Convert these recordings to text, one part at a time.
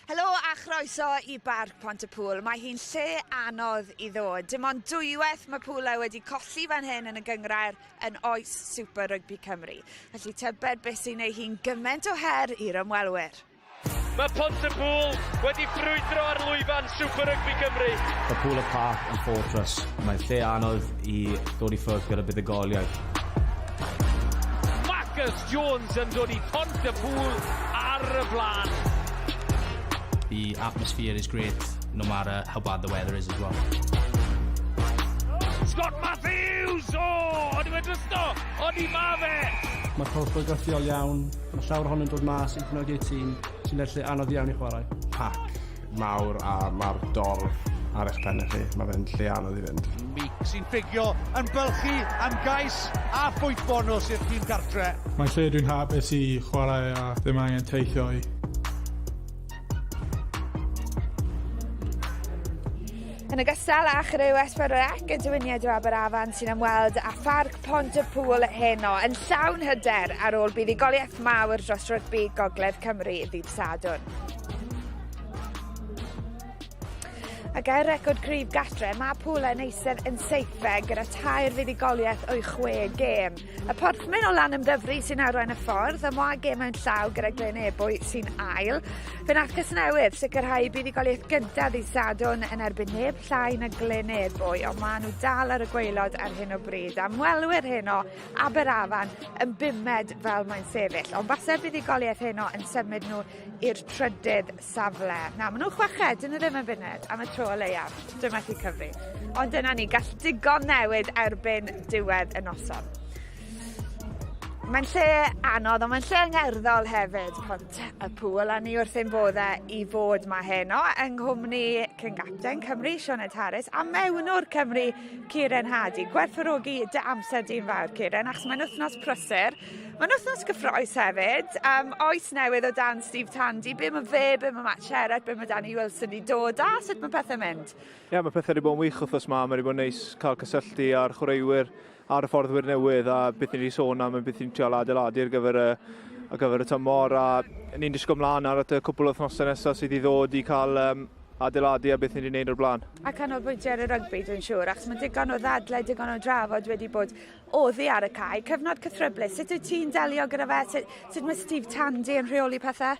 Helo a chroeso i Barc Pont-y-pŵl. Mae hi'n lle anodd i ddod. Dim ond dwywaith mae Pwle wedi colli fan hyn yn y gynghrair yn oes Super Rugby Cymru. Felly tybed beth sy'n ei hi'n gymaint o her i'r ymwelwyr. Mae Pont-y-pŵl wedi brwydro ar lwyfan Super Rugby Cymru. Mae Pwle Park yn fortress. Mae'n lle anodd i ddod i ffwrdd gyda buddugoliaeth. Marcus Jones yn dod i Pont-y-pŵl ar y blaen. The atmosphere is great, no matter how bad the weather is as well. Scott Matthews! O! O'n i wedi drysto! O'n i ma fe! Mae'r corff bygythiol iawn, mae llawer ohonyn dod mas i cefnogi'r tîm, sy'n gallu anodd iawn i chwarae. Pac mawr a mae'r dorf ar eich pennau chi. Mae fe'n lle anodd i fynd. Meek sy'n ffugio, yn bylchu am gais a phwynt bonws i'r tîm cartre. Mae'n lle dwi'n hapus i chwarae a ddim angen teithio i. Yn ogystal â chriw S4C y diwyniad o Aberafan sy'n ymweld â Pharc Pont-y-pŵl heno yn llawn hyder ar ôl buddugoliaeth mawr dros rygbi Gogledd Cymru ddydd Sadwrn. Ac er record cryf gatre, mae Pwle yn eistedd yn seithfed gyda tair fuddugoliaeth o'i chwe gêm. Y porthmyn o Lanymddyfri sy'n arwain y ffordd, y moa gêm mewn llaw gyda Glyn Ebwy sy'n ail. Fe nath Casnewydd sicrhau buddugoliaeth gyntaf ddydd Sadwrn yn erbyn neb llai na Glyn Ebwy, ond maen nhw dal ar y gwaelod ar hyn o bryd. A mwelwyr heno, Aberafan, yn bumed fel mae'n sefyll. Ond fase'r buddugoliaeth heno yn symud nhw i'r trydydd safle. Na, maen nhw'n chweched, dyn nhw ddim yn funud, am y tro o leiaf. Dwi'n methu cyfri. Ond dyna ni, gall digon newid erbyn diwedd y noson. Mae'n lle anodd, ond mae'n lle angerddol hefyd, Pont y Pŵl, a ni wrth ein boddau i fod ma heno yng nghwmni cyn-gapten Cymru, Sioned Harris, a mewnwr Cymru, Kieran Hardy. Gwerthfawrogi dy amser di'n fawr, Kieran, achos mae'n wythnos prysur. Mae'n wythnos gyffroes hefyd. Um, oes newydd o dan Steve Tandy. Be mae fe, be mae Matt Sherratt, be mae Danny Wilson i dod a sut mae pethau'n mynd? Ie, yeah, mae pethau wedi bod yn wych wythnos ma. Mae wedi bod yn neis cael cysylltu â'r chwaraewyr a'r hyfforddwyr newydd a beth ni wedi sôn am a beth ni'n trial adeiladu ar gyfer y, ar gyfer y tymor a ni'n disgwyl mlaen ar at y cwpl o wythnosau nesaf sydd i ddod i cael um, adeiladu a beth ni wedi gwneud o'r blaen. A canolbwyntio ar y rygbi dwi'n siŵr, achos mae digon o ddadlau, digon o drafod wedi bod oddi ar y cae. Cyfnod cythryblus, sut wyt ti'n delio gyda fe? Sut, sut mae Steve Tandy yn rheoli pethau?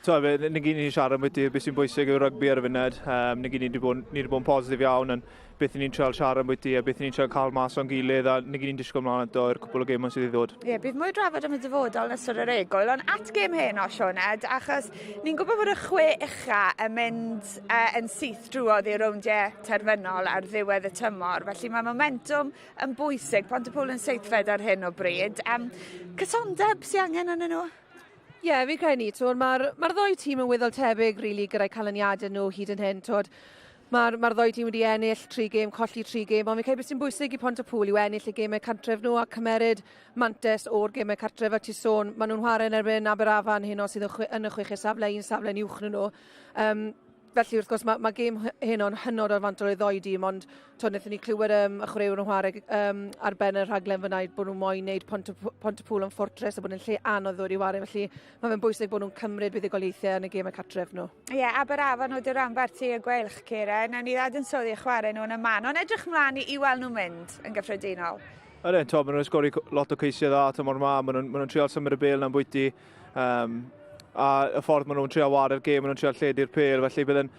So, fe, ni gyd ni'n siarad am beth beth sy'n bwysig yw rygbi ar y funud. Um, ni gyd ni wedi bod, ni wedi bod yn positif iawn yn beth ni'n trial siarad am beth a beth ni'n trial cael mas o'n gilydd a ni gyd ni'n disgwyl mlaen ato i'r cwpl o gemau sydd i ddod. Ie, yeah, bydd mwy drafod am y dyfodol yn ystod yr egwyl, ond at gêm heno, Sioned, achos ni'n gwybod bod y chwe ucha yn mynd uh, yn syth drwodd i'r rowndiau terfynol ar ddiwedd y tymor, felly mae momentwm yn bwysig. Pontypŵl yn seithfed ar hyn o bryd. Um, cysondeb sy'n angen arnyn nhw? Ie, yeah, fi'n credu ni, mae'r ma ddoi tîm yn weddol tebyg, really, gyda'i canlyniadau nhw hyd yn hyn. Twod, mae'r ma ddoi tîm wedi ennill tri gêm, colli tri gêm, ond fi'n credu beth sy'n bwysig i Pontypŵl yw ennill y gemau cartref nhw a cymeryd mantes o'r gemau cartref. A ti sôn, maen nhw'n chwarae yn erbyn Aberafan heno sydd yn y chweched safle, un safle'n uwch na nhw. Um, Felly, wrth gwrs, mae, mae gêm heno'n hynod o fantol i ddoi dîm, ond to, wnaethon ni clywed um, y chwaraewyr yn chwarae um, ar ben y rhaglen fyna bod nhw'n moyn wneud Pontypool yn ffortres a bod yn lle anodd ddod i wario, felly mae fe'n bwysig bod nhw'n cymryd buddugoliaethau yn y gêm y cartref nhw. Ie, yeah, Aberafan o dy ranbarth ti y Gweilch, Cera. Nawn ni ddadansoddi chwarae nhw yn y man, ond edrych mlaen i, i weld nhw'n mynd yn gyffredinol. Ydyn, to, maen nhw'n sgori lot o ceisiau dda tymor ma, maen nhw'n ma nhw trial symud y bêl na'n bwyty. Um, a y ffordd maen nhw'n trio ware'r gêm, maen nhw'n trio lledu'r pêl, felly bydd yn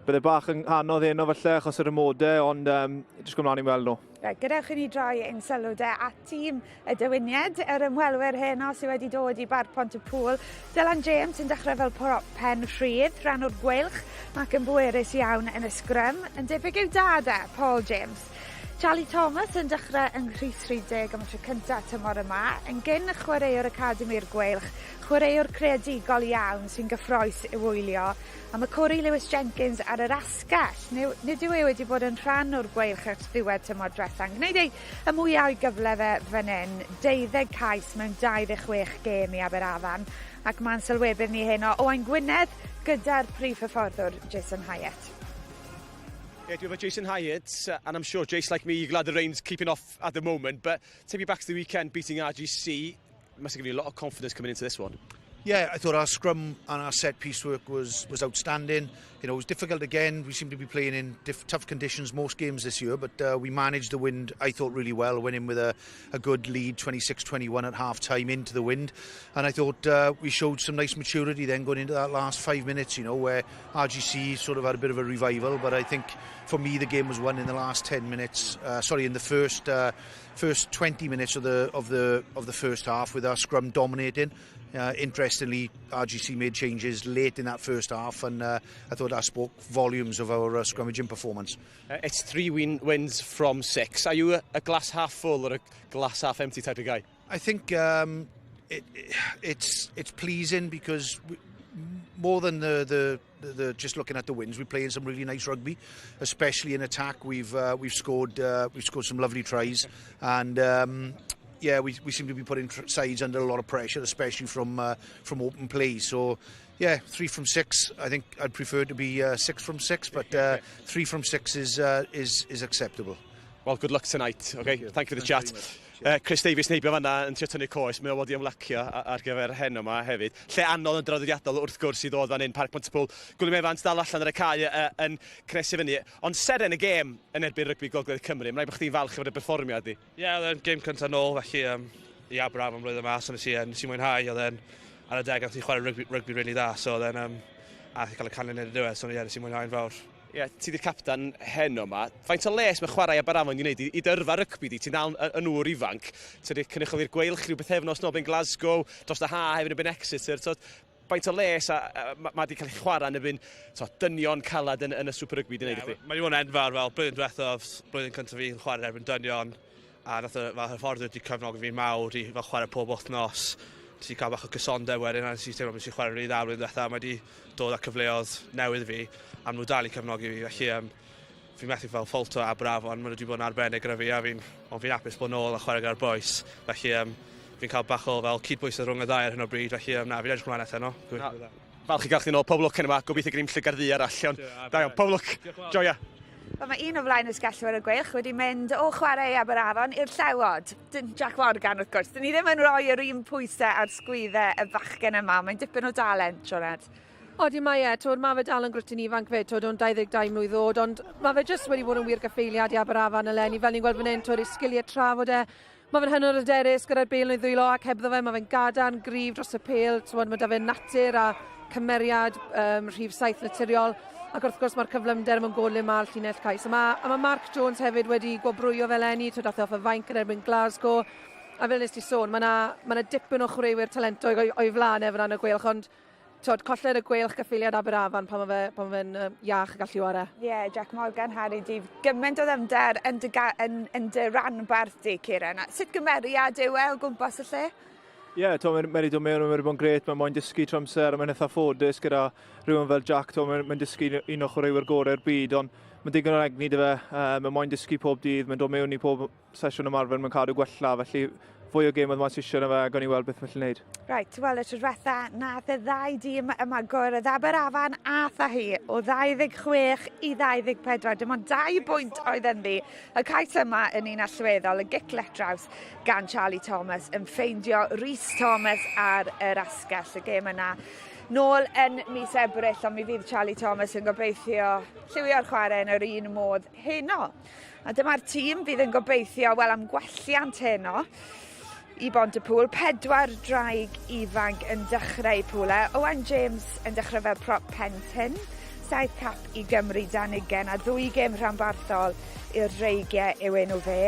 bydde bach yn anodd heno falle achos yr ymodau, ond um, jyst gwmlaen i weld nhw. Right, gadewch i ni droi ein sylw de at tîm y Dewinied, yr ymwelwyr heno sydd wedi dod i Barc Pont-y-pŵl. Dylan James yn dechrau fel pen rhydd, rhan o'r gweilch, ac yn bwerus iawn yn y sgrym, yn debyg i'w dad e, Paul James. Charlie Thomas yn dechrau yng nghrys 30 am y tro cyntaf tymor yma, yn gyn chwaraewr Academi'r Gweilch, chwaraewr creadigol iawn sy'n gyffroes i'w wylio, a mae Corey Lewis Jenkins ar yr asgell. Nid yw e wedi bod yn rhan o'r Gweilch ers ddiwedd tymor diwetha, yn gwneud ei y mwyaf o'i gyfle fe fan hyn, deuddeg cais mewn 26 gêm i Aberafan, ac mae'n sylwebydd ni heno Owain Gwynedd gyda'r prif hyfforddwr Jason Hyatt. Yeah, dwi efo Jason Hyatt, and I'm sure Jason, like me, you're glad the rain's keeping off at the moment, but take me back to the weekend beating RGC, must have given you a lot of confidence coming into this one. Yeah, I thought our scrum and our set piece work was was outstanding. You know, it was difficult again. We seem to be playing in diff tough conditions most games this year, but we managed the wind, I thought, really well. Went in with a, a good lead, 26-21 at half time into the wind. And I thought we showed some nice maturity then going into that last five minutes, you know, where RGC sort of had a bit of a revival. But I think for me, the game was won in the last 10 minutes. sorry, in the first first 20 minutes of the of the of the first half with our scrum dominating. interestingly, RGC made changes late in that first half, and I thought that spoke volumes of our scrummaging performance. It's three win wins from six. Are you a, a glass half full or a glass half empty type of guy? I think um, it, it's it's pleasing because we, more than the, the the, the just looking at the wins, we play in some really nice rugby, especially in attack. We've we've scored we've scored some lovely tries, and yeah, we, we seem to be putting sides under a lot of pressure, especially from from open play. So, yeah, three from six. I think I'd prefer to be six from six, but three from six is is is acceptable. Well, good luck tonight. Okay, thank you, Thank you for the chat. Chris Davies heibio fanna yn trio tynnu coes, mae o wedi ymlacio ar gyfer heno yma hefyd. Lle anodd yn draddodiadol wrth gwrs i ddod fan hyn, Parc Pontypool. Gwilym Evans dal allan ar y cae yn cnesu fyny. Ond seren y gêm yn erbyn rygbi Gogledd Cymru, mae'n rhaid bod chdi'n falch efo'r berfformiad di. Ie, yeah, oedd e'n gêm cyntaf nôl, felly um, i Aberafan blwyddyn yma, so nes i, nes i mwynhau, oedd e'n ar y deg, nath i chwarae rygbi, rygbi really dda, so oedd e'n, um, a nath i cael y canlyniad yn y diwedd, so ie, nes i mwynhau'n fawr. Ie, yeah, ti di'r captan heno yma. Faint o les mae chwarae Aberafan i wneud i, i dyrfa rygbi di? Ti'n dal yn ŵr ifanc. Ti wedi cynrychioli'r gweilch rhyw bythefnos nôl yn Glasgow, dros y ha hefyd yn Exeter. So, faint o les a, a, a mae wedi cael ei chwarae yn erbyn so, dynion calad yn, yn y Super Rugby di wneud i chdi? Mae wedi bod yn enfawr fel blwyddyn diwethaf, blwyddyn cyntaf fi'n chwarae erbyn dynion, a nath y fel hyfforddwr wedi cefnogi fi mawr i fel chwarae pob wythnos. Nes i cael bach o cysondeb wedyn a nes i teimlo nes i chwarae rili dda blwyddyn diwetha. Mae wedi dod â cyfleoedd newydd i fi a maen nhw dal i cefnogi fi. Felly um, fi'n methu fel ffaulto Aberafan, maen nhw wedi bod yn arbennig gyda fi a fi'n ond fi'n hapus bod nôl a chwarae gyda'r boys. Felly um, fi'n cael bach o fel cydbwysedd rhwng y ddau ar hyn o bryd, felly um, na, fi'n edrych ymlaen eto no. Na, falch i gael chdi nôl, pob lwc yn yma, gobeithio gen i'm llygad ddu arall. Iawn. Da iawn, pob lwc. Joia. Wel, mae un o flaen ysgellwyr y gweilch wedi mynd o chwarae i Aberafon i'r Llewod. Dyn Jack Morgan, wrth gwrs. Dyn ni ddim yn rhoi yr un pwysau ar sgwyddau y fachgen yma. Mae'n dipyn o dalent, Sioned. Odi mae e, twyd, mae fe dal yn grwtyn ifanc fe, twyd, o'n 22 mlwydd oed, ond mae fe jyst wedi bod yn wir gaffeiliad i Aberafan eleni, fel ni'n gweld fan hyn, twyd, ei sgiliau trafod e, mae fe'n hynod hyderus gyda'r bêl yn ei ddwylo ac hebddo fe, mae fe'n gadarn, gryf dros y pêl, twyd, mae da fe natur a cymeriad um, rhif saith naturiol, ac wrth gwrs mae'r cyflymder mewn gol le mae'r llinell cais. A mae, a mae Mark Jones hefyd wedi gwobrwyo fel enni, twyd, ath e off y fainc yn erbyn Glasgow, a fel nes ti sôn, mae yna ma, na dipyn o chwaraewyr talentog o'i, o'i flaen e fan y gweilch, ond twod, colled y gweilch gyffeiliad Aberafan pan mae fe, pan mae fe'n uh, iach a gallu ware. Ie, yeah, Jack Morgan, Harry Dyf, gymaint o ddymder yn dy, yn, yn dy ranbarth di, Kieran. Sut gymeriad yw e o gwmpas y lle? Ie, yeah, mae'n mae wedi dod mewn, mae wedi bod yn gret, mae'n moyn dysgu trwy amser, mae'n eitha ffodus gyda rhywun fel Jack, mae'n mae dysgu un o chwaraewyr gorau'r byd, ond mae'n digon o egni dy fe, uh, mae'n moyn dysgu pob dydd, mae'n dod mewn i pob sesiwn ymarfer, mae'n cadw gwella, felly fwy o gêm oedd mas eisiau na fe, a gawn ni weld beth mae'n gallu gwneud. Reit, wel y tro diwetha nath y ddau dîm yma gwrdd Aberafan a Thahi o 26 i 24. Dim ond dau bwynt oedd ynddi. Y cais yma yn un allweddol, y gic letraws gan Charlie Thomas yn ffeindio Rhys Thomas ar yr asgell. Y gêm yna nôl yn mis Ebrill, ond mi fydd Charlie Thomas yn gobeithio lliwio'r chwarae yn yr un modd heno. A dyma'r tîm fydd yn gobeithio, wel, am gwelliant heno i Bontypŵl. Pedwar draig ifanc yn dechrau pwle. Owen James yn dechrau fel prop pen tyn. Saith cap i Gymru dan ugen a ddwy gêm rhanbarthol i'r dreigiau yw enw fe.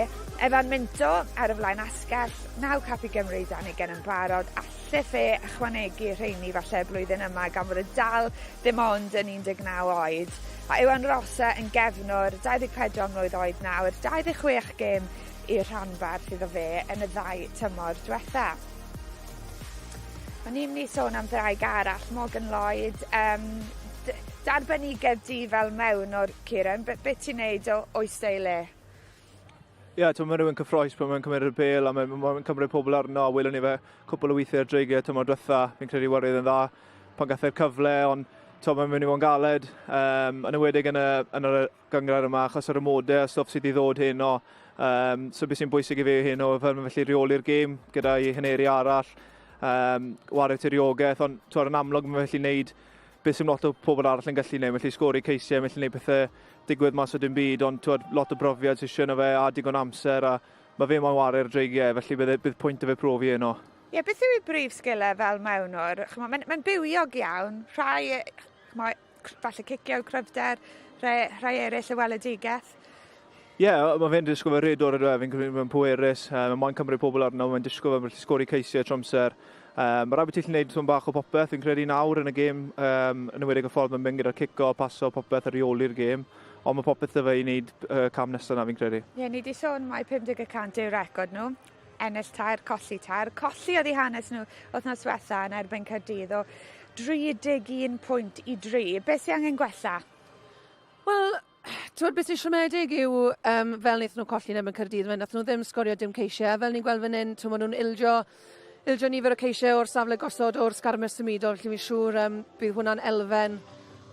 Evan Minto ar y flaen asgell, naw cap i Gymru dan ugen yn barod. Alle fe ychwanegu rheini falle blwyddyn yma gan fod y dal ddim ond yn 19 oed. A Iwan Rosa yn gefnwr, 24 mlwydd oed nawr, 26 gêm i'r rhanbarth iddo fe yn y ddau tymor diwetha. O'n i'n mynd i sôn am ddraig arall, Morgan Lloyd, um, darbenigedd di fel mewn o'r Kieran, be, be ti'n neud o oes ei le? Ie, yeah, mae rhywun cyffroes pan mae'n cymryd y bel a mae'n ma cymryd pobl arno. Welwn ni fe cwpl o weithiau ar dreigiau tymor diwetha. Fi'n credu wario yn dda pan gath e'r cyfle, ond to, mae'n mynd i fod yn galed. Um, yn ewedig yn y, yn y gyngrair yma, achos yr ymodau a stwff sydd wedi ddod heno. Um, so beth sy'n bwysig i fi heno, fel mae'n felly reoli'r gêm gyda'i heneri arall. um, wario tiriogaeth, ond twod, yn amlwg mae'n felly wneud beth sy'n lot o pobl arall yn gallu gwneud, mae'n gallu sgori ceisiau, mae'n gallu gwneud pethau digwydd mas o dim byd, ond twod, lot o brofiad sy'n eisiau fe a digon amser, a mae fe moyn ware'r dreigiau, felly bydd, bydd pwynt o fe profi heno. Ie, yeah, beth yw ei brif sgilau fel mewnwr? Mae'n mae bywiog iawn, rhai, ch'mo', falle cicio cryfder, rhai, rhai eraill y weledigaeth. Ie, yeah, mae fe'n disgwyl fe rhedwr ydw e, fi'n credu mae'n pwerus, um, mae'n moyn cymryd pobl arno, mae'n disgwyl fe'n gallu sgori ceisiau trwy amser. Um, mae rhaid bod ti'n gwneud tipyn bach o popeth, fi'n credu nawr yn y gêm, um, yn enwedig y ffordd mae'n mynd gyda'r cico, paso, popeth a reoli'r gêm, ond mae popeth 'da fe i wneud uh, cam nesaf na fi'n credu. Ie, yeah, ni wedi sôn mai 50 y cant yw'r record nhw. Ennill tair, colli tair. Colli oedd eu hanes nhw wythnos diwetha yn erbyn Caerdydd o 31 pwynt i 3. Beth sy'n angen gwella? Wel, Twyd, beth sy'n siomedig yw, um, fel wnaethon nhw colli yn erbyn Caerdydd, fe wnaethon nhw ddim sgorio dim ceisiau. Fel ni'n gweld fan hyn, twyd, maen nhw'n ildio, ildio nifer o ceisiau o'r safle gosod o'r sgarmes symudol, felly fi'n siŵr um, bydd hwnna'n elfen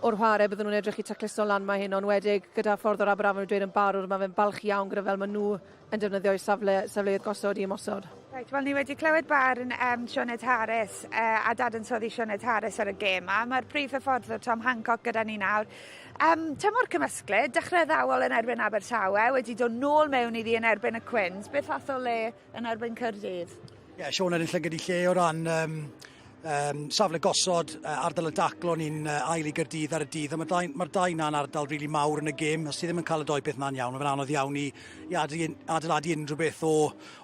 o'r whare bydden nhw'n edrych i tacluso lan mae hyn, ond wedig gyda ffordd o'r Aberafan wedi dweud yn barod, mae fe'n balch iawn gyda fel maen nhw yn defnyddio'u safle, safleoedd gosod i ymosod. Reit, wel ni wedi clywed barn um, Sioned Harris uh, a dadansoddi Sioned Harris ar y gêm a mae'r prif hyfforddwr Tom Hancock gyda ni nawr. Um, tymor cymysglyd, dechrau ddawol yn erbyn Abertawe, wedi dod nôl mewn iddi yn erbyn y Cwins. Beth fath o le yn erbyn Caerdydd? Ie, yeah, Sioned yn llygad i lle o ran um, um, safle gosod, uh, ardal y daclo, ni'n uh, ail i Gyrdydd ar y dydd, a mae'r dau, mae dau na'n ardal rili really mawr yn y gêm, os ti ddim yn cael y doi beth na'n iawn, mae'n anodd iawn i, i adeiladu unrhyw beth o,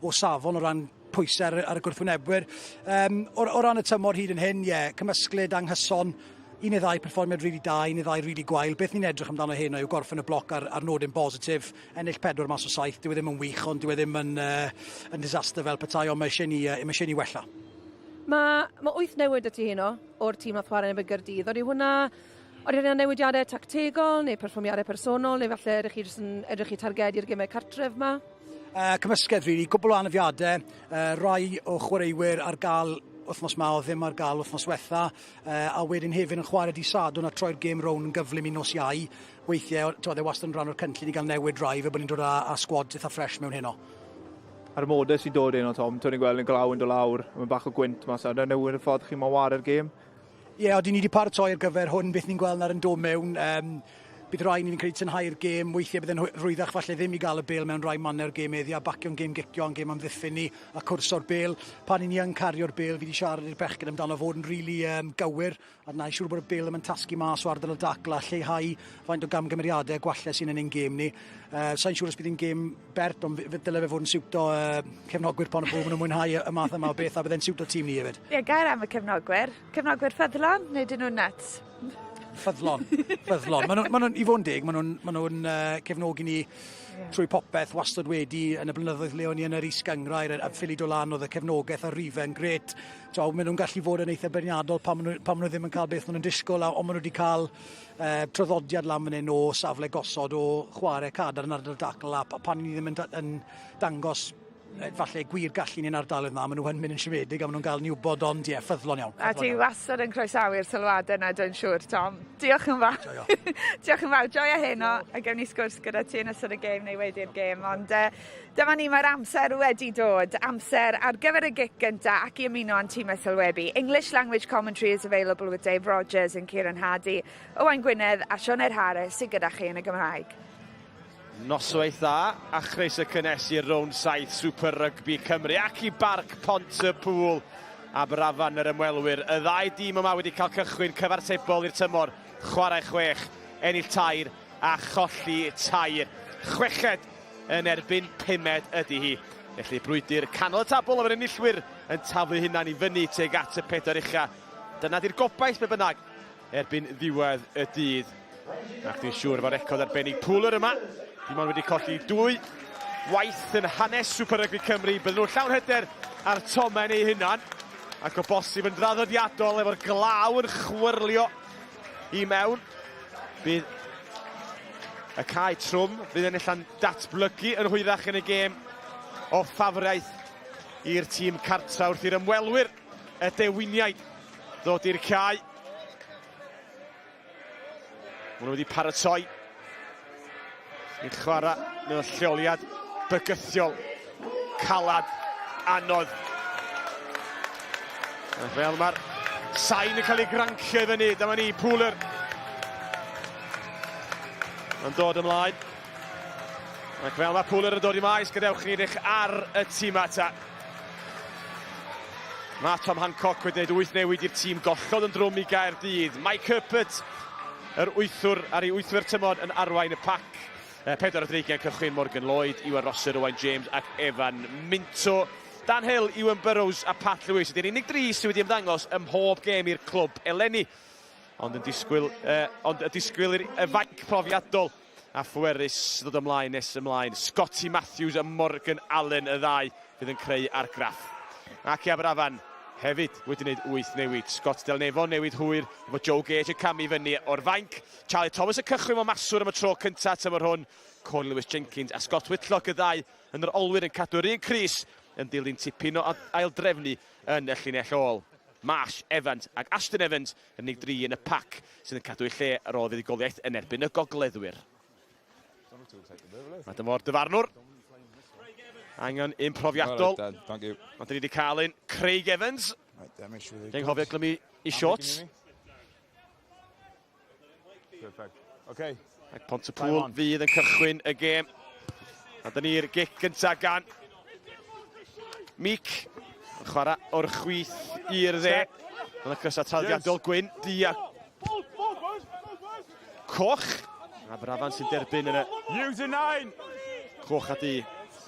o safon o ran pwysau ar, ar y gwrthwynebwyr. Um, o, o ran y tymor hyd yn hyn, ie, yeah, cymysglyd anghyson, un neu ddau perfformiad rili really da, un neu ddau rili really gwael. Beth ni'n edrych amdano heno yw gorffen y bloc ar, ar nodyn bositif, ennill pedwar mas o saith, dyw e ddim yn wych, ond dyw e ddim yn, uh, yn disaster fel petai, ond mae eisiau ni, uh, mae eisiau ni wella. Mae, mae wyth newid 'da ti heno o'r tîm nath chwarae yn erbyn Gaerdydd. Odi hwnna, odi hwnna newidiadau tactegol neu perfformiadau personol neu falle ydych chi jyst yn edrych i targedu'r gemau cartref 'ma? Uh, cymysgedd rili, really. cwbl o anafiadau, uh, rai o chwaraewyr ar gael wythnos ma oedd ddim ar gael wythnos wetha, uh, a wedyn hefyd yn chwarae di Sadwrn a troi'r gêm rown yn gyflym i nos Iau. Weithiau, ti'n e wastad yn rhan o'r cynllun i gael newid rai, fe bod ni'n dod â, â sgwad eitha ffresh mewn heno. A'r amodau sy'n dod heno, Tom, ti'n gweld yn glaw yn dod lawr, mae'n bach o gwynt mas, a newid y ffordd chi'n moyn ware'r gêm. Ie, yeah, odi ni wedi paratoi ar gyfer hwn, beth ni'n gweld nawr yn dod mewn. Um, bydd rhai ni'n credu tynhau'r gêm, weithiau bydd yn rhwyddach falle ddim i gael y bêl mewn rhai mannau o'r gêm eddi a bacio'n gêm gicio a'n gêm amddiffyn ni a cwrso'r bêl. Pan i ni yn cario'r bêl, fi wedi siarad i'r bechgyn amdano fod yn rili really, um, gywir A wna i siŵr bod y bêl ddim yn tasgu mas o ardal y dacl a lleihau faint o gamgymeriadau a gwallau sy'n yn ein gêm ni. Uh, Sa'n siŵr os bydd hi'n gêm bert, ond fe dyle fe fod yn siwto uh, cefnogwyr Pont-y-pŵl, maen nhw'n mwynhau y, y math yma o beth a bydd e'n siwto tîm ni hefyd. Ie, yeah, gair am y cefnogwyr. Cefnogwyr ffyddlon, neu dyn nhw'n nuts? Ffyddlon, ffyddlon. Maen nhw, ma nhw, I fod yn deg, maen nhw'n ma nhw uh, cefnogi ni yeah. trwy popeth wastad wedi yn y blynyddoedd le o'n i yn yr is-gynghrair a ffili dod lan oedd y cefnogaeth a rifau yn gret. T'o, maen nhw'n gallu fod yn eitha beirniadol pan maen nhw, pan maen nhw ddim yn cael beth maen nhw'n disgwyl, a, ond maen nhw wedi cael eh, traddodiad lan fan hyn o safle gosod o chwarae cadarn ar y dacl, a pan ni ddim yn, yn dangos falle gwir gallu ni'n ardaloedd yma, maen nhw yn mynd yn siomedig a maen nhw'n gael ni wybod, ond ie, ffyddlon iawn. A ti wastad yn croesawu'r sylwadau yna, dwi'n siŵr, Tom. Diolch yn fawr. Joio. Diolch yn fawr. Joio heno, a gewn ni sgwrs gyda ti yn ystod y gêm neu wedi'r gêm. Ond uh, Dyma ni, mae'r amser wedi dod. Amser ar gyfer y gic gynta ac i ymuno â'n tîmau sylwebu. English language commentary is available with Dave Rogers and Kieran Hardy, Owain Gwynedd a Sioned Harris sydd gyda chi yn y Gymraeg. Noswaith dda a chroeso cynnes i'r rownd 7 Super Rugby Cymru ac i Barc Pont-y-pŵl Aberafan yr ymwelwyr. Y ddau dîm yma wedi cael cychwyn cyfartebol i'r tymor, chwarae chwech, ennill tair a cholli tair. Chweched yn erbyn pumed ydy hi. Felly brwydr canol y tabl efo'r enillwyr yn taflu hunan i fyny tuag at y pedwar ucha. Dyna di'r gobaith be bynnag erbyn ddiwedd y dydd. Ac dwi'n siŵr efo record arbennig Pooler yma, dim ond wedi colli dwy waith yn hanes Super Rugby Cymru. Bydden nhw'n llawn hyder ar tomen eu hunan, ac o bosib yn draddodiadol efo'r glaw yn chwyrlio i mewn. Bydd y cae trwm fydd yn ella'n datblygu yn hwyrach yn y gêm o ffafriaeth i'r tîm cartra wrth i'r ymwelwyr y dewiniaid ddod i'r cae. Maen nhw wedi paratoi i chwarae mewn lleoliad bygythiol, calad, anodd. Ac fel mae'r sain yn cael ei grancio i fyny, dyma ni, Pooler. Yn dod ymlaen. Ac fel mae Pooler yn dod i maes, gadewch ni edrych ar y tîm ta. Mae Tom Hancock wedi gwneud wyth newid i'r tîm gollodd yn drwm i Gaerdydd. Mike Herbert, yr wythwr ar ei wythwyr tymor yn arwain y pac. Pedwar o dreigiau'n cychwyn Morgan Lloyd, Iwan Rosser, Owain James ac Evan Minto. Dan Hill, Ewan Burrows a Pat Lewis ydy'r unig dri sydd wedi ymddangos ym mhob gêm i'r clwb eleni. Ond yn disgwyl, ond y disgwyl i'r fainc profiadol a phwerus ddod ymlaen nes ymlaen. Scotty Matthews a Morgan Allen y ddau fydd yn creu argraff. Ac i Aberafan hefyd wedi gwneud wyth newid. Scott Delnevo newid hwyr efo Joe Gage yn camu fyny o'r fainc. Charlie Thomas yn cychwyn mewn maswr am y tro cyntaf tymor hwn. Corey Lewis Jenkins a Scott Whitlock y ddau yn yr olwyr yn cadw'r un crys yn dilyn tipyn o aildrefnu yn y llinell ôl. Marsh, Evans ac Ashton Evans yr unig dri yn y pac sydd yn cadw eu lle ar ôl fuddugoliaeth yn erbyn y gogleddwyr. Mae dyma'r dyfarnwr. Angen un profiadol. Ond dyn ni wedi cael un. Craig Evans. Dwi'n nghofio glymu i shorts. Perfect. Okay. Ac Pontypool fydd yn cychwyn y gêm. A dyn ni'r gic gyntaf gan Meek. Yn chwarae o'r chwith i'r dde. Mae'n y crysau traddodiadol gwyn, du a coch. A Brafan sy'n derbyn yn y... Use a nine! Coch a du.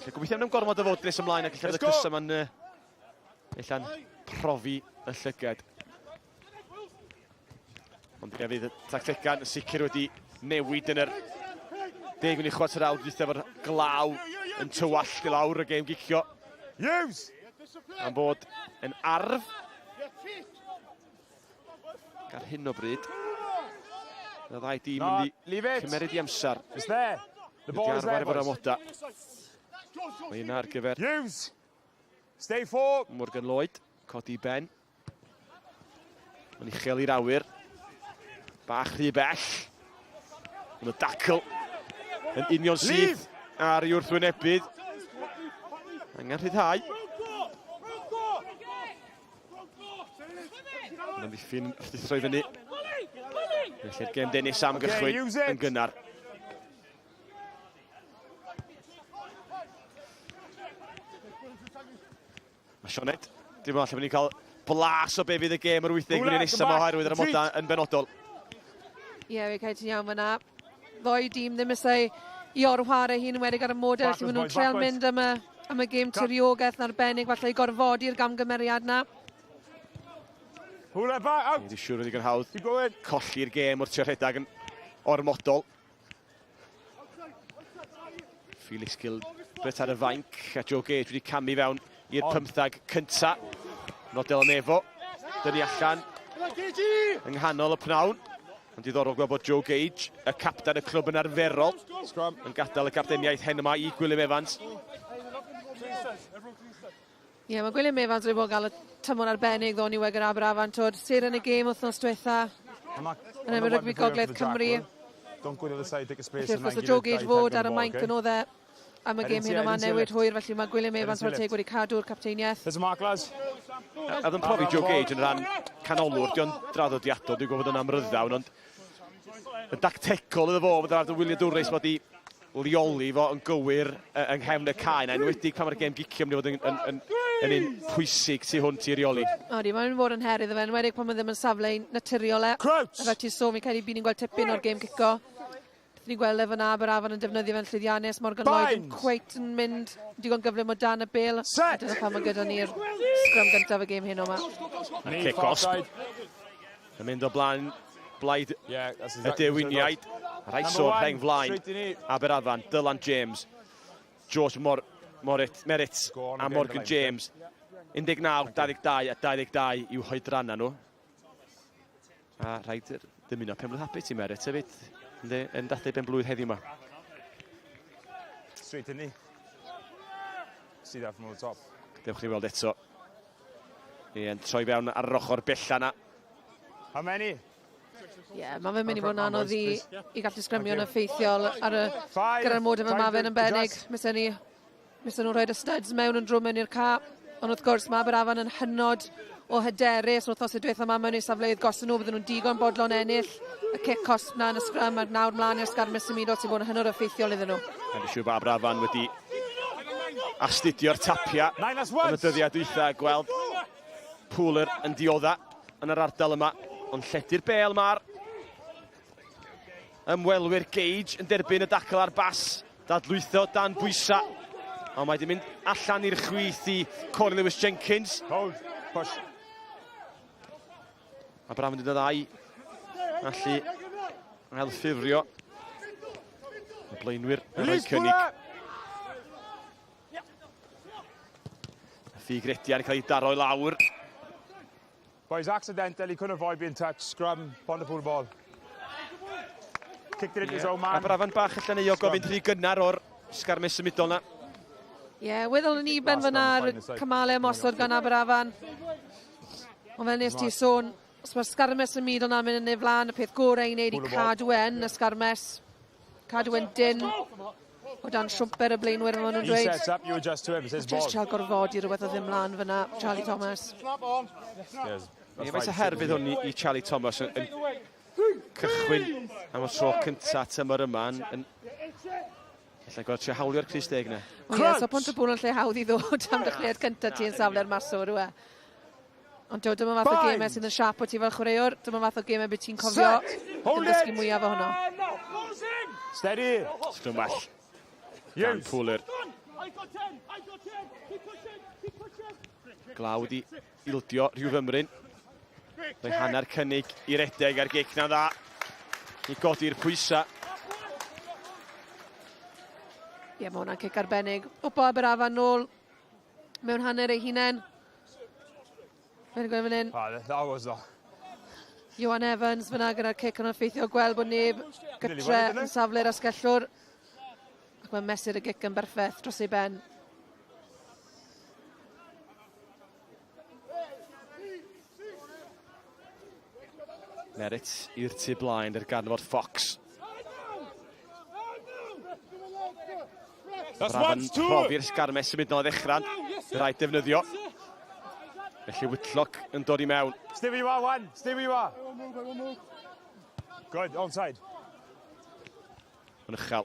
Lle gobeithio am gormod o fod nes ymlaen ac allan y crysau ma'n ella'n profi y llygad. Ond fe fydd y tactegau yn sicr wedi newid yn yr 10 munud chwarter awr dwytha efo'r glaw yn tywallt i lawr y gêm gicio. Use! Am bod yn arf. Ar hyn o bryd, y ddau dîm yn mynd i cymeryd i amser. It's there. The ball is there, efo'r amoda. Mae yna ar gyfer Use! Stay four. Morgan Lloyd, codi ben. Mae'n uchel i'r awyr. Bach rhy bell. Mae'n y dacl yn union syth ar ei wrthwynebydd. Angen rhyddhau. Mae'n amddiffyn rhuthro i fyny. Felly'r gêm Dennis am gychwyn yn gynnar. Mae Sioned, dwi'n meddwl allan bod ni'n cael blas o be fydd y gêm yr 80 munud nesaf yma oherwydd yr amodau yn benodol. Ie, yeah, fi cael ti'n iawn fyna. Ddoi dîm ddim eisiau i orwhare hi'n enwedig ar y model, felly maen nhw'n treol mynd am y, am y gêm tiriogaeth yn arbennig, falle i gorfodi'r gamgymeriad na. Hwle back, out! Dwi'n siŵr wedi gan hawdd colli'r gêm wrth trio rhedeg yn ormodol. Felix Gilbert ar y fainc a Joe Gage wedi camu fewn i'r pymthag cynta. Nodel Nefo, dynnu allan yng nghanol y pnawn. Ond diddorol gweld bod Joe Gage, y capten y clwb yn arferol, yn gadael y gapteniaeth hen yma i Gwilym Evans. Ie, yeah, mae Gwilym Evans wedi bod yn gael y tymor arbennig ddo ni wedi gyda Aberafan. Twyd, seren y gêm wythnos diwetha yn erbyn rygbi Gogledd Cymru. Don't go the other side, take a space. Felly, wrth gwrs, Joe Gage fod ar y mainc yn oedd e am y gêm hyn yma newid hwyr, felly mae Gwilym Evans o'r teg wedi cadw'r capteiniaeth. There's a mark, lads. A oedd yn profi Joe Gage yn rhan canolwr, diolch draddodiadol, dwi'n gwybod yn amryddawn, ond yn dactegol iddo fo, bod yn wyliadwrus bod i leoli fo yn gywir yng nghefn y cae, na enwedig pan mae'r gêm gicio mynd i fod yn, yn, yn, yn un pwysig tu hwnt i reoli. Odi, mae'n fod yn her iddo fe, enwedig pan mae ddim yn safle naturiol e. Crouch! A fel ti'n sôn, fi'n credu bydd ni'n gweld tipyn o'r gêm gico. Ni'n gweld e fyna, Aberafan yn defnyddio fe'n llwyddiannus, Morgan Lloyd yn cweit yn mynd digon gyflym o dan y bêl. Set! A dyna pam mae gyda ni'r sgrym gyntaf y gêm heno yma. A cic gosb. Yn mynd o blaen blaid yeah, exactly y dewiniaid. Rhais o'r rheng flaen. Aberafan, Dylan James, George Mor Morit, Merritt a Morgan James. 19, 22 a 22 i'w hoedranna nhw. A rhaid dymuno pen blwydd hapus i Merritt hefyd, yn dathlu ben blwydd heddiw yma. Straight in knee. See that from the top. Dewch ni weld eto. Ie, yn troi fewn ar yr ochr bella na. How many? Ie, yeah, mae fe'n mynd i fod yn anodd i, i gallu sgrymio'n effeithiol ar y, gyda'r mod yma mae fe'n arbennig. Mysen ni, mysen nhw'n rhoi y studs mewn yn drwm mewn i'r ca. Ond wrth gwrs, mae Aberafan yn hynod o hyderus wythnos y diwetha yma mewn eu safleoedd gosod nhw, bydden nhw'n digon bodlon ennill y cic cosb na yn y sgrym a nawr mlaen i'r sgarmes symudol sy'n bod yn hynod o effeithiol iddyn nhw. Mae'n siŵr bod Aberafan wedi astudio'r tapiau yn y dyddiau dwytha a gweld Pooler yn diodda yn yr ardal yma, ond lledu'r bel mae'r ymwelwyr Gage yn derbyn y dacl ar bas, dadlwytho dan bwysa, ond mae wedi mynd allan i'r chwith i Corey Lewis Jenkins. Hold, push. A braf yn dod y ddau allu ailffurfio y blaenwyr yn rhoi cynnig. Ffug rediad yn cael ei daro i lawr. Boys, accidental, he couldn't avoid being touched. Scrum, Pontypool ball. Kicked it into his own man. Aberafan bach allan euog o fynd rhy gynnar o'r sgarmes symudol na. Ie, yeah, weddol yn iben fyna ar cymalau ymosod gan Aberafan. Ond fel nes ti sôn, os mae'r sgarmes symudol na'n mynd yn ei flaen, y peth gorau i wneud i cadw e yn y sgarmes. Cadw e'n dyn o dan siwmper y blaenwyr maen nhw'n dweud. He sets up, you adjust to him, it's his ball. Just trial gorfodi rhywbeth o ddim lan fyna, Charlie Thomas. Yes, Ie, faint o her fydd hwn i, i Charlie Thomas yn, yn cychwyn am y tro cynta tymor yma yn, yn Alla gweld trio hawlio'r Cris Deg yna. O ie, so Pont-y-pŵl yn lle hawdd i ddod am dechreuad cynta ti yn safle'r maswr, yw e? Ond do, dyma fath o gemau sydd yn siap o ti fel chwaraewr. Dyma fath o gemau beth ti'n cofio. Hold it! Dysgu mwyaf ohono. Steady! Sgrym well. Dan Pooler. Glaw wedi ildio rhyw fymryn. Rhoi hanner cynnig i redeg ar gic na dda. I godi'r pwysau. Ie, yeah, mae hwnna'n cic arbennig. Wpo Aberafan nôl mewn hanner ei hunain. Fe'n gweld fan hyn. Oh, that was the... Johan Evans fyna gyda'r cic yn effeithio gweld bod neb gytre yn safle'r asgellwr. Ac mae'n mesur y gic yn berffaith dros ei ben. Merit i'r tu blaen i'r ganfod Fox. That's Braf yn one, two. profi'r sgarmes symud nôl i ddechrau. Rhaid defnyddio. Felly Whitlock yn dod i mewn. Stay where you are, one. Stay where you are. Good, onside. Yn uchel.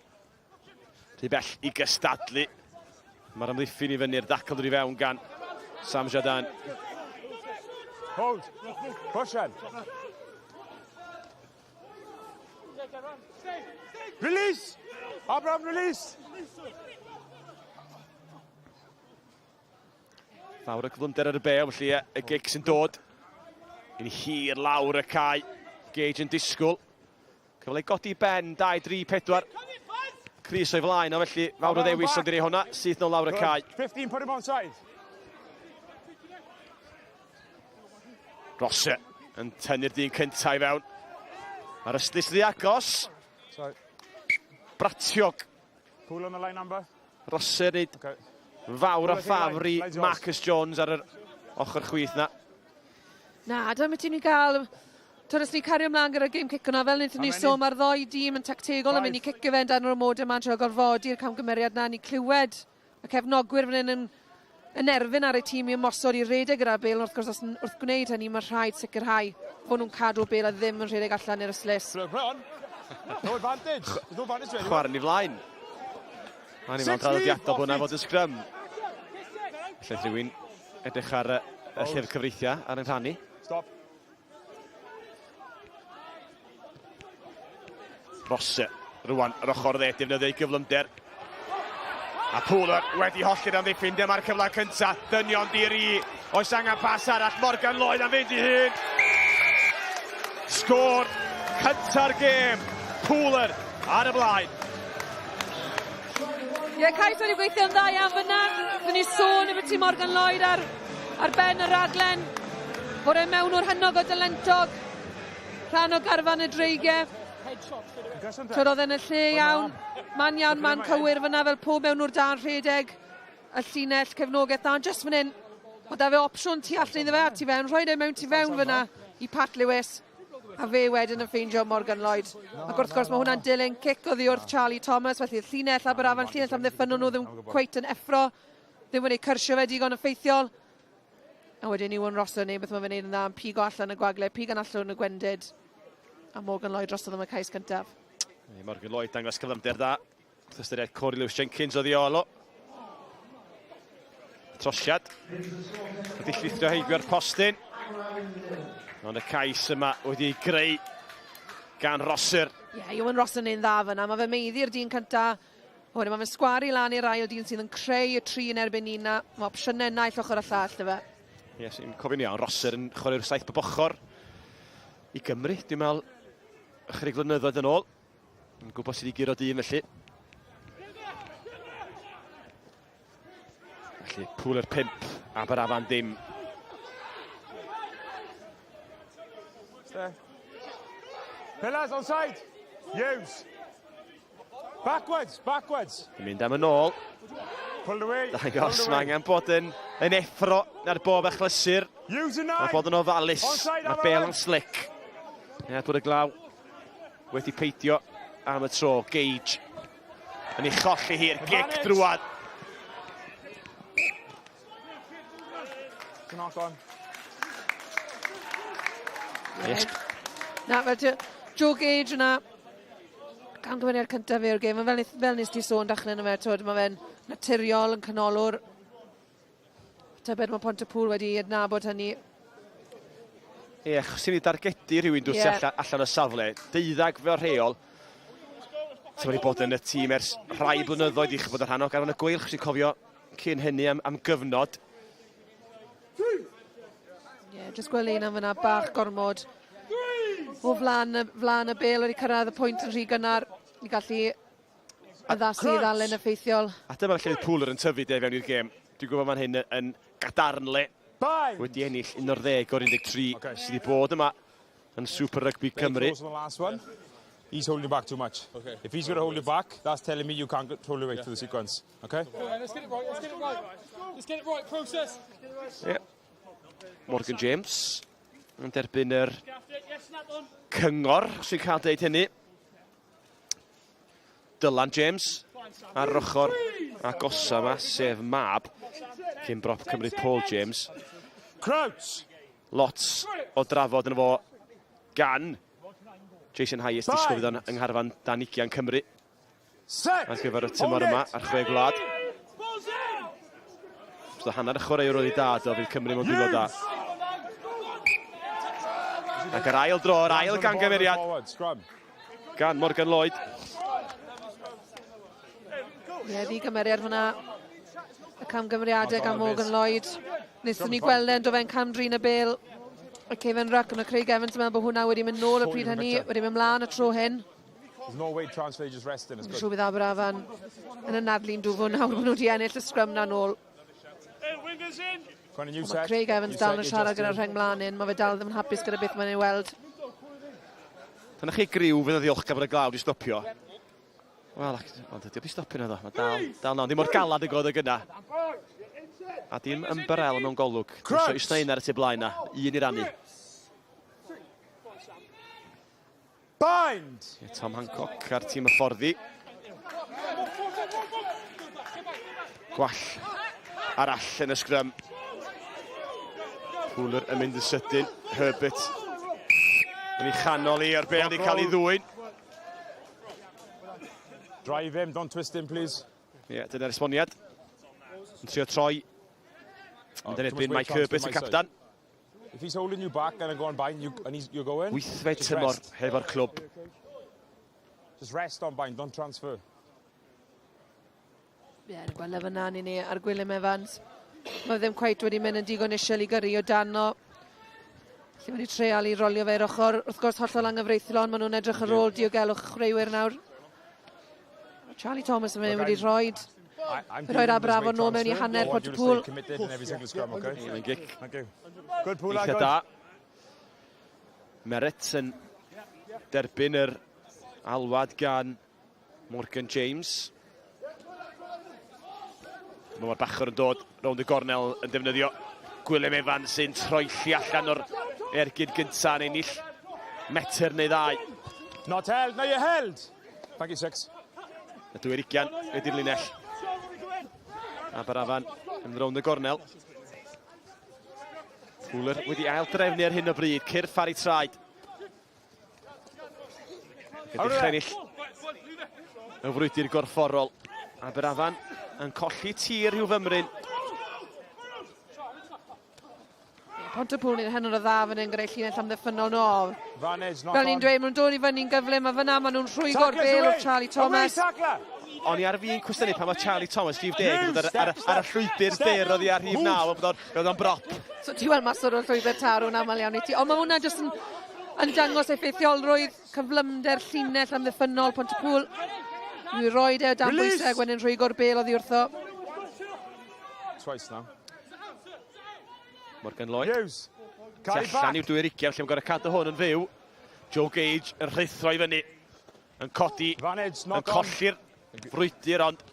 Rhy bell i gystadlu. Mae'r amddiffyn i fyny'r dacl dod i fewn gan Sam Jadan. Hold. Push on. Release! Abraham, release! Fawr o gyflymder ar y bel, felly y gic sy'n dod yn hir lawr y cae. Gage yn disgwyl. Cyfle i godi ben, 2, 3, 4. Cris o'i flaen o, felly fawr o ddewis ond i rei hwnna, syth nôl lawr y cae. 15, put him on side. Rosse yn tynnu'r dyn cyntaf i fewn. Mae'r ystlys rhy agos. Sorry. Bratiog. Pool on the line number. Rosse yn neud okay. fawr o ffafr i Marcus Jones ar yr ochr chwith na. Na, dyma ti'n ni gael... Twyd, os ni cario ymlaen gyda'r game cic yna, fel wnaethon ni sôn, mae'r ddoi dîm yn tactegol yn mynd i cicio fe dan yr amodau yma'n trio gorfodi'r camgymeriad na. Ni clywed y cefnogwyr fan hyn yn, yn erfyn ar eu tîm i ymosod i redeg gyda'r bel, ond wrth gwrs, os, wrth gwneud hynny, mae rhaid sicrhau fod nhw'n cadw bel a ddim yn rhedeg allan i'r ystlys. No advantage. There's no advantage to anyone. Chwarae ni flaen. Mae'n i'n traddodiadol bod yna fod yn sgrym. Lle rhywun edrych ar y, y llyfr cyfreithiau ar ein rhannu. Stop. Rosse, rwan, yr ochr dde, defnyddio ei gyflymder. A Pooler wedi hollti'r amddiffyn, dyma'r cyfle cyntaf, dynion di-ri. Oes angen pas arall, Morgan Lloyd am fynd i hun. Sgôr cynta'r gêm, Pooler ar y blaen. Ie, yeah, cais wedi gweithio'n dda iawn fyna. Fy ni sôn efo ti Morgan Lloyd ar, ar ben y raglen. Bod e mewn o'r hynod o dylentog. Rhan o garfan y dreigiau. Twyd oedd e'n y lle iawn. Man iawn, man cywir fyna fel pob mewn o'r da'n rhedeg. Y llinell cefnogaeth dda. Ond just fan hyn, oedd da fe opsiwn tu allan iddo fe a tu fewn. Rhoi e mewn tu fewn fyna i Pat Lewis. A fe wedyn yn ffeindio Morgan Lloyd. Ac wrth gwrs mae hwnna'n dilyn cic oddi wrth Charlie Thomas, felly llinell Aberafan, llinell amddiffynnol nhw ddim cweit yn effro, ddim wedi cyrsio fe digon effeithiol. A wedyn Iwan Rosser neu beth mae fe'n neud yn dda, yn pigo allan y gwagle, pigo'n allan y gwendid. A Morgan Lloyd drosodd am y cais cyntaf. Morgan Lloyd dangos cyflymder dda. Wrth ystyried Corey Lewis Jenkins oddi ôl o. Trosiad. Wedi llithro heibio'r postyn. Ond y cais yma wedi ei greu gan Rosser. Ie, yeah, Iwan Rosser yn dda fyna. Mae fe meiddi'r dyn cynta. Wedyn mae fe'n sgwaru lan i'r ail dyn sydd yn creu y tri yn erbyn un na. Mae opsiynau naill ochr a llall, dy fe. Ie, yes, i'n cofio'n iawn, Rosser yn chwarae'r saith bob ochr i Gymru. Dwi'n meddwl ychydig flynyddoedd yn ôl. Yn gwybod sydd wedi guro dyn felly. Felly pŵl yr 5, Aberafan dim. Pillars on side. Use. Backwards, backwards. Yn mynd am yn ôl. Pulled away. Dangos, mae angen bod yn, yn effro ar bob achlysur. Mae bod yn ofalus. Mae bel yn slick. Er bod y glaw wedi peidio am y tro. Gage yn ei cholli hi'r gic drwad. Knock on. Yes. Na, fel Joe Gage yna, camgymeriad cyntaf fe o'r gêm, fel, fel nes ti sôn dechrau yna fe, twyd, mae fe'n naturiol yn canolwr. Tybed mae Pontypool wedi adnabod hynny. Ie, achos ti'n ei dargedu rhywun dwt yeah. allan, allan o safle. Deuddag fel rheol. Ti'n wedi bod yn y tîm ers rhai blynyddoedd i chi bod yn rhan o garfan y gweilch, sy'n cofio cyn hynny am, am gyfnod. Ie, yeah, jyst gweld un am fyna bach gormod o flan, flan y bel wedi cyrraedd y pwynt yn rhy gynnar i gallu addasu i ddalen effeithiol. A dyma lle fydd Pooler yn tyfu de fewn i'r gêm. Dwi'n gwybod fan hyn yn gadarnle. Wedi ennill 11 o'r 13 okay. sydd wedi bod yma yn Super Rugby Cymru. He's holding back too much. Okay. If he's going to hold you back, that's telling me you can't control your way yeah. through the sequence. Okay? Let's get it right, let's get it right. Let's get it right, process. Yeah. Morgan James yn derbyn yr cyngor, os yw'n cael deud hynny. Dylan James ar yr ochr agosa yma, sef mab cyn brop Cymru Paul James. Crouch! Lot o drafod yn fo gan Jason Hayes, disgwyl fydd o'n yng ngharfan dan ugian Cymru. Ar gyfer y tymor yma ar chwe gwlad. So hanner y chwaraewr oedd ei dad o fydd Cymru mewn dwylo da. Ac yr ail dro, yr ail gangymeriad gan Morgan Lloyd. Ie, yeah, ddi-gymeriad hwnna. Y camgymeriadau gan Morgan Lloyd. Wnaethon ni gweld e'n do fe'n cam-drin y bel. Y Kevin Ruck, ond Craig Evans yn meddwl bod hwnna wedi mynd nôl y pryd hynny, wedi mynd mlaen y tro hyn. There's no way transfer, just resting. It's good. Siŵr bydd Aberafan yn anadlu'n dwfwn nawr bod nhw wedi ennill y sgrym na nôl. Mae Craig Evans dal yn siarad gyda'r rheng mlaen un, mae fe dal ddim yn hapus gyda beth mae'n ei weld. Dyna chi griw fydd yn ddiolchgar bod y glaw wedi stopio. Wel, ond ydy o wedi stopio na ddo. Mae dal, dal na. Ddim mor galad ag oedd y gyna. A dim ymbarel mewn golwg. Dwi'n so un ar y tu blaen na. Un i rannu. Bind! Tom Hancock a'r tîm hyfforddi. Gwall arall yn y sgrym. Pooler yn mynd yn sydyn. Herbert yn ei chanol i a'r bel wedi cael ei ddwyn. Drive him, don't twist him, please. Ie, yeah, dyna'r esboniad. Yn trio troi. Yn erbyn Mike Herbert, y captan. If he's holding you back and going bind, you, and he's, you're going. Wythfed tymor hefo'r clwb. Just rest on bind, don't transfer. Ie, yeah, gweld e fyna ni ni ar Gwilym Evans. Mae ddim cweit wedi mynd yn digon isiel i gyrru o dan o. Lle wedi treial i rolio fe i'r ochr. Wrth gwrs, hollol anghyfreithlon, maen nhw'n edrych ar ôl diogelwch chwaraewyr nawr. Charlie Thomas yn mynd wedi rhoi rhoi'r Aberafon nôl mewn i hanner Pontypool. Mae'n gic. Eitha da. Merritt yn derbyn yr alwad gan Morgan James. Mae'r bachwr yn dod rownd y gornel yn defnyddio Gwilym Evans sy'n troelli allan o'r ergyd gyntaf yn ennill metr neu ddau. Not held, now you're held! Thank you, six. Y dwy'r ugian ydy'r linell. Aberafan yn rownd y gornel. Pooler wedi ail drefnu ar hyn o bryd, cyrff ar ei traed. Yn dechrau ennill y frwydr gorfforol. Aberafan yn colli tir rhyw fymryn. Pontypool yn hynod o dda fan hyn gyda'i llinell amddiffynnol nhw. Fel ni'n dweud, maen nhw'n dod i fyny'n gyflym a fyna maen nhw'n rhwygo'r bel o'r Charlie Thomas. O'n i ar fin cwestiynu pan mae Charlie Thomas, rhif 10, yn dod ar, ar, ar, ar y llwybr byr oddi ar rhif 9, a bod o'n brop. So ti weld mas o'r llwybr tarw'n aml iawn i ti. Ond mae hwnna jyst yn, yn dangos effeithiolrwydd cyflymder llinell amddiffynnol Pontypool. Dwi'n rhoi e o dan bwysau ac wedyn rhwygo'r bel oddi wrtho. Twice now. Morgan Lloyd. Hughes. Tu allan i'w dwy'r ugian, lle mae'n gorau cadw hwn yn fyw. Joe Gage yn rhuthro i fyny. Yn codi, yn colli'r frwydr, ond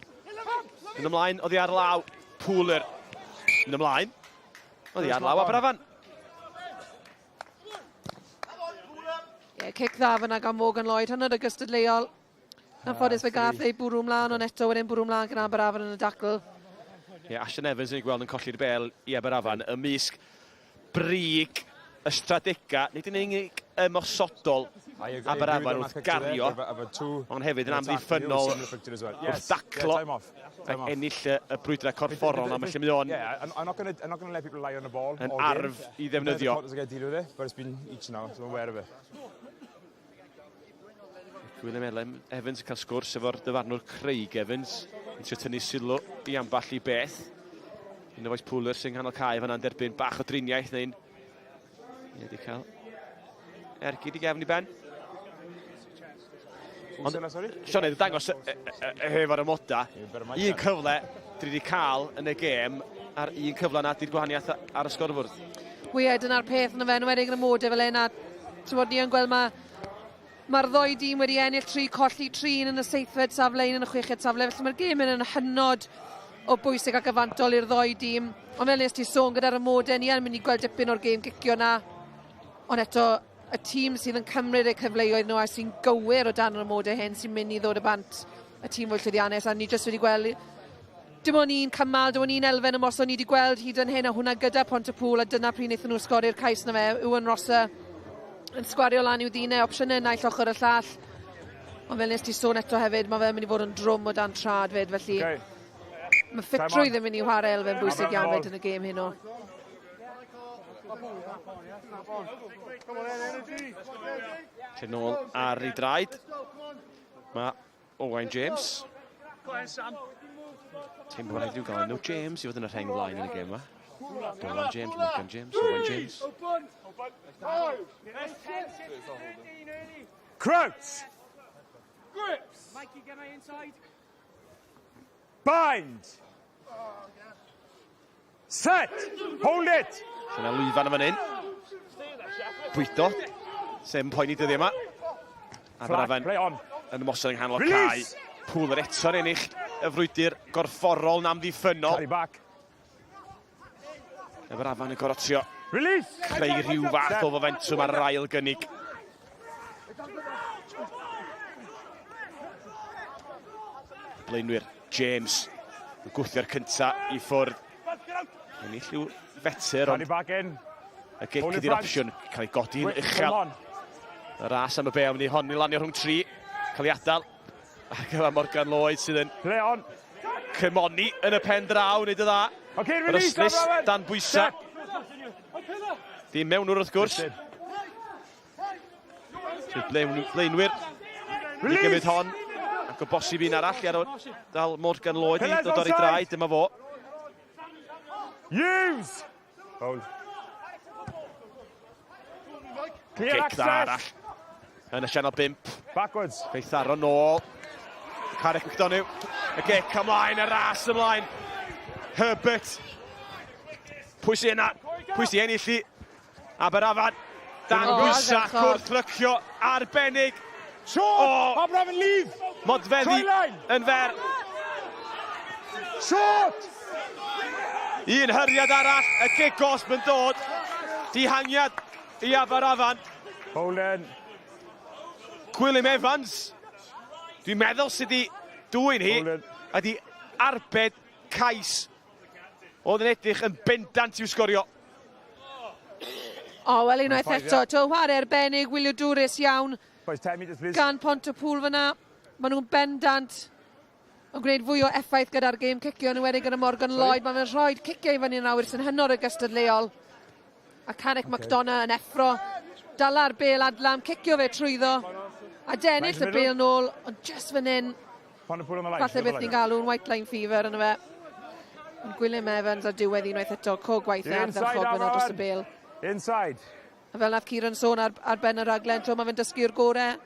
yn ymlaen oddi ar law Pooler. Yn ymlaen, oddi ar law Aberafan. Ie, yeah, cic dda fyna gan Morgan Lloyd, hynod o gystadleuol. Anffodus fe gath ei bwrw mlaen, ond eto wedyn bwrw mlaen gan Aberafan yn y dacl. Ie, yeah, Ashton Evans yn ei gweld yn colli'r bel i Aberafan ymysg brig y stradega, nid yn unig ymosodol Aberafan wrth gario, ond hefyd yn amddiffynnol wrth daclo ac ennill y, y brwydrau corfforol na, felly mae o'n yn arf i ddefnyddio. Gwilym Elen Evans yn cael sgwrs efo'r dyfarnwr Craig Evans yn trio tynnu sylw i ambell i beth. Un o fois Pooler sy'n nghanol cae fanna'n derbyn bach o driniaeth neu'n Ie, wedi cael ergyd i gefn i ben. Ond, Sioned, yn dangos hefo'r amoda, un cyfle dwi wedi cael yn y gêm, a'r un cyfle na di'r gwahaniaeth ar y sgorfwrdd. Wel ie, dyna'r peth yna fe, yn enwedig yn y mode fel hyn, a ti'n ni yn gweld mae Mae'r ddou dîm wedi ennill tri, colli tri, un yn y seithfed safle, un yn y chweched safle, felly mae'r gêm yn hynod o bwysig ac afantol i'r ddou dîm. Ond fel nes ti sôn, gyda'r amodau, ni yn mynd i gweld dipyn o'r gêm gicio na. Ond eto, y tîm sydd yn cymryd eu cyfleoedd nhw a sy'n gywir o dan yr amodau hyn sy'n mynd i ddod y bant y tîm fwy llwyddiannus. A ni jyst wedi gweld dim ond un cymal, dim ond un elfen ymosod ni wedi gweld hyd yn hyn, a hwnna gyda Pontypool, a dyna pryd wnaethon nhw sgori'r cais na fe, Iwan Rosser yn sgwario lan i'w ddine, opsiynau naill ochr y llall. Ond fel nes ti sôn eto hefyd, mae fe'n mynd i fod yn drwm o dan trad fyd, felly okay. mae ffitrwydd yn mynd i chwarae elfen bwysig iawn fyd yn y gêm heno. Lle nôl ar ei draed. Mae Owain James. Teimlo rhaid i'w gael enw James i fod yn y rheng flaen yn y gêm yma. Dylan James, Morgan James, Owain James. Crouch! Grips! Mikey, get my inside. Bind! Set! Hold it! Dyna lwyfan yn fan hyn. Bwydo. Sef yn poeni dyddiau yma. Aberafan yn ymosod yng nghanol y cae. Pooler eto'n ennill y frwydr gorfforol na amddiffynnol. Carry back. Aberafan yn gorfod trio Release! creu rhyw fath o fomentwm ar yr ail gynnig. Blaenwyr James yn gwthio'r cynta i ffwrdd. Ennill yw fetr, ond y gic ydy'r opsiwn. Cael ei godi'n uchel. Y ras am y bel, mynd i honni lanio rhwng tri. Cael ei adael. Ac yma Morgan Lloyd sydd yn Play on. cymoni yn y pen draw, wneud y dda. Okay, release, Yr ystlys dan bwysau. Dim mewnwr wrth gwrs. Blaenwyr i gymryd hon. Ac o bosib un arall i ar dal Morgan Lloyd i ddod ar ei draed. Dyma fo. Use! Hold. Clear Cic dda arall. Yn y sianel 5. Backwards. Feitharo nôl. Carrick McDonough. Y gic ymlaen, y ras ymlaen. Herbert. Pwy sy'n yna? Pwy sy'n ennill i? Aberafan dan oh, bwysa cwrdd rycio arbennig. Short! Oh, Aberafan leave! Modfeddi yn fer. Short! Un hyriad arall, y cic gosb yn dod. Dihangiad i Aberafan. Bowlen. Gwilym Evans. Dwi'n meddwl sydd wedi dwy'n hi. A di arbed cais Oedd yn edrych yn bendant i'w sgorio. O, wel unwaith eto, to chwarae arbennig, wyliodwrus iawn gan Pontypool fyna. Maen nhw'n bendant yn gwneud fwy o effaith gyda'r gêm cicio, yn enwedig gyda Morgan Lloyd. Mae fe'n rhoi cicio i fyny nawr sy'n hynod o gystadleuol. A Carrick McDonough yn effro. Dala'r bêl adlam, cicio fe trwyddo. A dennill y bêl nôl, ond just fan hyn, falle beth ni'n galw'n white line fever yna fe. Ond Gwilym Evans ar diwedd unwaith eto, co gwaith e ardderchog fyna dros y bêl. Inside. A fel nath Kieran sôn ar ben y raglen, to, mae fe'n dysgu'r gorau.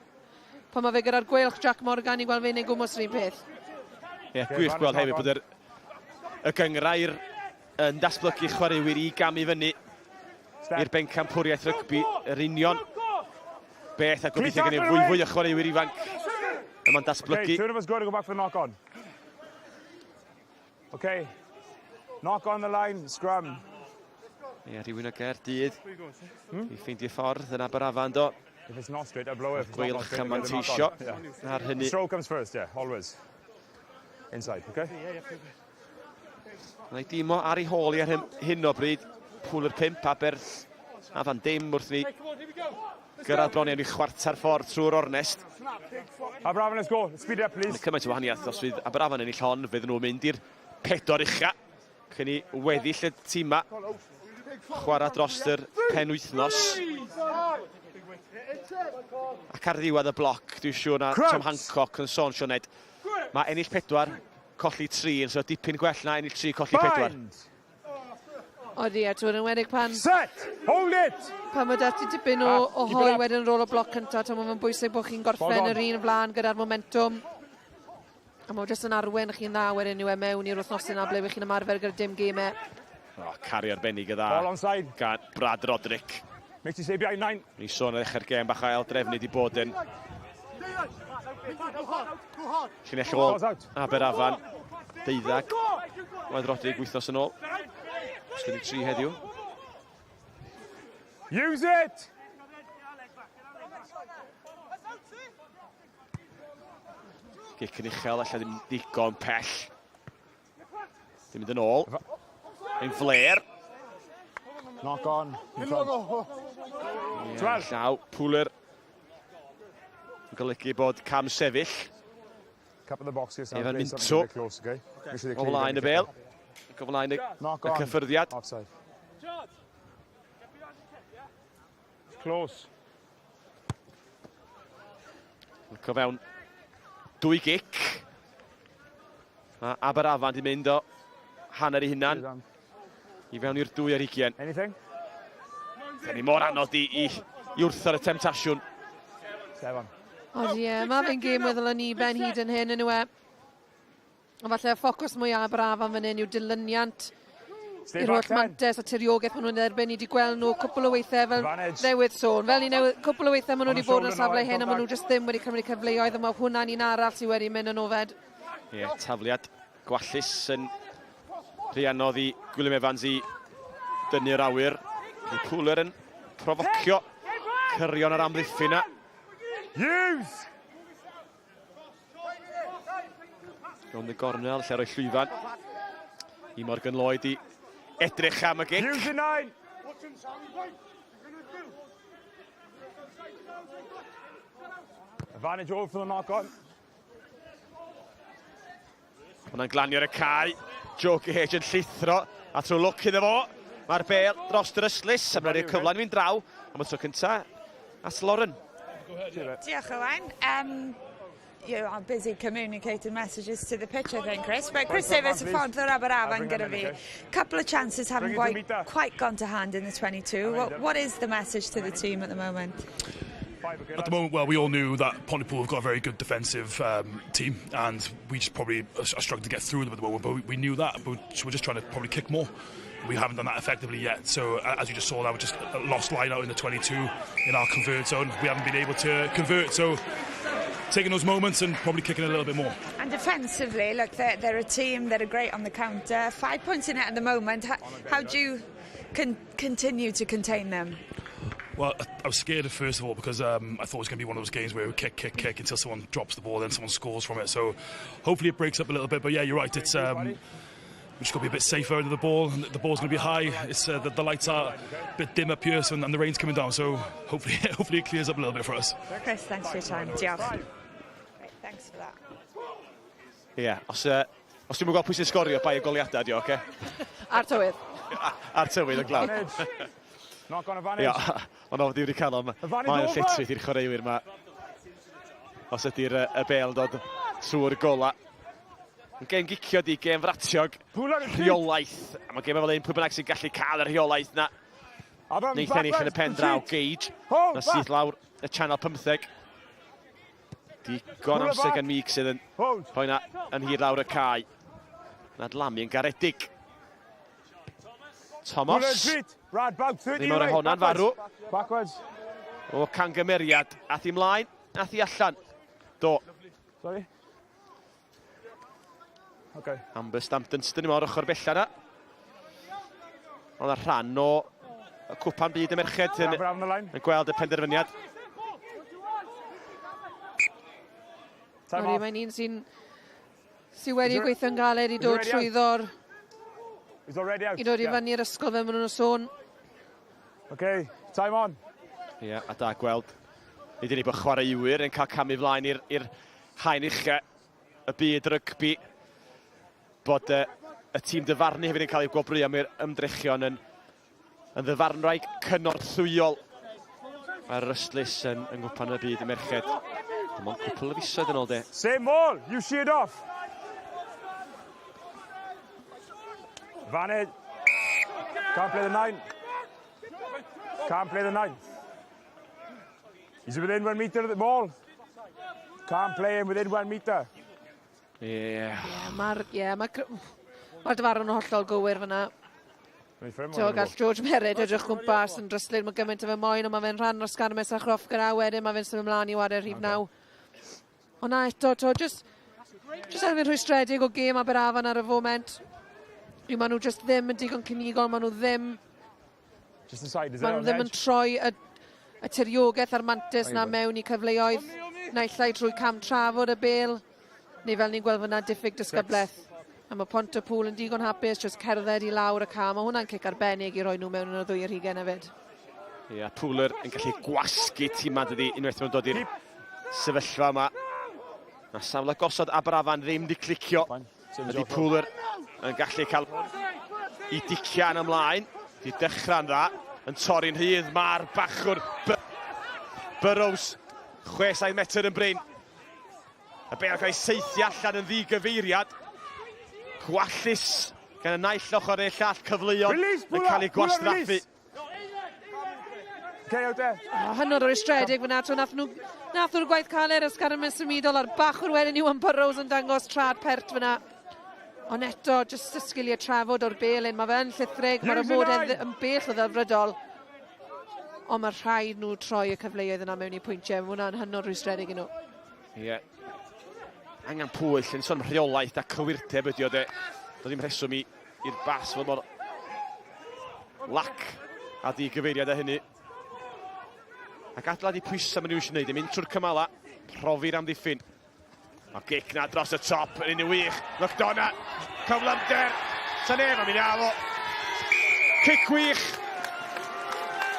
Pan mae fe gyda'r Gweilch, Jack Morgan, i gweld fe'n ei gwmws yr un peth. Ie, yeah, gwych gweld hefyd bod y gynghrair yn datblygu chwaraewyr i gamu fyny i'r bencampwriaeth rygbi, yr union beth a gobeithio gen i fwy fwy o chwaraewyr ifanc yma'n datblygu. Okay, two of us go to go back for the knock on. Okay, knock on the line, scrum. Ie, rhywun o Gaerdydd i ffeindio ffordd yn Aberafan do. If it's not straight, I blow it. Gweilch am manteisio ar hynny. Throw comes first, yeah, always. Inside, okay? Mae dimo ar ei hôl i ar hyn o bryd. Pwyl yr 5, Aberafan dim wrth ni gyrraedd bron iawn i chwarter ffordd trwy'r ornest. Aberafan, let's go. Speed up, please. Mae cymaint o wahaniaeth os fydd Aberafan ennill hon, fydd nhw'n mynd i'r 4 ucha. Cyn i weddill y tîma chwarae dros yr penwythnos. Ac ar ddiwedd y bloc, dwi'n siŵr na Tom Hancock yn sôn, Sioned, mae ennill 4, colli 3 yn so dipyn gwell na ennill 3, colli 4. Odi, a ti'n enwedig pan... Set! Hold it! Pan mae dati dipyn o hoi wedyn yn ôl o bloc cyntaf, ti'n mae'n bwysig bod chi'n gorffen yr un flaen gyda'r momentum. A mae'n jyst yn arwen chi'n dda wedyn yw e mewn i'r wythnos yna ble wych chi'n ymarfer gyda dim gemau. O, cario arbennig y dda. Ball on side. Gan Brad Roderick. Makes you say behind nine. Ni sôn ar ddechrau'r gêm bach o ail drefnu di bod yn llinell ôl Aberafan. 12. Oedd Roderick wythnos yn ôl. Sgynnu 3 heddiw. Use it! Gic yn uchel, allan ddim digon pell. Dim mynd yn ôl. Ein flair. Knock on. In front. Yeah, llaw, Pooler. Yn golygu bod cam sefyll. Couple of the boxes. Evan Minto. Close, okay? O flaen y bel. Ac o flaen y cyffyrddiad. Offside. Close. Ac o fewn 2 gic. Mae Aberafan di mynd o hanner ei hunan i fewn i'r 22. Anything? Da ni mor anodd i wrth ar y temtasiwn. Seven. Odi e, mae fe'n gêm weddol yn i ben hyd yn hyn yn yw e. Ond falle y ffocws mwy Aberafan fan hyn yw dilyniant i'r holl mantes a tiriogaeth maen nhw'n erbyn. Ni wedi gweld nhw cwpl o weithiau fel newydd sôn. Fel ni newydd, cwpl o weithiau maen nhw wedi bod yn y safle hyn a maen nhw jyst ddim wedi cymryd cyfleoedd, a mae hwnna'n un arall sydd wedi mynd yn ofed. Ie, yeah, tafliad gwallus yn rhy anodd i Gwilym Evans i dynnu'r awyr. Pooler yn profocio cyrion yr amddiffyn yna. Use! Rownd y gornel, lle roi llwyfan i Morgan Lloyd i edrych am y gic. Use the nine! Advantage over for the knock on. Hwna'n glanio ar y cae. Joe Gage yn llithro a trwy lwc iddo fo. Mae'r bêl dros yr ystlys a mae'n rhaid cyfle yn mynd draw am y tro cyntaf at Lauren. Diolch, Owain. You are busy communicating messages to the pitch, I think, Chris. But Chris Davies, ffordd o'r Aberafan gyda fi. Couple of chances haven't quite gone to hand in the 22. What is the message to the team at the moment? At the moment, well, we all knew that Pontypool have got a very good defensive team, and we just probably are struggling to get through them at the moment, but we knew that, but we're just trying to probably kick more. We haven't done that effectively yet, so as you just saw, that we just lost line out in the 22 in our convert zone. We haven't been able to convert, so taking those moments and probably kicking a little bit more. And defensively, look, they're a team that are great on the counter. 5 points in it at the moment. How do you continue to contain them? Well, I was scared at first of all because I thought it was going to be one of those games where we kick, kick, kick until someone drops the ball, then someone scores from it. So hopefully it breaks up a little bit. But yeah, you're right. It's We just got to be a bit safer under the ball. And the ball's going to be high. It's uh, the, the lights are a bit dim up here, so, and the rain's coming down. So hopefully, hopefully it clears up a little bit for us. Chris, thanks for your time. Diolch. Great, thanks for that. Ie, yeah, os, uh, os dwi'n gweld pwy sy'n sgorio, bai y goliadau, di, oce? Okay? A'r tywydd. A'r tywydd, y glaw. Knock on advantage. Ia, ond ofn wedi cael am. Mae'n lletrith i'r chwaraewyr yma. Os ydy'r y bel dod trwy'r gola. Yn gêm gicio di, gêm fratiog. Rheolaeth. A mae gêm fel un pwy bynnag sy'n gallu cael y rheolaeth na. Neith ennill yn y pen draw, Gage. Na syth lawr y channel 15. Digon amser gan Meek sydd yn rhoi na yn hir lawr y cae. Nad lamu yn garedig. Thomas. Ddim o'r honna'n farw. Backwards. O cangymeriad. Ath i mlaen, ath i allan. Do. Sorry. Okay. Amber Stampton dyn ni mor ochr bella na. Ond ar rhan o y cwpan byd y merched yn, yn gweld y penderfyniad. Odi, mae'n un sy'n sy wedi gweithio'n galed i dod trwyddo'r... I dod i fyny'r ysgol fel maen nhw'n sôn. Okay, time on. Ie, yeah, a da gweld. Nid unig bod chwaraewyr yn cael camu flaen i'r haen ucha y byd rygbi. Bod y, y tîm dyfarnu hefyd yn cael ei gwobrwyo am yr ymdrechion yn, yn ddyfarnwraig cynorthwyol ar yr ystlys yn, yng Nghwpan y Byd y Merched. Dim ond cwpl o fisoedd yn ôl de. Same ball, you sheared off. Vantage. Can't play the nine. Can't play the nine. He's within one metre of the ball. Can't play him within one metre. Ie. Yeah. Yeah, mae'r yeah, ma ma dyfarwn yn hollol gywir fyna. To, gall George Merritt edrych gwmpas yn dryslyd, mae gymaint o fe moyn, ond mae fe'n rhan o'r sgarmes a chroff gyda wedyn, mae fe'n symud ymlaen i ware'r rhif 9. Ond na eto, to, just, just elfen rhwystredig o gêm Aberafan ar y foment. Yw maen nhw just ddim yn digon cynigol, maen nhw ddim... Just inside, is maen nhw ddim yn troi y, y tiriogaeth a'r mantis na mewn i cyfleoedd. Naill ai trwy cam trafod y bel, neu fel ni'n gweld fyna diffyg disgyblaeth. A mae Pontypool yn digon hapus, jyst cerdded i lawr y ca. Mae hwnna'n cic arbennig i roi nhw mewn yn y ddwy ar hugen hefyd. Ie, yeah, Pooler yn gallu gwasgu tîm dydi unwaith mae'n dod i'r sefyllfa yma. Mae safle gosod Aberafan ddim di clicio. Ydy Pooler yn gallu cael i dician ymlaen. Di dechrau'n dda, yn torri'n rhydd. Mae'r bachwr Burrows, 6-7 metr yn brin. Y bel cael ei saethu allan yn ddigyfeiriad. Gwallus gan y naill ochr neu'r llall cyfleon yn cael ei gwastraffu. Okay, out there. Oh, hynod o rwystredig fyna, to nath nhw, nath nhw'r gwaith caled ysgarmes symudol a'r bachwr wedyn Iwan Burrows yn dangos trad pert fyna. Ond eto, jyst y sgiliau trafod o'r belyn, mae fe'n llithrig, mae'r amodau yn bell o ddelfrydol. Ond mae rhaid nhw troi y cyfleoedd yna mewn i pwyntiau, mae hwnna'n hynod rwystredig i nhw. Ie. Yeah. Angen pwyll, yn sôn rheolaeth a cywirdeb ydi o de. Doedd ddim rheswm i i'r bas fod mor lac a di gyfeiriad a hynny. Ac adeiladu pwysau maen nhw eisiau gwneud, yn mynd trwy'r cymala, profi'r amddiffyn. Mae gic na dros y top yn un wych. McDonough, cyflymder, sa neb am ei ddal o. Cic wych.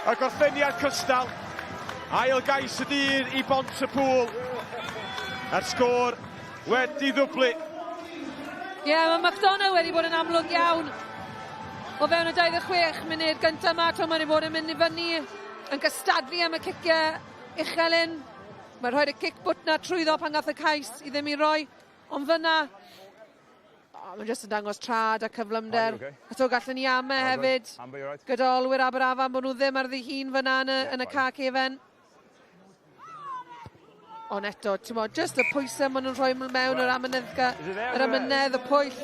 Y gorffeniad cystal. Ail gais y dydd i Bont y Pŵl. A'r sgôr wedi ddwblu. Ie, yeah, mae McDonough wedi bod yn amlwg iawn. O fewn y 26 munud gyntaf yma, to mae wedi bod yn mynd i fyny yn gystadlu am y ciciau uchel un. Mae'n rhoi'r y cic bwt na trwyddo pan gath y cais i ddim i roi. Ond fyna, oh, mae'n jyst yn dangos trad a cyflymder. Okay. A to gallwn ni ame hefyd. Amber, you right? Gyda olwyr Aberafan bod nhw ddim ar ddihun fyna yn y, yn y ca cefen. Ond eto, ti'n mo, just y pwysau maen nhw'n rhoi mewn yr amyneddga, yr amynedd, y pwyll.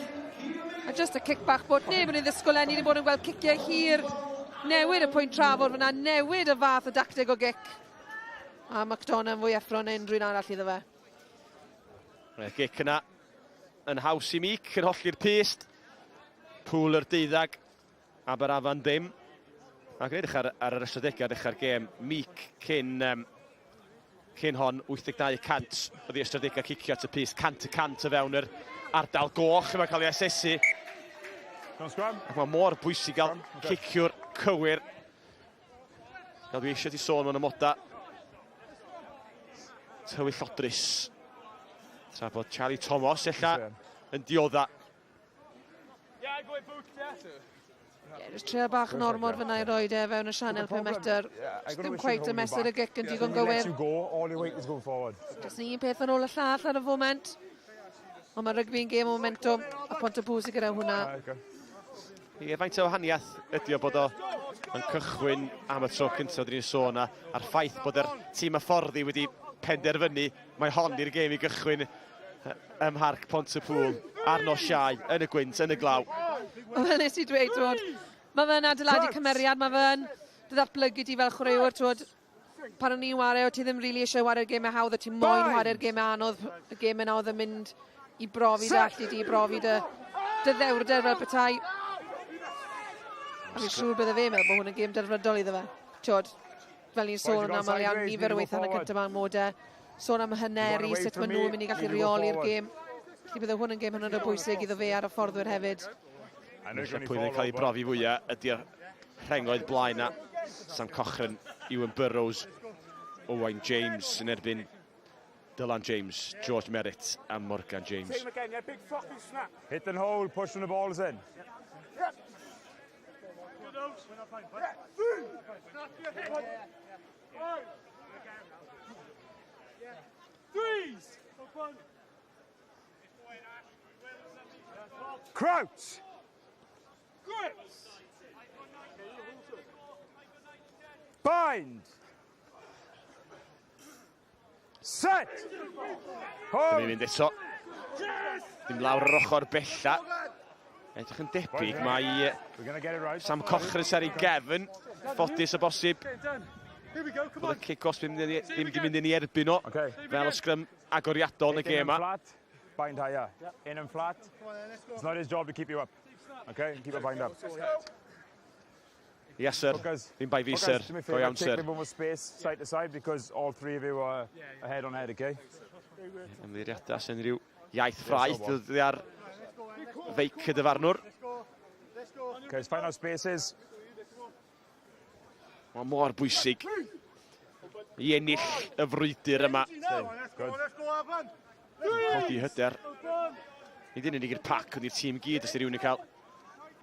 A just y cic bach bod neb yn ei ddisgwyl e, ni wedi bod yn gweld ciciau hir. Newid y pwynt trafod fyna, newid y fath o dacteg o gic. A McDonough yn fwy effro na unrhyw un arall iddo fe. Y gic yna yn haws i Mic, yn hollti'r pyst. Pŵl yr deuddag, Aberafan dim. Ac yn edrych ar, ar yr ystadegau dechrau'r gêm, Mic cyn, um, cyn hon 82% oedd ei ystadegau cicio at y pyst, 100% o fewn yr ardal goch yma'n cael ei asesu. Ac mae mor bwysig gael ciciwr cywir. Fel dwi eisiau ti sôn mewn ymoda. Tywyll Llodrus. Tra bod Charlie Thomas ella yn diodda. Yeah, just trio bach yn ormod fyna i roed e fewn y sianel 5 metr. Just ddim cweit y mesur y gic yn digon gywir. Just un peth yn ôl y llall ar y foment. Ond mae rygbi'n gêm o momentum, a Pont-y-pŵl sydd gyda hwnna. Ie, faint o wahaniaeth ydy o bod o yn cychwyn am y tro cyntaf dyn ni'n sôn a, a'r ffaith bod yr tîm hyfforddi wedi penderfynu mae hon i'r gêm i gychwyn ym Mharc Pont-y-pŵl ar nos Iau, yn y gwynt, yn y glaw. Wel, nes i dweud, twod, mae fe'n adeiladu cymeriad, mae fe'n ddatblygu ti fel chwaraewr, twod, pan o'n i'n ware, o ti ddim rili really eisiau ware'r gemau hawdd, o ti moyn ware'r gemau anodd, y gemau na oedd yn mynd i brofi dy allu di, i brofi dy, dy ddewrder fel petai. A fi'n siŵr bydde fe'n meddwl bod hwn yn gêm derfynol iddo fe. Twod, fel ni'n sôn yn aml iawn, nifer o weithiau yn y cyntaf mewn modau, sôn am hyneru, sut maen nhw'n mynd i gallu reoli'r gêm. Felly bydde hwn yn gêm hynod o bwysig iddo fe ar y fforddwyr hefyd. Felly pwy yn cael ei brofi fwyaf ydy'r rhengoedd blaen na. Sam Cochrane, Ewan Burrows, Owain James yn erbyn Dylan James, George Merritt a Morgan James. Hit and hold, push when the ball's in. Crouch! Bind! Set! Home! Ni'n mynd eto. Dim lawr yr ochr bella. Edrych yn debyg, mae Sam Cochrane ar ei gefn. Ffodus o bosib. Bod y cic os ddim wedi mynd yn ei erbyn o. Fel y sgrym agoriadol yn y gêm yma. Bind higher. In and flat. It's not his job to keep you up. Okay, keep a bind up. Yes, sir. Ddim bai fi, sir. Go iawn, sir. Take more space side to side because all three of you are head on head, okay? Ymddiheuriadau sy'n rhyw iaith ffraeth dod ar feic y dyfarnwr. Okay, let's find our spaces. Mae mor bwysig i ennill y frwydr yma. Codi hyder. Nid yn unig i'r pac, ond i'r tîm gyd os ydy rhywun yn cael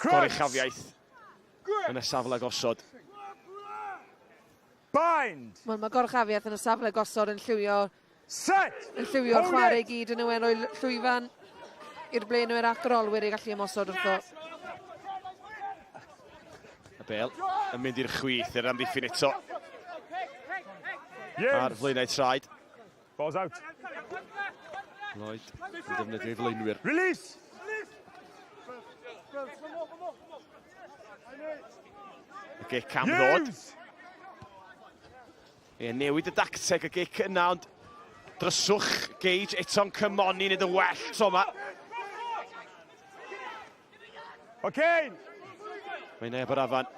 goruchafiaeth yn y safle gosod. Bind! Wel, mae goruchafiaeth yn y safle gosod yn lliwio Set! Yn lliwio'r chwarae i gyd yn yw roi llwyfan i'r blaenwyr ac yr olwyr i gallu ymosod wrtho. Y bel yn mynd i'r chwith i'r amddiffyn eto. Ar flaenau traed. Balls out. Lloyd yn defnyddio ei flaenwyr. Release! Y gic am ddod. Ie, newid y dacteg y gic yna, ond dryswch Gage eto'n cymoni wneud y well tro yma. Okay. Mae neb ar afan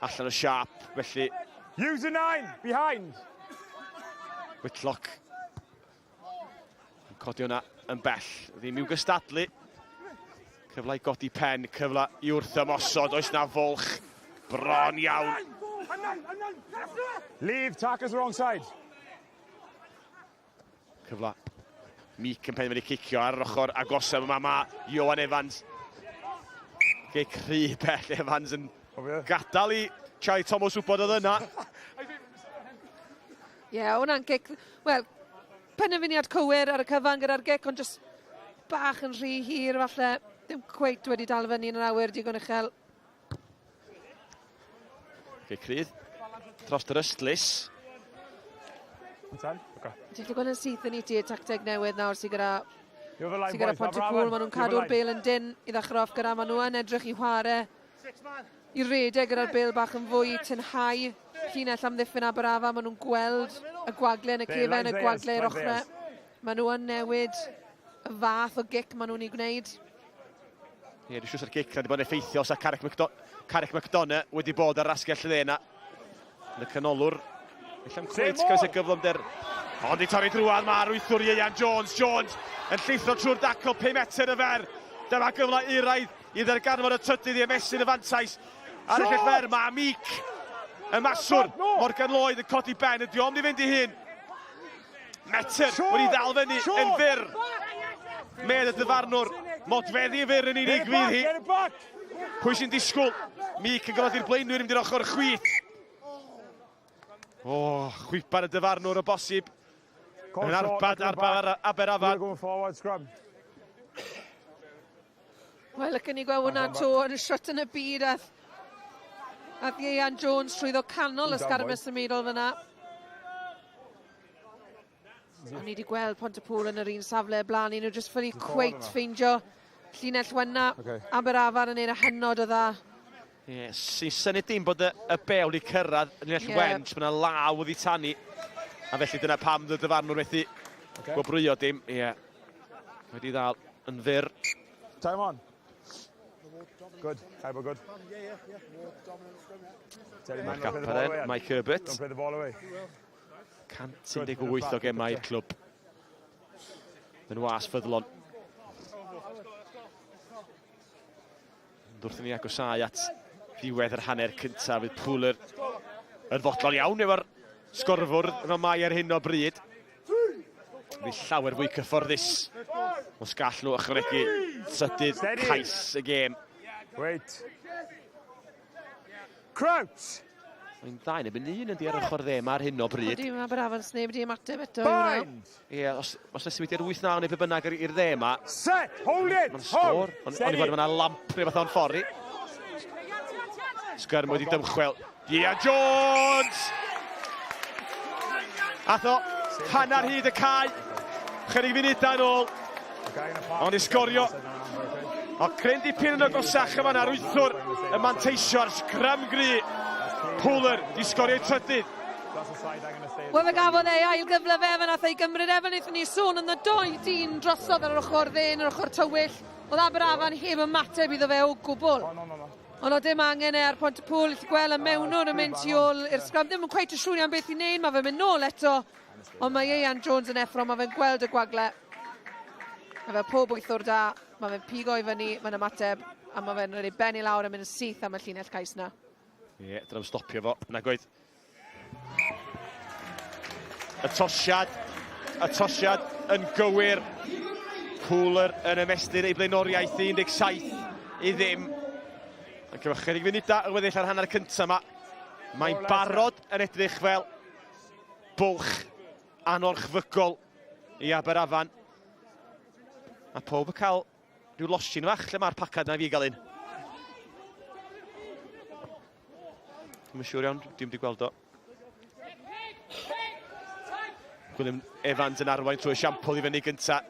allan o siap, felly... Use the nine, behind. Whitlock yn codi hwnna yn bell. Ddim i'w gystadlu. Cyfle i godi pen, cyfle i wrth ymosod. Oes na fwlch bron iawn. Leave, tackles wrong side. Cyfle. Meek yn penderfynu cicio ar yr ochr agosaf yma. Mae Ioan Evans. Gic rhy bell Evans yn gadael i Charlie Thomas wybod oedd yna. Ie, yeah, hwnna'n gic... Wel, penderfyniad cywir ar y cyfan gyda'r gic, ond jyst bach yn rhy hir falle. Ddim cweit wedi dal fyny yn yr awyr digon uchel. Gic rhydd dros yr ystlys. Ti'n gallu gweld yn syth yn i ti tacteg newydd nawr sydd gyda sydd gyda Pontypool. Maen nhw'n cadw'r bel yn dyn i ddechrau off gyda. Maen nhw yn edrych i chwarae i redeg gyda'r bel bach yn fwy, tynhau llinell amddiffyn Aberafan. Maen nhw'n gweld y gwagle yn y cefen, y gwagle i'r ochrau. Maen nhw yn newid y fath o gic maen nhw'n ei gwneud. Ie, dwi'n siŵr sa'r gic na wedi bod yn effeithio sa Carrick, McDo Carrick McDonough wedi bod ar asgell dde yna. Yn y canolwr. Ella'n cweit cael y gyflymder. Ond i torri drwad mae'r wythwr Ieuan Jones. Jones yn llithro trwy'r dacl 5 metr y fer. Dyma gyfle euraidd i ddarganfod y trydydd i ymestyn y fantais. Ar y lleill fer, mae Meek, y maswr, Morgan Lloyd yn codi ben, ydy o'm i fynd i hun. Metr wedi ddal fyny yn fyr. Medd y dyfarnwr, modfeddi yn fyr yn unig fydd hi. Pwy sy'n disgwyl? Meek yn gorfodi'r blaenwyr i mynd i'r ochr chwith. O, oh, chwiban y dyfarnwr o bosib. Yn arbad ar Aberafan. Wel, licen ni gweld hwnna 'to yn y shot yn y byd ath ath Ieuan Jones trwyddo canol y sgarmes symudol fyna. O'n ni wedi gweld Pontypool yn yr un safle y blaen, nhw jyst ffili cweit ffeindio llinell wenna okay. Aberafan yn un o hynod o dda. Ie, yeah, sy'n syni dim bod y, y bel wedi cyrraedd yn llinell yeah. wen, mae yna law wedi tanu. A felly dyna pam dy dyfarnwr methu okay. gwobrwyo dim. Ie, yeah. wedi ddal yn fyr. Time on. Good, time good. Mae'r gaparen, Mike Herbert. Don't play the ball away. 118 o gemau i'r clwb. Yn was ffyddlon. Ond wrth i ni agosáu at ddiwedd yr hanner cyntaf, fydd Pooler yn fodlon iawn efo'r sgorfwrdd fel mae ar hyn o bryd. Fydd llawer fwy cyfforddus os gall nhw ychwanegu trydydd cais y gêm. Wait. Crouch! Mae'n ddau neu un yn di ar ochr dde ma ar hyn o bryd. Ydy, mae Aberafan sneb wedi ymateb eto i hwnna. Ie, os, os nes i wedi ar 8-9 neu be bynnag i'r dde ma. Set! Hold it! Mae'n sgôr. Ond i fod yna lamp neu beth o'n ffordd i. Sgyrm wedi dymchwel. Ian Jones! Ath o hanner hyd y cae. Chydig funudau yn ôl. Ond i sgorio. O cryn dipyn yn agosach yma na'r wythwr yn manteisio ar sgrym gry. Pooler di sgorio ei trydydd. Wel fe gafodd ei ail gyfle fe, fe nath ei gymryd e, fe wnaethon ni sôn yn y doi dyn drosodd ar yr ochr dde, yn yr ochr tywyll. Oedd Aberafan heb ymateb iddo fe o gwbl. Ond oedd dim angen e ar Pontypool, i gweld y mewnwr yn mynd tu ôl i'r sgrym. Ddim yn cweit yn siŵr iawn beth i wneud, mae fe'n mynd nôl eto. Ond mae Ieuan Jones yn effro, mae fe'n gweld y gwagle. A fel pob wythwr da, mae fe'n pigo i fyny, mae'n ymateb, a mae fe'n rhoi ben i lawr a mynd yn syth am y llinell cais na. Ie, yeah, dyna'n stopio fo. Nag oedd. Y tosiad, y tosiad yn gywir. Pooler yn ymestyn ei blaenoriaeth 17 i ddim. Yn cyfo chydig funudau yn weddill ar hanner cyntaf yma. Mae'n barod yn edrych fel bwlch anorchfygol i Aberafan. A pob yn cael rhyw losin fach lle mae'r pacad na i fi gael un. Ddim yn siŵr iawn, dim wedi gweld o. Gwilym Evans yn arwain trwy esiampl i fyny gynta.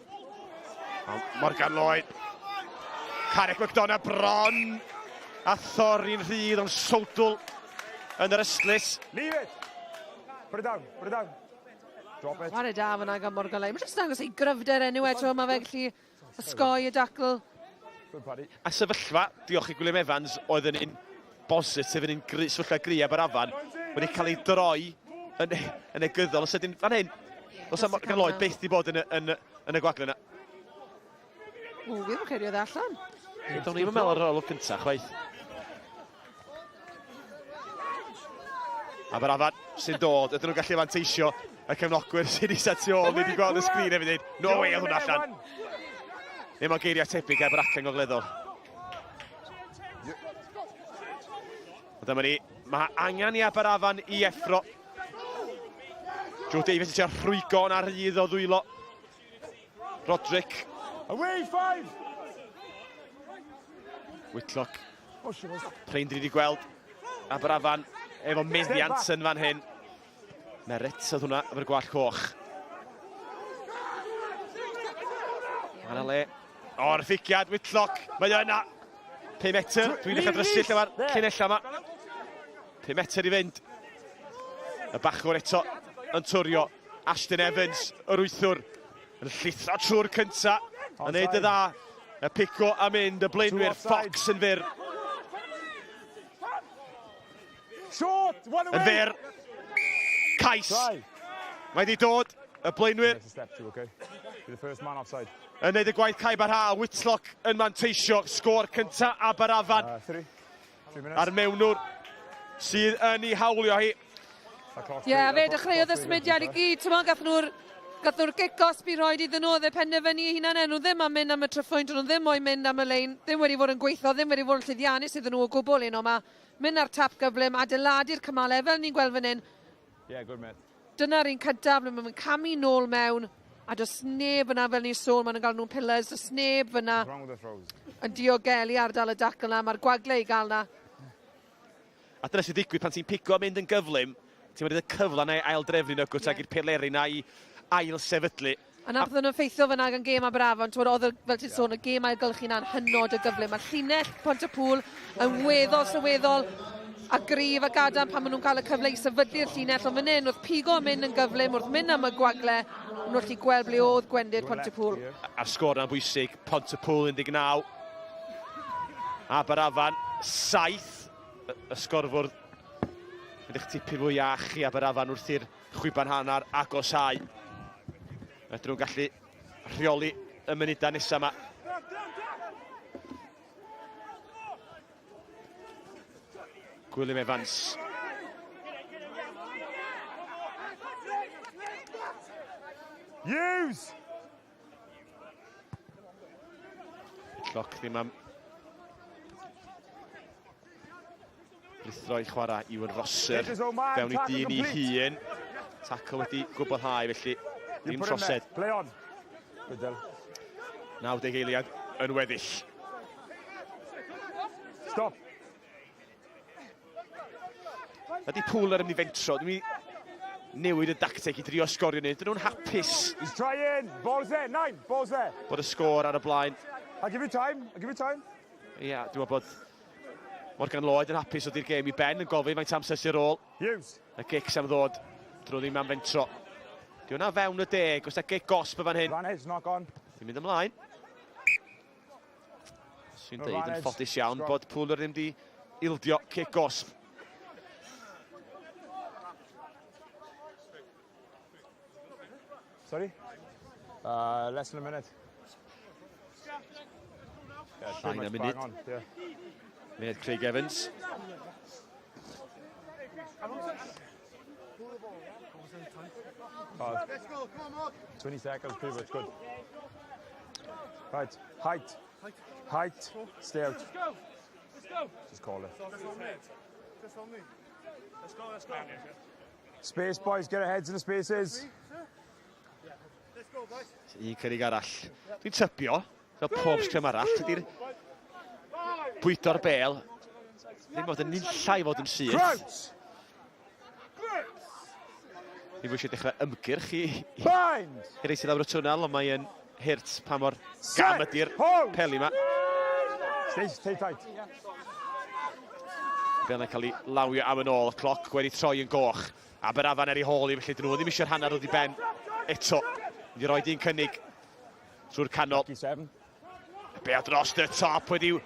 Morgan Lloyd. Carrick McDonough bron a thorri'n rhydd ond sowdl yn yr ystlys. Leave it! Put it down, put it down. Drop it. Chwarae da fyna gan Morgan Lloyd. Mae'n jyst dangos ei gryfder enw eto, mae fe'n gallu Osgoi y dacl. A sefyllfa, diolch i Gwilym Evans, oedd yn un bositif, yn un gry, sefyllfa gry Aberafan, wedi cael ei droi yn, yn negyddol. Os ydyn, fan hyn, os am Morgan Lloyd byth di bod yn, yn, yn y gwagle yna. O, fi ddim yn credu oedd e allan. Do'n i'm yn meddwl ar yr olwg cyntaf, chwaith. Aberafan sy'n dod, ydyn nhw'n gallu fanteisio y cefnogwyr sy'n eistedd tu ôl, ni wedi gweld y sgrin hefyd dweud, no way oedd hwnna allan. Neu mae geiriau tebyg efo'r acen gogleddol. A dyma ni, mae angen i Aberafan i effro. Joe Davies yn trio rhwygo yn rhydd o ddwylo. Roderick. Away, five! Whitlock. Prin dwi wedi gweld Aberafan efo meddiant yn fan hyn. Merit oedd hwnna efo'r gwallt coch. Mae yna le. O'r ffigiad, Whitlock, mae o yna. 5 metr, dwi'n dechrau drysu lle mae'r llinellau yma. 5 metr i fynd. Y bachwr eto yn twrio. Ashton Evans, yr wythwr, yn llithro trwy'r cynta. Yn neud y dda. Y pico a mynd, y blaenwyr, Fox yn fyr. Short, one away. Yn fyr. Cais. Mae wedi dod. Y blaenwyr yn neud y gwaith caib ar ha, Whitlock yn manteisio, sgôr cynta Aberafan. A'r mewnwr sydd yn ei hawlio hi. Ie, yeah, fe dechreuodd y symudiad i gyd. Ti'n gath nhw'r gath nhw'r gic gosb i roed iddyn nhw, oedd e penderfynu eu hunain, nhw ddim am mynd am y tryffwynt, nhw ddim moyn mynd am y lein, ddim wedi fod yn gweithio, ddim wedi fod yn llwyddiannus iddyn nhw o gwbl heno 'ma. Mynd ar tap gyflym, adeiladu'r cymalau, fel ni'n gweld fan hyn. Yeah, good mate. Dyna'r un cyntaf, ble maen nhw'n camu nôl mewn, a does neb yna fel ni'n sôn, maen nhw'n gael nhw'n pillars, does neb fyna yn diogelu ardal y dacl na, mae'r gwagle i gael na. A dyna sy'n digwydd pan ti'n pigo a mynd yn gyflym, ti'n mynd y cyfle na i aildrefnu nhw, gwt, yeah. ag i'r pileri na i ail sefydlu. A na bydden nhw'n effeithio fyna gan gêm Aberafan, t'mod oedd y, fel ti'n sôn, y gêm ailgylchu na'n hynod o gyflym. Mae'r llinell Pontypŵl yn weddol sylweddol a gryf a gadarn pan maen nhw'n cael y cyfle i sefydlu'r llinell, ond fan hyn, wrth pigo yn mynd yn gyflym, wrth mynd am y gwagle, nhw'n gallu gweld ble oedd gwendid Pontypŵl. A'r sgôr na'n bwysig, Pontypŵl 19, Aberafan 7, y sgorfwrdd yn eich tipyn fwy iach i Aberafan wrth i'r chwiban hanner agosáu. Ydyn nhw'n gallu rheoli y munudau nesaf yma. Gwilym Evans. Use! Cloc ddim am Rhuthro i chwarae Iwan Rosser fewn i dyn i hun. Tackle wedi gwblhau felly ddim trosedd. Play on. Good 90 eiliad yn weddill. Stop. Ydy Pooler yn mynd i fentro? Dwi'n newid y dacteg i drio sgorio ni. Dyn nhw'n hapus. He's trying. Ball's there. Nine. Ball's there. Bod y sgôr ar y blaen. I'll give you time. I'll give you time. Ia, dwi'n meddwl bod Morgan Lloyd yn hapus dod i'r gêm i ben yn gofyn faint amser sy'n ôl. Hughes. Y gics am ddod. Drwy ddim am fentro. Di hwnna fewn y deg, oes 'na gic gosb y fan hyn. Advantage, knock on. Ddim mynd ymlaen. Sy'n deud yn ffodus iawn bod Pooler ddim di ildio cic gosb. Sorry? Less than a minute. Yeah, Llai na munud. On, yeah. Munud Craig Evans. Oh, 20 seconds, pretty much good. Right, height. Height, stay out. Let's go. Let's go. Just call it. Just on me. Let's go, let's go. Space, boys, get our heads in the spaces. Un cynnig arall. Dwi'n tybio, fel pob sgrym arall, tydi'r bwydo'r bel ddim fod yn nunlla i fod yn syth. Ni fwy eisiau dechrau ymgyrch i, i, i rei sydd lawr y twnnel, ond mae'n hurt pa mor gam ydy'r peli yma. Stay, stay tight. Bel yn cael ei lawio am yn ôl, y cloc wedi troi yn goch. Aberafan er ei hôl i, felly dyn nhw ddim eisiau'r hanner ddod i ben eto. Mynd i roi un cynnig trwy'r canol. Bel dros y top wedi'w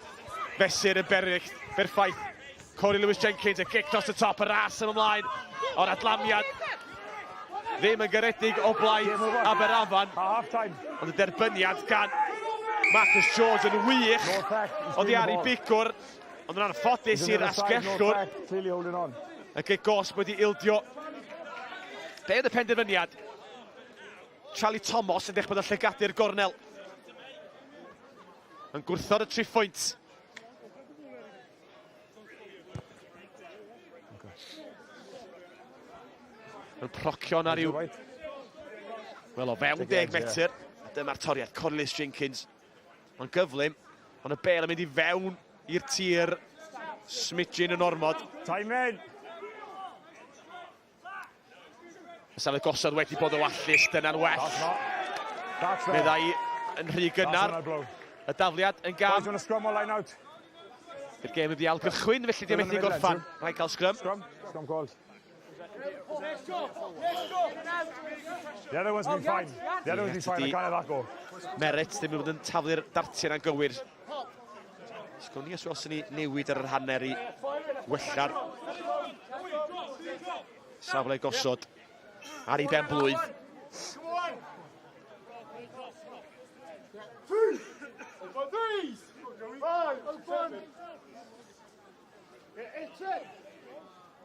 fesur yn beryg, berffaith. Corey Lewis Jenkins, y gic dros y top, y ras yn ymlaen o'r adlamiad. Ddim yn garedig o blaid Aberafan. Ond y derbyniad gan Marcus Jones yn wych. Oddi ar ei bigwr, ond yn anffodus i'r asgellwr. Y gic gosb wedi ildio. Be oedd y penderfyniad? Charlie Thomas yn dechrau bod yn llygadu'r gornel. Yn gwrthod y triphwynt. Yn procio na ryw... Wel, o fewn 10 metr. A dyma'r toriad, Corliss Jenkins. Mae'n gyflym, ond y bel yn mynd i fewn i'r tir. Smidgin yn ormod. Time in! Y safle gosod wedi bod o wallus, dyna'n well. Meddai yn rhy gynnar. Y dafliad yn gam. I'r gêm wedi ail gychwyn, felly di methu gorffan. Rhaid cael sgrym. Scrum, scrum called. The other one's been fine. The other one's been fine. I can't have that go. Merritt ddim yn bod yn taflu'r dartiau na'n gywir. Sgwn i os welson ni newid ar yr hanner i wella'r safle gosod ar ei ben blwydd.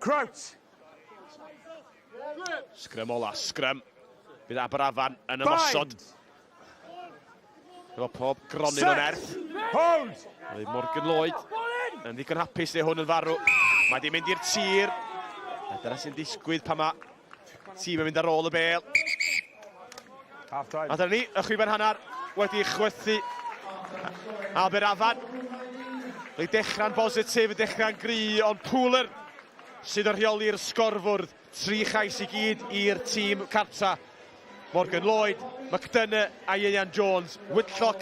Crouch. Sgrym ola, sgrym. Bydd Aberafan yn ymosod. Efo pob gronyn o nerth. Hold! Mae Morgan Lloyd yn ddigon hapus neu hwn yn farw. Mae di mynd i'r tir. A dyna sy'n disgwydd pan mae tîm yn mynd ar ôl y bel. Half time. A dyna ni, y chwiban hanner wedi chwythu Aberafan. Mae'n dechrau'n bositif, yn dechrau'n gry, ond Pooler sydd yn rheoli'r sgorfwrdd. Tri chais i gyd i'r tîm cartra. Morgan Lloyd, McDonough a Ieuan Jones. Whitlock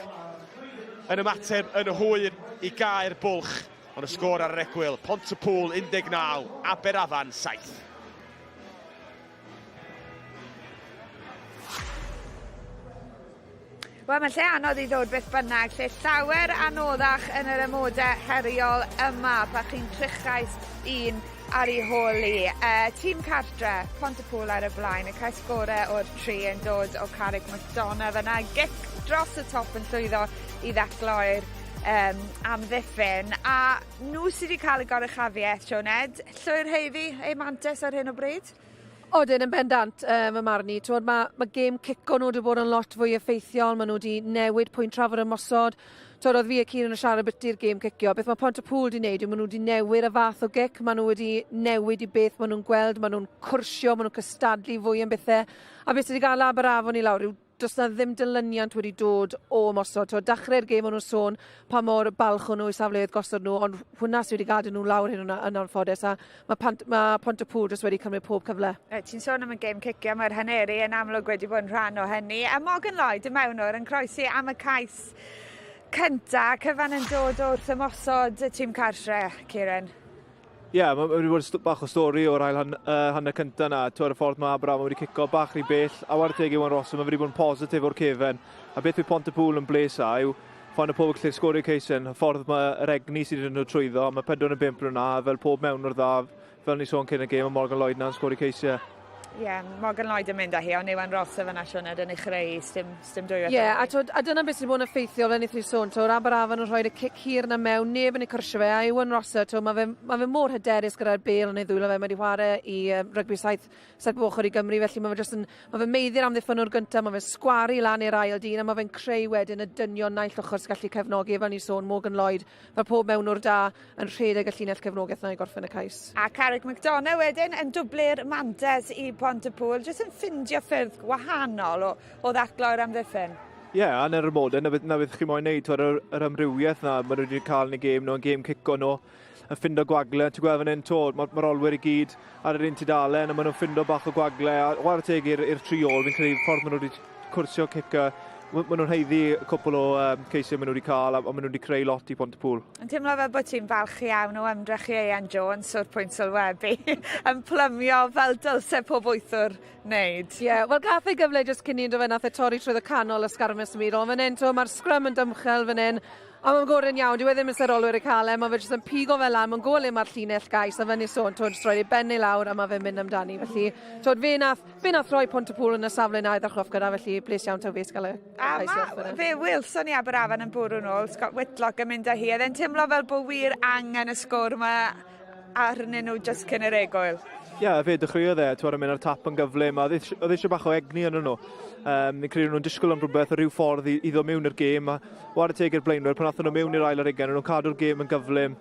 yn ymateb yn hwyr i gau'r bwlch. Ond y sgôr ar yr egwyl, Pontypool 19, Aberafan 7. Wel, mae'n lle anodd i ddod beth bynnag, lle llawer anoddach yn yr amodau heriol yma, pa chi'n trychais un ar ei hôl i. Tîm cartre, Pontypool ar y blaen, y cais gorau o'r tri yn dod o Carrick McDonough yna, gic dros y top yn llwyddo i ddacloi'r um, amddiffyn. A nhw sydd wedi cael y goruchafiaeth, Sioned, llwyr heiddi eu mantes ar hyn o bryd? Odyn, yn bendant, um, fy marn i. Twod, mae, mae gêm cico nhw wedi bod yn lot fwy effeithiol, maen nhw wedi newid pwynt trafod ymosod. Twod, oedd fi a Cian yn siarad biti'r gêm cicio. Beth mae Pont-y-pŵl wedi wneud yw maen nhw wedi newid y fath o gic, maen nhw wedi newid i beth maen nhw'n gweld, maen nhw'n cwrsio, maen nhw'n cystadlu fwy yn bethau. A beth sydd wedi gael Aberafon i lawr yw does 'na ddim dilyniant wedi dod o ymosod. T'wod, dachrau'r gêm o'n nhw'n sôn pa mor balch o'n nhw i safleoedd gosod nhw, ond hwnna sydd wedi gadael nhw lawr hyn yn anffodus, a mae, Pant, mae Pontypŵl jyst wedi cymryd pob cyfle. Reit, ti'n sôn am y gêm cicio, mae'r haneri yn amlwg wedi bod yn rhan o hynny. A Morgan Lloyd, y mewnwr, yn croesi am y cais cynta, cyfan yn dod wrth ymosod y tîm cartre, Kieran. Ie, yeah, mae wedi bod bach o stori o'r ail han, hanner cyntaf na. Twr y ffordd mae Abraham wedi cico bach rhy bell, a war teg i Iwan Ross, mae wedi bod yn positif o'r cefen. A beth yw Pont-y-pŵl yn bles a yw ffordd y pobl gallu sgorio ceisen, y ffordd mae yr egni sydd wedi nhw trwyddo, mae 4 yn 5 yna, fel pob mewn o'r dda, fel ni sôn cyn y gêm, mae Morgan Lloyd na'n sgorio ceisiau. Ie, yeah, Morgan Lloyd yn mynd â hi, ond Iwan Ross o fyna Sioned yn ei chreu, sdim, sdim dwy Ie, yeah, a, twyd, a dyna beth sydd wedi bod yn effeithiol fel wnaethon ni sôn, twyd, Aberafan yn rhoi'r cic hir yna mewn, neb yn ei cwrsio fe, a Iwan Ross, twyd, mae fe, ma fe mor hyderus gyda'r bel yn ei ddwylo fe, mae wedi chwarae i rygbi saith, saith bochor i Gymru, felly mae fe jyst yn, mae fe'n meiddi'r amddiffynnwr gyntaf, mae fe'n sgwaru lan i'r ail dyn, a mae fe'n creu wedyn y dynion naill ochr sy'n gallu cefnogi, fel ni'n sôn, Morgan Lloyd, fel pob mewnwr da, yn rhedeg y llinell cefnogaeth na i gorffen y cais. A Carrick McDonough wedyn yn dwblu'r mantes i Pontypool, jyst yn ffindio ffyrdd gwahanol o, o ddaclo'r amddiffyn. Ie, yeah, a yn yr amodau, na beth, na beth chi moyn neud, yr, yr amrywiaeth na maen nhw wedi cael yn y gêm nhw, yn gêm cico nhw, yn ffindo gwagle, ti'n gweld fan hyn, to, mae'r ma olwyr i gyd ar yr un tudalen, a maen nhw'n ffindo bach o gwagle, a chwarae teg i'r tri ôl, fi'n credu ffordd maen nhw wedi cwrsio cico, maen nhw'n haeddu cwpl o um, ceisiau maen nhw wedi cael, a, a maen nhw wedi creu lot i Pontypool. Yn teimlo fel bod ti'n falch iawn o ymdrech Ieuan Jones o'r pwynt sylwebu yn plymio fel dylse pob wythwr wneud. Ie, yeah, wel gath ei gyfle jyst cyn i fe, nath e torri trwy y canol y sgarmes symudol. Ond fan hyn, mae'r scrum yn dymchel fan hyn, A mae'n goryn iawn, dyw e ddim yn serolwyr y cael e, mae fe jyst yn pigo fe lan, mae'n gol le mae'r llinell gais, a fyny sôn, twyd, jyst rhoi ei ben ei lawr, a mae fe'n mynd amdani. Felly, twyd, fe nath, fe nath rhoi Pontypool yn y safle na iddo chroff gyda, felly bles iawn taw fe sy'n cael y A ma, fe Wilson i Aberafan yn bwrw nôl, Scott Whitlock yn mynd â hi. Oedd e'n teimlo fel bod wir angen y sgôr yma arnyn nhw jyst cyn yr egwyl. Ie, yeah, fe dechreuodd e, ti'n mynd ar tap yn gyflym, a oedd eisiau bach o egni yn nhw. Um, ni'n credu nhw'n disgwyl am rhywbeth o rhyw ffordd i, i ddod mewn i'r gêm, a war y teg i'r blaenwyr, pan athyn nhw mewn i'r ail ar ugain, nhw'n cadw'r gêm yn gyflym,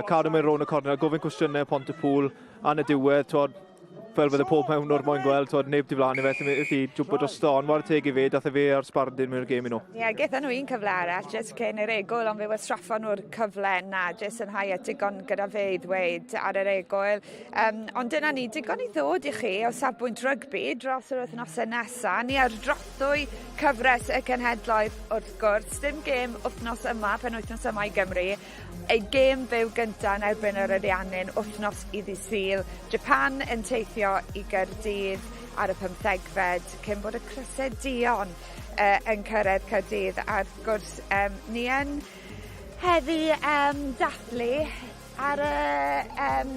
cadw mewn rownd y cornel, gofyn cwestiynau Pont y Pŵl, a yn y diwedd, twod, fel fydde pob mewnwr moyn gweld, twod, neb diflannu fe, felly felly jwmpo drosto, ond ware teg i fe, dath e fe ar sbardun mewn i'r gêm i nhw. Ie, yeah, gaethon nhw un cyfle arall jyst cyn yr egwyl, ond fe wastraffon nhw'r cyfle na, Jason Hyatt digon gyda fe i ddweud ar yr egwyl. Um, ond dyna ni, digon i ddod i chi o safbwynt rygbi dros yr wythnosau nesaf. Ni ar drothwy cyfres y cenhedloedd wrth gwrs. Dim gêm wythnos yma, pen wythnos yma i Gymru, Ei gêm fyw gyntaf yn erbyn yr Ariannin wythnos i ddydd Sul. Japan yn teithio i Gaerdydd ar y pymthegfed cyn bod y Crysau Duon uh, yn cyrraedd Caerdydd. A wrth gwrs, um, ni yn heddi um, dathlu Ar y, um,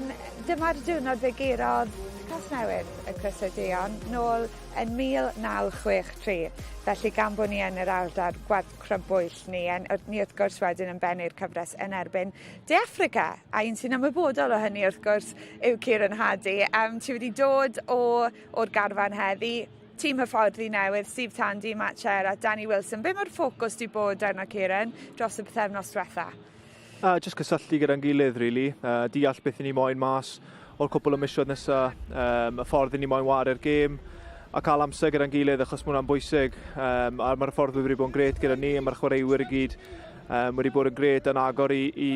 dyma'r diwrnod fe gurodd Casnewydd y Crysau Duon nôl yn 1963. Felly gan bod ni yn yr ardal gwerth crybwyll ni, yn, ni wrth gwrs wedyn yn bennu'r cyfres yn erbyn De Affrica. A un sy'n ymwybodol o hynny wrth gwrs yw Kieran Hardy. Um, ti wedi dod o, o'r garfan heddi, tîm hyfforddi newydd, Steve Tandy, Matt Cher a Danny Wilson. Be mae'r ffocws di bod arno Kieran dros y pythefnos diwetha? Just cysylltu gyda'n gilydd, really. Deall beth i ni moyn mas o'r cwpl o misoedd nesaf, y ffordd i ni moyn ware'r gêm, a cael amser gyda'n gilydd achos mae hwnna'n bwysig. A mae'r ffordd wedi bod yn gret gyda ni, a mae'r chwaraewyr i gyd wedi bod yn gret yn agor i, i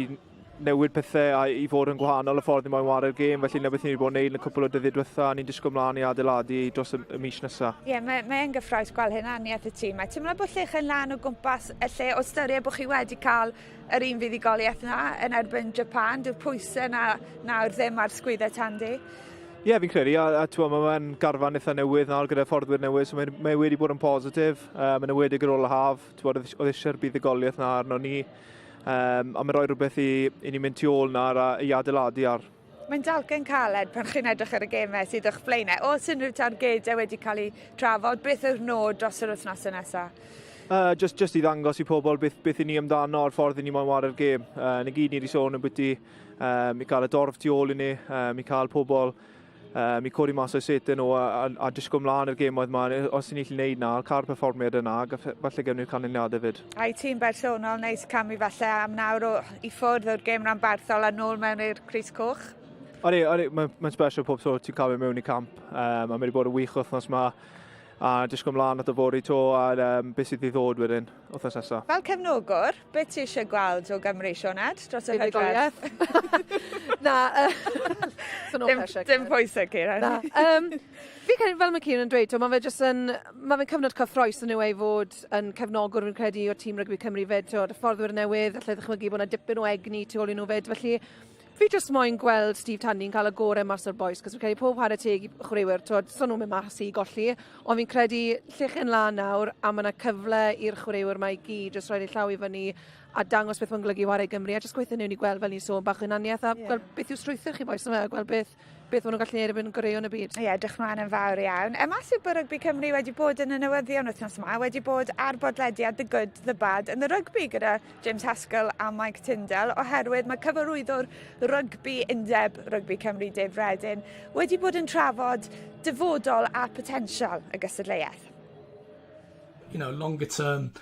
newid pethau a i fod yn gwahanol y ffordd ni moyn ware'r gêm, felly na beth ni wedi bod yn neud yn y cwpl o dyddiau diwetha, a ni'n disgwyl mlaen i adeiladu dros y, y mis nesaf. Ie, yeah, mae, mae yn gyffroes gweld hunaniaeth y tîm. Mae teimlo bod llech yn lan o gwmpas y lle o styried bod chi wedi cael yr un fuddugoliaeth 'na yn erbyn Japan, dyw'r pwysau 'na nawr ddim ar sgwyddau Tandy. Ie, yeah, fi'n credu, a, a ti'n mae fe'n garfan eitha newydd nawr gyda fforddwyr newydd, so mae, mae wedi bod yn positif, yn enwedig ar ôl y haf, ti'n bod, oedd eisiau'r buddugoliaeth na arno ni, um, a mae'n rhoi rhywbeth i, i ni mynd tu ôl nawr a i adeiladu ar. Mae'n dalcen caled pan chi'n edrych ar y gemau sydd o'ch blaenau. Oes unrhyw targedau wedi cael eu trafod? Beth yw'r nod dros yr wythnosau nesaf? Just, just i ddangos i pobl beth, beth i ni amdano a'r ffordd i ni moyn ware'r gêm. Ni gyd ni wedi sôn yn bwyty um, i cael y dorf tu ôl i ni, um, i cael pobl um, i codi mas o'i setau nhw a, a, a disgwyl mlaen i'r gêm oedd ma. Os ni'n gallu gwneud na, cael perfformiad yna, falle gewn ni'r canlyniadau fyd. A i ti'n bersonol, neis camu falle am nawr o, i ffwrdd o'r gêm ranbarthol a nôl mewn i'r Cris Coch? Odi, odi, mae'n ma special pob tro ti'n cael mewn i camp. Um, a mae wedi bod yn wych wythnos yma a disgwyl mlaen at y fory to a um, beth sydd i ddod wedyn wythnos nesaf. Fel cefnogwr, beth ti eisiau gweld o Gymru, Sioned, dros yr hydref? Na, so no dim, pressure. Dim pwysau, Kieran. Na. Um, fi credu, fel mae Kieran yn dweud, mae fe jyst yn, mae fe'n cyfnod cyffroes yn yw ei fod yn cefnogwr fi'n credu o tîm rygbi Cymru fyd, o'r fforddwyr newydd, allai ddychmygu bod yna dipyn o egni tu ôl i nhw fyd, felly Fi jyst moyn gweld Steve Tandy'n cael y gore mas o'r bois, cos fi'n credu pob chwarae teg i chwaraewyr, twod, so nhw'n mynd mas i golli, ond fi'n credu llechen lan nawr, a mae yna cyfle i'r chwaraewyr ma i gyd jyst rhoi'r eu llaw i fyny a dangos beth mae'n golygu whare i Gymru, a jyst gweithio nhw'n i gweld fel ni'n sôn bach o hunaniaeth, a yeah. gweld beth yw strwythur chi bois yma, a gweld beth beth maen nhw'n gallu neud erbyn goreuon y byd. Ie, yeah, edrych mlaen yn fawr iawn. Y mas yw bod Rygbi Cymru wedi bod yn y newyddion wythnos yma, wedi bod ar bodlediad The Good, The Bad and The Rugby gyda James Haskell a Mike Tyndall, oherwydd mae cyfarwyddwr rygbi Undeb Rygbi Cymru, Dave Reddin, wedi bod yn trafod dyfodol a potensial y gystadleuaeth. You know, longer term,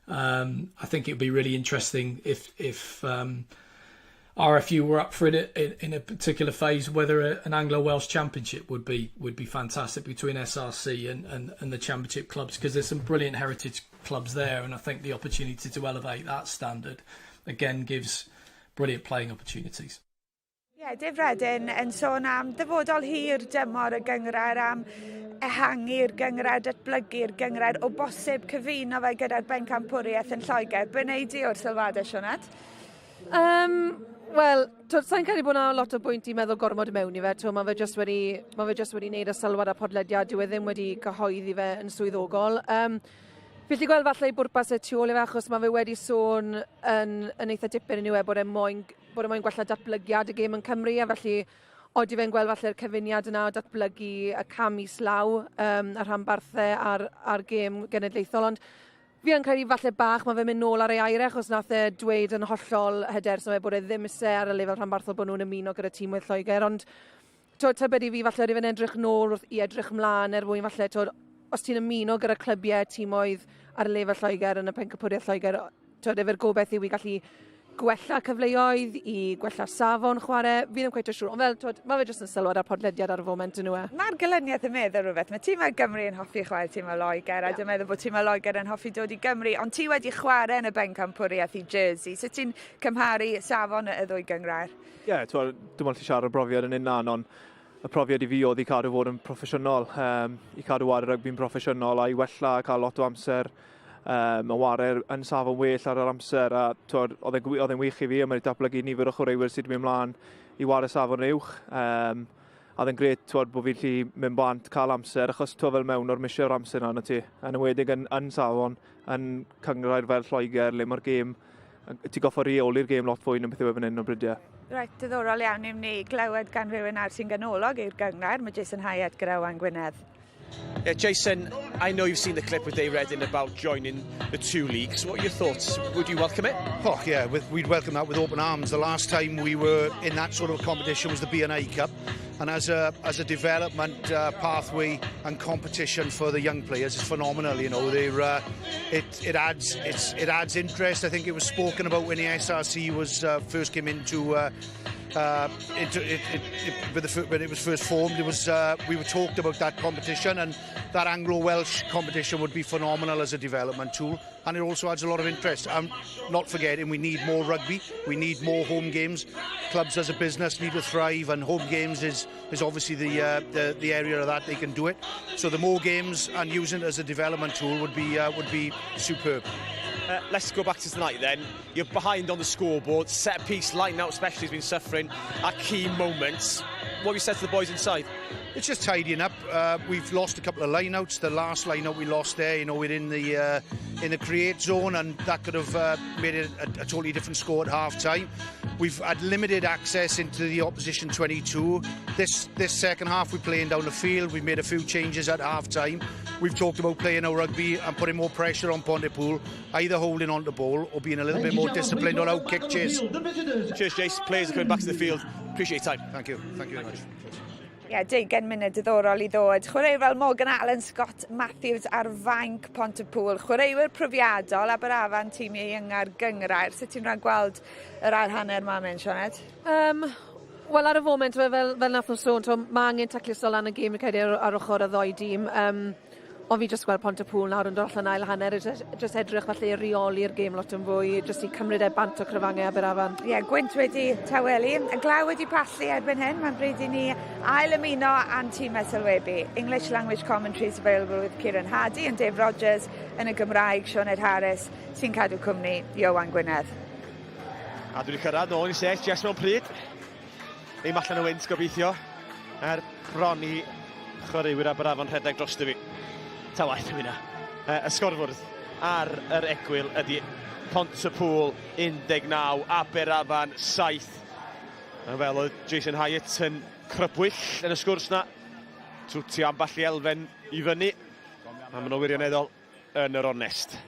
I think it would be really interesting if, if RFU were up for it in, in a particular phase, whether a, an Anglo-Welsh Championship would be would be fantastic between SRC and, and, and the Championship clubs, because there's some brilliant heritage clubs there, and I think the opportunity to elevate that standard again gives brilliant playing opportunities. Ie, yeah, Dave Reddin yn sôn am dyfodol hir dymor y gynghrair, am ehangu'r gynghrair, datblygu'r gynghrair, o bosib cyfuno fe gyda'r bencampwriaeth yn Lloegr. Be wnei di o'r sylwadau, Sioned? Um, Wel, sa'n credu bod yna lot o bwynt i meddwl gormod mewn i fe. Twel, mae fe jyst wedi, mae fe jyst wedi wneud y sylwad a podlediad, dyw e ddim wedi cyhoeddi fe yn swyddogol. Um, Fi gallu gweld falle i bwrpas e tu ôl i fe, achos mae fe wedi sôn yn, yn eitha dipyn yn yw e bod e moyn, bod e moyn gwella datblygiad y gêm yn Cymru, a felly odi fe'n gweld falle'r cyfuniad yna o datblygu y cam islaw um, y rhanbarthau a'r, a'r gêm genedlaethol, ond Fi yn credu falle bach mae fe'n mynd nôl ar ei air e, achos nath e dweud yn hollol hyderus na fe bod e ddim isie ar y lefel rhanbarthol bod nhw'n ymuno gyda tîmoedd Lloegr, ond twod, tybed i fi falle ydy fe'n edrych nôl wrth i edrych mlaen er mwyn falle, twod, os ti'n ymuno gyda clybiau tîmoedd ar y lefel Lloegr yn y pencampwriaeth Lloegr, twod, efo'r gobeith yw i gallu gwella cyfleoedd, i gwella safon chwarae. Fi ddim cweit yn siŵr, ond fel, twod, mae fe jyst yn sylwad ar podlediad ar y foment yn nhw e. Mae'r gelyniaeth yn meddwl rhywbeth. Mae tîmau Gymru yn hoffi chwarae tîmau Loegr, a yeah. dwi'n meddwl bod tîmau Loegr yn hoffi dod i Gymru, ond ti wedi chwarae yn y bencampwriaeth i Jersey. Sut ti'n cymharu safon y ddwy gynghrair? Ie, yeah, dwi'n meddwl allu siarad o brofiad yn unan, ond y profiad i fi oedd i cadw fod yn proffesiynol, um, i cadw ar y rygbi'n proffesiynol a i wella a cael lot o amser um, a ware yn safon well ar yr amser a twod, oedd e'n wych i fi a mae wedi datblygu nifer o chwaraewyr sydd wedi mynd mlaen i ware safon uwch. Um, a oedd e'n gret twod, bod fi'n gallu mynd bant, cael amser, achos twod fel mewn o'r misio'r amser na ti. Yn enwedig yn, yn safon, yn cynghrair fel Lloegr, le mae'r gêm, ti goffo reoli'r gêm lot fwy na beth yw e fan hyn o brydiau. Reit, diddorol iawn i ni glywed gan rhywun nawr sy'n ganolog i'r gynghrair, mae Jason Hyatt gyda Owain Gwynedd. Yeah, Jason, I know you've seen the clip with Dave Reddin about joining the two leagues. What are your thoughts? Would you welcome it? Oh, yeah, we'd welcome that with open arms. The last time we were in that sort of competition was the B&I Cup. And as a, as a development pathway and competition for the young players, it's phenomenal. You know, they're, it, it, adds, it's, it adds interest. I think it was spoken about when the SRC was first came into into it, it, it, with the, when it was first formed, it was we were talked about that competition, and that Anglo-Welsh competition would be phenomenal as a development tool, and it also adds a lot of interest. And not forgetting, we need more rugby, we need more home games. Clubs as a business need to thrive, and home games is, is obviously the, the, the area of that they can do it. So the more games and using it as a development tool would be, would be superb. Let's go back to tonight then. You're behind on the scoreboard. Set piece, line out especially, has been suffering at key moments. What have you said to the boys inside? It's just tidying up. We've lost a couple of lineouts. The last lineout we lost there, you know, we're in the in the create zone, and that could have made it a, a totally different score at half time. We've had limited access into the opposition 22. This this second half, we're playing down the field. We've made a few changes at half time. We've talked about playing our rugby and putting more pressure on Pontypool, either holding on the ball or being a little bit more disciplined on out kick chase. Cheers, Jace. Players are coming back to the field. Appreciate your time. Thank you. Thank you very much. Ie, yeah, 20 munud diddorol i ddod. Chwaraewyr fel Morgan Allen, Scott Matthews ar fainc Pontypool. Chwaraewyr profiadol, Aberafan, tîm ieuenga'r gynghrair. Sut ti'n rhaid gweld yr ail hanner ma mynd, Sioned? Wel, ar y foment, fel, fel, fel nath nhw sôn, to, mae angen tacluso lan y gêm i credu ar, ar ochr y ddoi dîm. Ond fi jyst gweld Pontypool nawr yn dod allan ail hanner, jyst, jyst edrych falle i reoli'r gêm lot yn fwy, jyst i cymryd e bant o cryfangau Aberafan. Ie, yeah, gwynt wedi tawelu, y glaw wedi pallu erbyn hyn, mae'n bryd i ni ail ymuno â'n tîm sylwebu. English language commentaries available with Kieran Hardy and Dave Rogers yn y Gymraeg, Sioned Harris, sy'n cadw cwmni Iowan Gwynedd. A dwi wedi cyrraedd nôl i set, just mewn pryd. Ddim allan o wynt gobeithio. Er bron i chwaraewyr Aberafan rhedeg dros fi. Ta waeth yw hynna. Y sgorfwrdd ar yr egwyl ydy Pontypool 19, Aberafan 7. A fel oedd Jason Hyatt yn crybwyll yn y sgwrs na, twtio ambell i elfen i fyny. A maen nhw wirioneddol yn yr onest.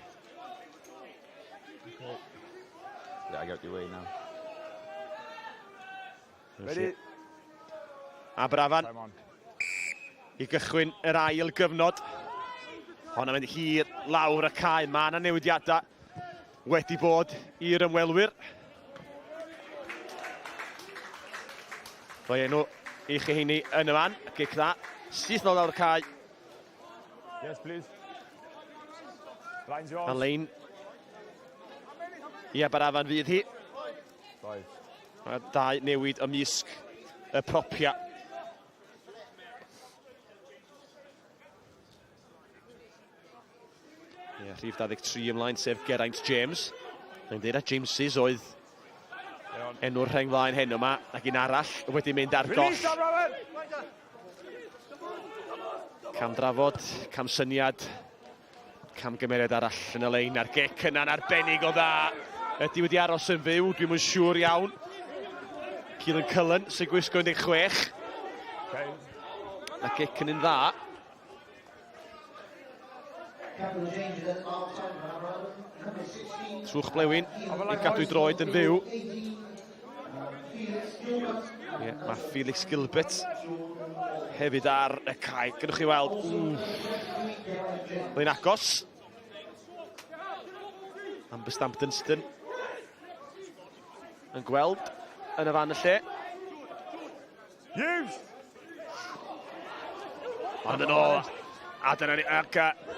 Yeah, I got your way now. Ready? Aberafan i gychwyn yr ail gyfnod. Honna mynd hir lawr y cae. Mae yna newidiadau wedi bod i'r ymwelwyr. Rhoi enw i chi heini yn y man. Gic dda. Syth nôl lawr y cae. Yes, please. Line's yours. A lein i Aberafan fydd hi. Five. Mae dau newid ymysg y propia. Ie, rhif 23 ymlaen, sef Geraint James. Mae'n dweud a Jameses oedd enw'r rheng flaen heno yma, ac un arall wedi mynd ar goll. Cam drafod, cam syniad, camgymeriad arall yn y lein, a'r gic yna'n arbennig o dda. Ydy wedi aros yn fyw, dwi'm yn siŵr iawn. Keelan Cullen sy'n gwisgo 16. A gic yn un dda. Trwch blewyn i gadw i droed yn fyw. Ie, mae Felix Gilbert hefyd ar y cae. Gynwch chi weld. Mae'n agos. Amber Stamp Dunstan yn gweld yn y fan y lle. Hughes! Ond yn ôl. A dyna ni, ac,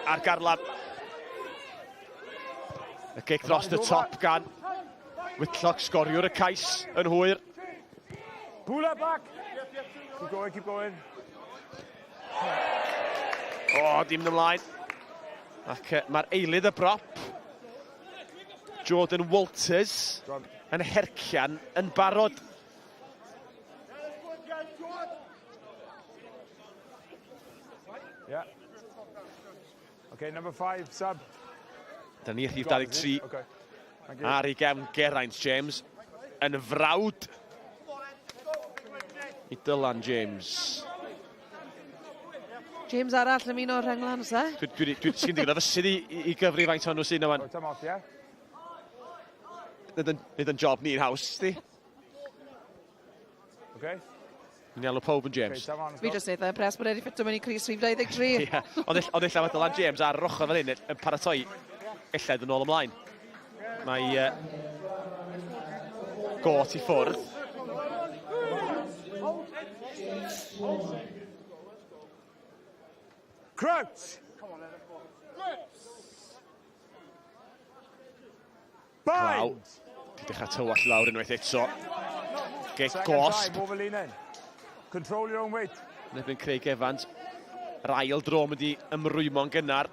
ar garlam. Y gic dros y top gan Whitlock, sgoriwr y cais yn hwyr. Pull up back. Keep going, keep going. O, dim ymlaen. Ac mae'r eilydd y brop, Jordan Walters, yn hercian yn barod. Yeah. Okay, number 5, sub. Dyna ni rhif 23 Okay. Thank you. ar ei gefn Geraint James yn frawd. I Dylan James. James arall yn ymuno o'r rhenglan, oes e? Dwi, dwi, dwi, sgyn digon o fysydd i, i, i gyfri faint o'n nhw sy'n yma. Nid yn, nid yn job ni'n haws, di. Okay. Ni'n alw pob yn James. Okay, Fi jyst eitha impressed bod e wedi ffito mewn i Cris rhif 23. Ie, ond ell, ond ella mae Dylan James ar yr ochr fan hyn yn paratoi ella iddyn nôl ymlaen. Mae got i ffwrdd. Crouch! Glaw. Di dechrau tywallt lawr unwaith eto. Gic gosb. Control your own weight. Yn erbyn Craig Evans. Yr ail dro mynd i ymrwymo'n gynnar.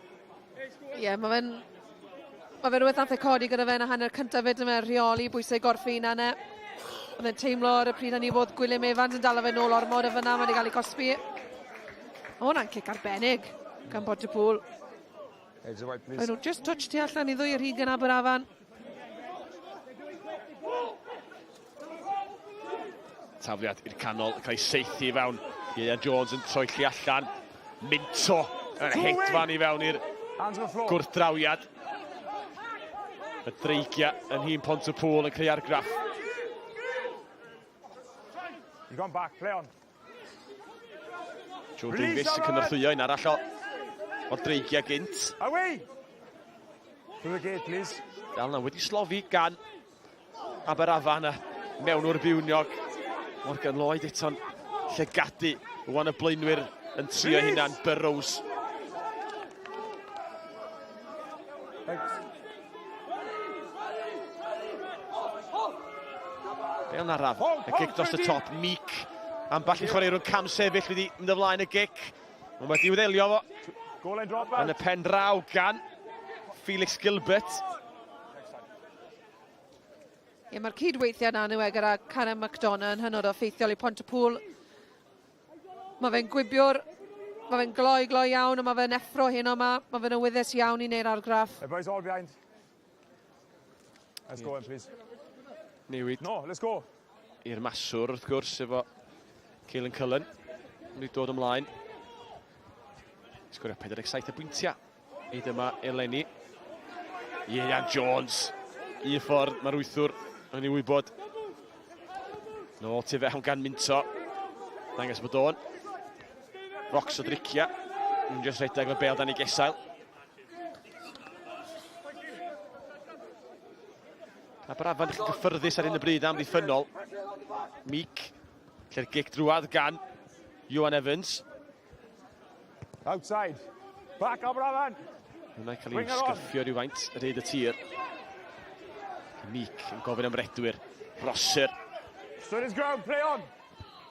Ie, yeah, mae fe'n... Mae fe rhywbeth nath e codi gyda fe yn y hanner cyntaf fyd, mae'n rheoli bwysau gorffu hunan e. Oedd e'n teimlo ar y pryd hynny bod Gwilym Evans yn dal fe nôl ormod a fyna, mae wedi cael ei cosbi. Mae hwnna'n cic arbennig gan Pontypool. Maen nhw just touch tu allan i ddwy yr hugen Aberafan. Tafliad i'r canol, cael ei seithi i fewn. Ieuan Jones yn troelli allan. Minto yn hedfan i fewn i'r gwrthdrawiad. Y dreigiau yn nhîm Pont-y-pŵl yn creu argraff. You've gone back, play on. Joe Davies yn cynorthwyo un arall o, o'r dreigiau gynt. Away! Through the gate, please. Dal na wedi slofi gan Aberafan a mewn o'r biwniog. Morgan Lloyd eto'n llygadu. Rwan y blaenwyr yn trio hunan. Burrows. Bel araf, y gic dros y top, Meek. Ambell i chwaraewr yn cam sefyll wedi mynd ymlaen y gic. Ond wedi wddelio fo. Yn y pen draw gan Felix Gilbert. Ie, mae'r cydweithiau yna nhw e gyda Karen McDonough yn hynod o effeithiol i Pontypool. Mae fe'n gwibiwr, mae fe'n gloi gloi iawn, a mae fe'n effro heno yma. Mae fe'n awyddus iawn i wneud argraff. Hey boys, all behind. Let's go in, please. Newid. No, let's go. I'r maswr, wrth gwrs, efo Caelan Cullen. Wedi dod ymlaen. Sgorio 47 o bwyntiau. Hyd yma eleni. Ieuan Jones. Un ffordd mae'r wythwr yn ei wybod. Nôl tu fewn gan Minto. Dangos bod o'n. Rox o dricia. Yn just rhedeg fy bel dan ei gesail. Aberafan chi'n gyffyrddus ar hyn o bryd am ddiffynol. Meek, lle'r gic drwad gan Iwan Evans. Outside. Back Aberafan. Yna cael ei sgyffio rhywfaint ar hyd y tir. Meek yn gofyn am redwyr. Rosser. Stood his ground, play on.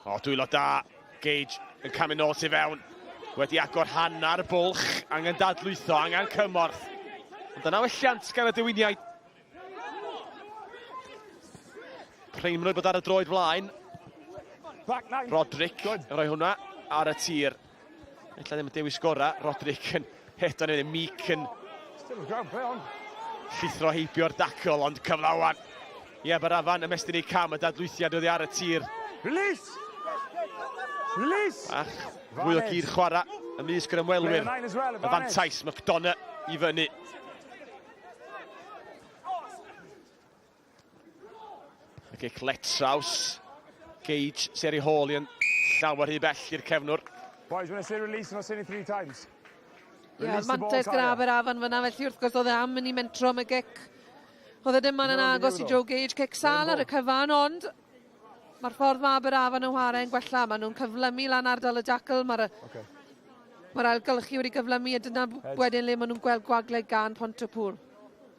O, dwylo da. Gage yn camu nôl tu fewn. Wedi agor hanner bwlch. Angen dadlwytho, angen cymorth. Ond dyna welliant gan y dewiniaid. Preimrwydd bod ar y droed flaen. Roderick yn rhoi hwnna ar y tir. Ella ddim yn dewis gorau. Roderick yn hedo neu Meek yn llithro heibio'r dacl, ond cyflawan. Ie, Aberafan ymestyn ei cam y dadlwythiad oddi ar y tir. Release! Release! Ach, fwy o gyr chwarae ymysg yr ymwelwyr. Y fantais, McDonough i fyny. Y gic letraws. Gage, Seri Hall yn llawer rhy bell i'r cefnwr. Boys, when I say release, I'm not saying it three times. Ie, yeah, mantais gyda Aberafan fyna, felly wrth gwrs oedd e am mynd i mentro am y gic. Oedd e ddim yn agos i Joe Gage, cic sal ar y cyfan, ond mae'r ffordd mae Aberafan yn chwarae yn gwella. Maen nhw'n cyflymu lan ardal y dacl, mae'r okay. Mae'r ailgylchu wedi gyflymu a dyna wedyn le maen nhw'n gweld gwagle gan Pontypool.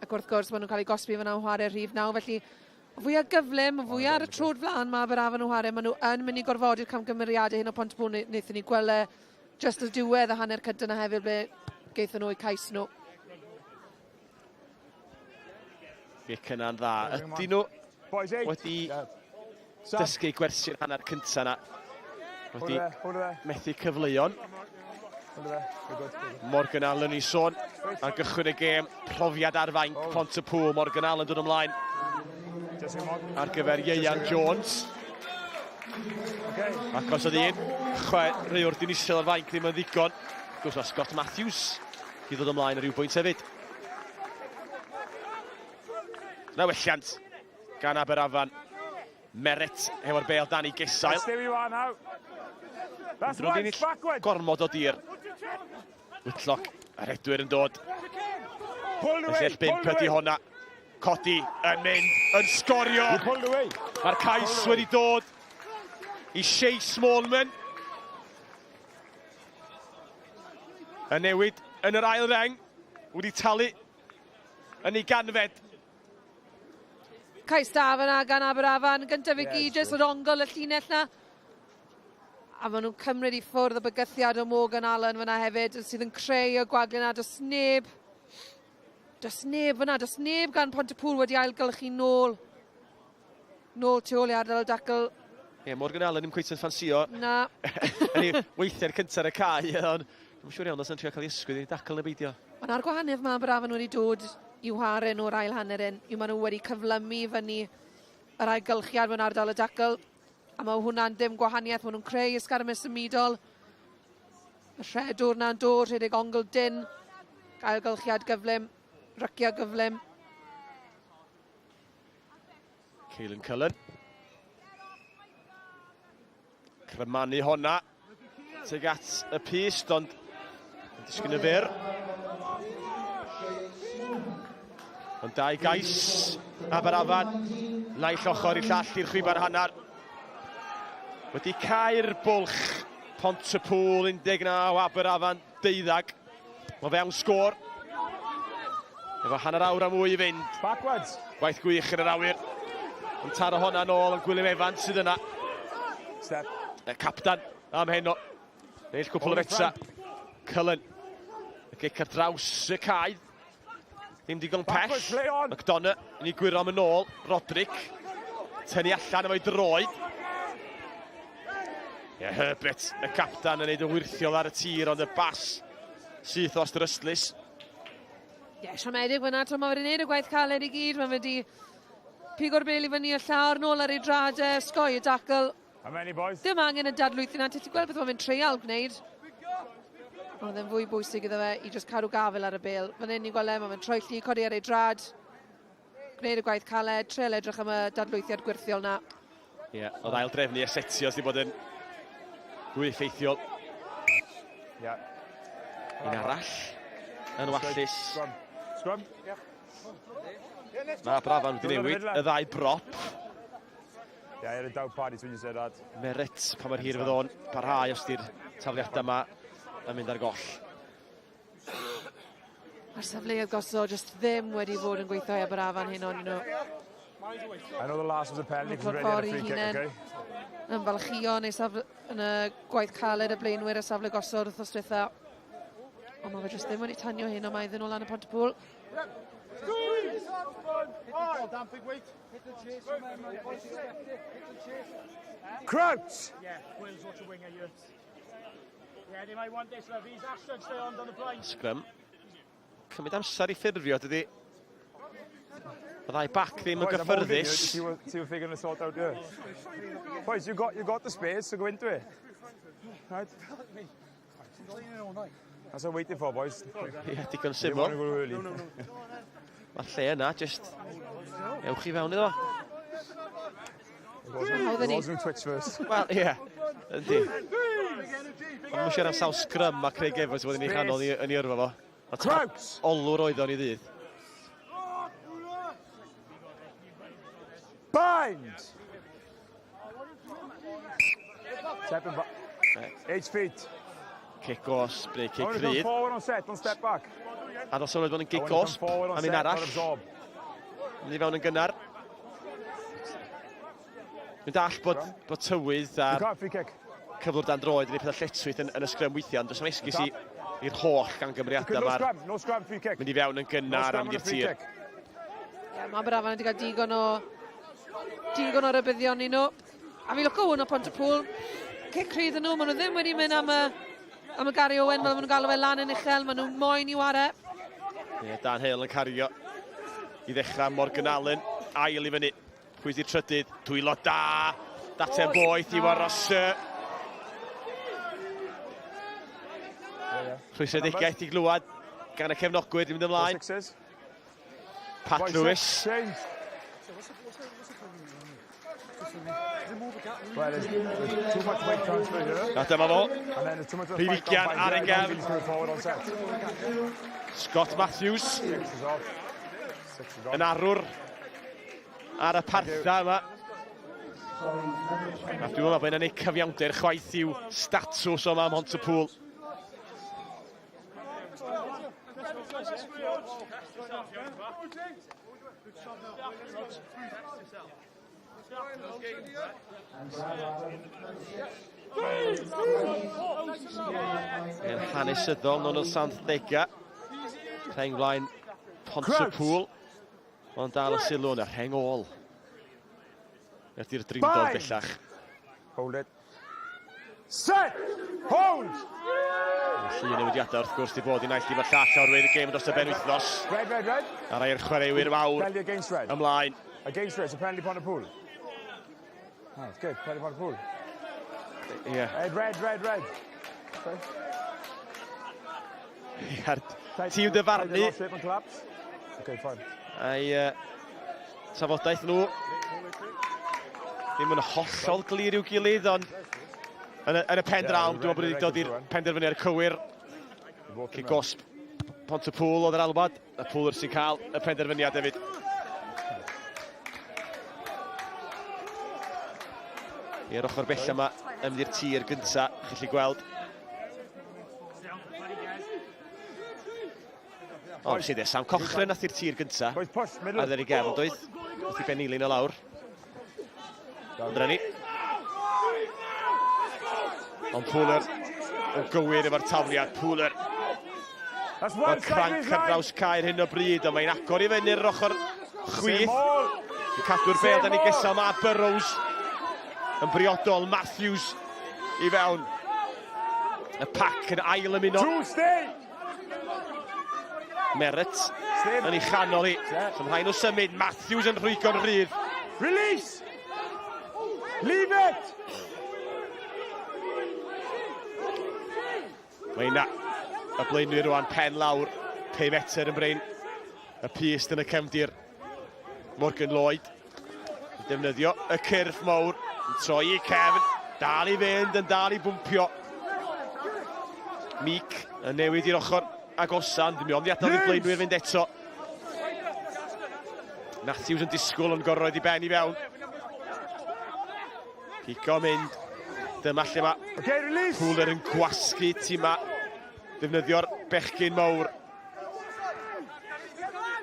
Ac wrth gwrs maen nhw'n cael eu gosbi fyna yn chwarae rhif naw, felly y fwyaf gyflym, y fwyaf ar y trod flan mae Aberafan yn chwarae, maen nhw yn mynd i gorfodi'r camgymeriadau hyn o Pontypool, wnaethon ni gweld e just y diwedd y hanner cyntaf na hefyd ble gaethon nhw eu cais nhw. Gic yna'n dda. Ydyn nhw wedi dysgu gwersi'r hanner cyntaf yna. Wedi methu cyfleon. Morgan Allen i sôn ar gychwyn y gêm. Profiad ar fainc Pont-y-pŵl. Morgan Allen dod ymlaen ar gyfer Ieuan Jones. Ac os oedd un chwaraewr dinistriol ar fainc ddim yn ddigon, wrth gwrs mae Scott Matthews i ddod ymlaen ar ryw bwynt hefyd. Na welliant gan Aberafan. Merritt hefo'r bêl dan ei gesail. Gormod o dir. Whitlock, y rhedwyr yn dod. Felly bump ydy honna. Codi yn mynd, yn sgorio. Mae'r cais wedi dod i Shea Smallman. Y newid yn yr ail reng wedi talu yn ei ganfed. Cais da fyna gan Aberafan, gyntaf i gyd, jyst yr ongl y llinell na. A maen nhw'n cymryd i ffwrdd y bygythiad o Morgan Allen fyna hefyd, sydd yn creu y gwagle na. Does neb, does neb fyna, does neb gan Pontypool wedi ailgylchu nôl. Nôl tu ôl i ardal y dacl. Ie, yeah, Morgan Allen ddim cweit yn ffansio. Na. Yn ei weithiau'r cyntaf ar y cae, ond dwi'n siŵr iawn os yn trio cael ei ysgwydd i dacl neu beidio. Ond ar gwahaniaeth mae Aberafan wedi dod i'w hare nhw'r ail hanner un, yw maen nhw wedi cyflymu fyny yr ailgylchiad mewn ardal y dacl. A mae hwnna'n dim gwahaniaeth, maen nhw'n creu ysgarmes symudol. Y rhedwr na'n dod, rhedeg ongl dyn, ailgylchiad gyflym, rycio gyflym. Caelan Cullen. Crymanu honna. Tuag at y pyst, ond yn disgyn y fyr. Ond dau gais Aberafan. Naill ochr i llall i'r chwiban hanner. Wedi cau'r bwlch Pont-y-pŵl 19, Aberafan 12. Mae fewn sgôr. Efo hanner awr a mwy i fynd. Backwards. Gwaith gwych yn yr awyr. Yn taro honna nôl yn Gwilym Evans sydd yna. Step. Y captan am heno. Neill cwpl o fetsa. Cullen. Y gic ar draws y cae. Ddim digon pell. McDonough yn ei gwyro am yn ôl. Roderick. Tynnu allan efo'i droed. Ie, Herbert, y captan, yn neud yn wyrthiol ar y tir, ond y bas syth o yr ystlys. Ie, yeah, siomedig fyna, to mae wedi gwneud y gwaith caled i gyd, mae wedi pigo'r bel i fyny y llawr, nôl ar ei dradau, sgoi y dacl. How many boys? Dim angen y dadlwythu na, ti'n gweld beth mae'n mynd treial gwneud. Ond oedd e'n fwy bwysig iddo fe i just cadw gafel ar y bel. Fan hyn ni'n gweld e, mae'n troelli, codi ar ei drad, gwneud y gwaith caled, treial edrych am y dadlwythiad gwyrthiol na. Ie, yeah, oedd ail drefnu a setio sydd wedi bod yn fwy effeithiol. Ie. Yeah. Un arall yn wallus. Scrum. Scrum. Yeah. Mae Brafan wedi newid y ddau brop. Yeah, I had a doubt party when you said that. Merit pa mor hir fydd o'n parhau os di'r tafliadau yma yn mynd ar goll. Mae'r safleoedd gosod jyst ddim wedi bod yn gweithio i Aberafan hyn o'n nhw. I know the last was a penalty because we already had a free kick, okay? Yn falchio yn, safle, yn y gwaith caled y blaenwyr y safle gosod wrth ddiwetha. Ond mae fe jyst ddim wedi tanio hyn o mae iddyn nhw lan y Pontypool. Crouch! Yeah, Will's watch a winger here. Yeah, they might want this, love. He's Ashton, stay on down the blind. Scrum. Cymryd amser i ffurfio, dydy. Y ddau bac ddim yn gyffyrddus. See what, see what they're going to sort out here. Boys, you got the space, so go into it. Right? That's what I'm waiting for, boys. Ie, digon syml. Mae'r lle yna, just ewch i fewn iddo. Hawdd It wasn't Twitch first. Wel, ie. Yndi. Ond mae'n siarad am sawl sgrym mae Craig Evans wedi ei chanol yn ei yrfa fo. A Crouch! Olwr oedd o'n i ddydd. Bind! Step and back. 8 feet. Cic os, breu I cic want to come rhydd. forward on set, don't step back. A ddylse wedi bod yn I gic want to come osb forward on am un set, arall. not absorb. Mynd i fewn yn gynnar. Dwi'n dall bod tywydd a You can't free kick. cyflwr dan droed yn ei pethau lletchwith yn y sgrym weithiau, ond does am esgus i'r holl gamgymeriadau No ma'r scrum, no scrum, free kick. mynd i fewn yn No gynnar a scrum mynd on a i'r free tir. kick. Ie, mae Aberafan wedi cael digon o rybuddion i nhw. A fi lico hwn o Pontypool. Cic rhydd yn nhw, maen nhw ddim wedi mynd am y Gary Owen, fel maen nhw'n galw fe lan yn uchel, maen nhw moyn i ware. Ie, Dan Hale yn cario i ddechrau Morgan Allen, ail i fyny. Pwy di'r trydydd? Dwylo da! Dateb boeth i Rosser. Rhwystredigaeth i glywed gan y cefnogwyr di mynd ymlaen. Pat Lewis. A dyma fo. Rhif 20 ar ei gefn. Scott Matthews. Yn arwr ar y partha yma. A dwi'n meddwl bod yna'n ei cyfiawnder chwaith i'w statws o yma ym Mhontypŵl. Yn hanesyddol nôl yn 70au. Rheng flaen Pontypŵl. Ond dal y sylw yn y rheng ôl. Ydy'r drindod bellach. Hold it. Set! Hold! Llu o newidiadau wrth gwrs di bod i naill i fod llall oherwydd y gêm dros y benwythnos. Red, red, red. A rhai'r chwaraewyr mawr Penalty against red. ymlaen. Against red, it's a penalty upon the pool. Oh, it's good, penalty upon the pool. Yeah. Red, red, red, red. Okay. Ia'r tîm dyfarnu. Okay, fine. A'i trafodaeth nhw ddim yn hollol glir i'w gilydd, ond yn y, yn y pen draw, dwi'n meddwl bod wedi dod i'r penderfyniad cywir. Cic gosb Pontypŵl oedd yr alwad, y Pŵlwr sy'n cael y penderfyniad hefyd. I'r ochr bell yma, yn mynd i'r tir gynta, chi'n gallu gweld O, nes i dde, Sam Cochran nath i'r tir gynta. Ar dderi gefn, doedd? Nath i benilyn o lawr. Ond dyna ni. Ond Pooler yn gywir efo'r tafliad. Pooler. Mae'r cranc ar draws cael hyn o bryd, ond mae'n agor i fyny'r ochr chwith. Yn cadw'r bel dan ei gesel, mae Burrows yn briodol. Matthews i fewn. Y pac yn ail ymuno. Merritt yn ei chanol hi. So mae rhaid nhw symud. Matthews yn rhwygo'n rhydd. Release! Leave it! Mae yna y blaenwyr rwan pen lawr. 5 metr yn brin. Y pyst yn y cefndir. Morgan Lloyd yn defnyddio y cyrff mawr. Yn troi i cefn. Dal i fynd, yn dal i bwmpio. Meek yn newid i'r ochr agosa, ond mi ond i adael i'r blaenwyr fynd eto. Matthews yn disgwyl ond gorfod i ben i fewn. Pico mynd. Dyma lle mae okay, release. Pooler yn gwasgu tîma. Defnyddio'r bechgyn mawr.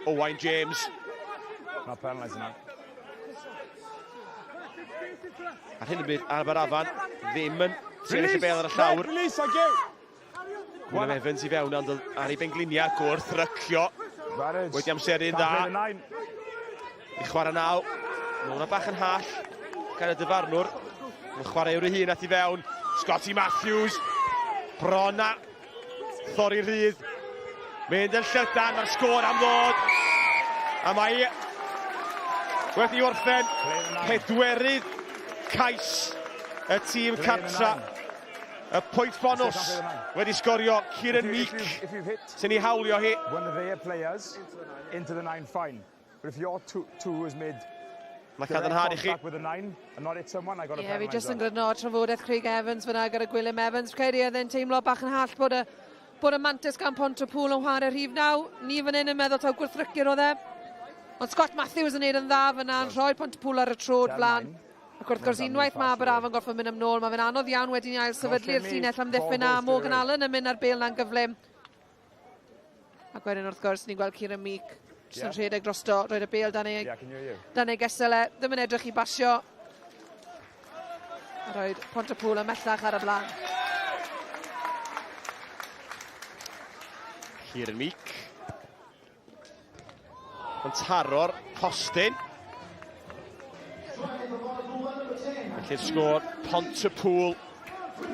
Owain James. Not penalising that. Ar hyn o bryd, Aberafan ddim yn sefyll y bel ar y llawr. Release, thank you. Gwynaf Evans i fewn ond ar ei bengliniau, gwrth rycio. Wedi amseru'n dda. I chwarae naw. Mae hwnna bach yn hall gan y dyfarnwr. Mae'n chwaraewr ei hun at i fewn. Scotty Matthews. Bron a thorri rhydd. Mynd yn llydan, mae'r sgôr am ddod. A mae wedi orffen pedwerydd cais y tîm cartra. Y pwynt bonws wedi sgorio Kieran Meek sy'n ei hawlio hi. One of their players into the nine fine. But if your two, two has made Mae cadarnhad i chi. Ie, yeah, fi jyst yn gryno trafodaeth Craig Evans fyna gyda Gwilym Evans. Credu oedd e'n teimlo bach yn hallt bod y, bod y mantis gan Pontypool yn chwarae rhif naw. Ni fan hyn yn meddwl taw gwrthrycur oedd e. Ond Scott Matthews yn neud yn dda fyna, yn rhoi Pontypool ar y trod flan. Ac wrth gwrs unwaith mae Aberafan gorfod mynd am nôl, mae fe'n anodd iawn wedyn i ail sefydlu'r llinell amddiffyn a Morgan Allen yn mynd ar bêl na'n gyflym. Ac wedyn wrth gwrs ni'n gweld Kieran Meek jyst yn rhedeg drosto, roed y bêl dan ei, yeah, dan ei gesel e, ddim yn edrych i basio. A roed Pontypool ymhellach ar y blaen. Kieran Meek. Yn taro'r postyn. Felly'r sgôr Pontypool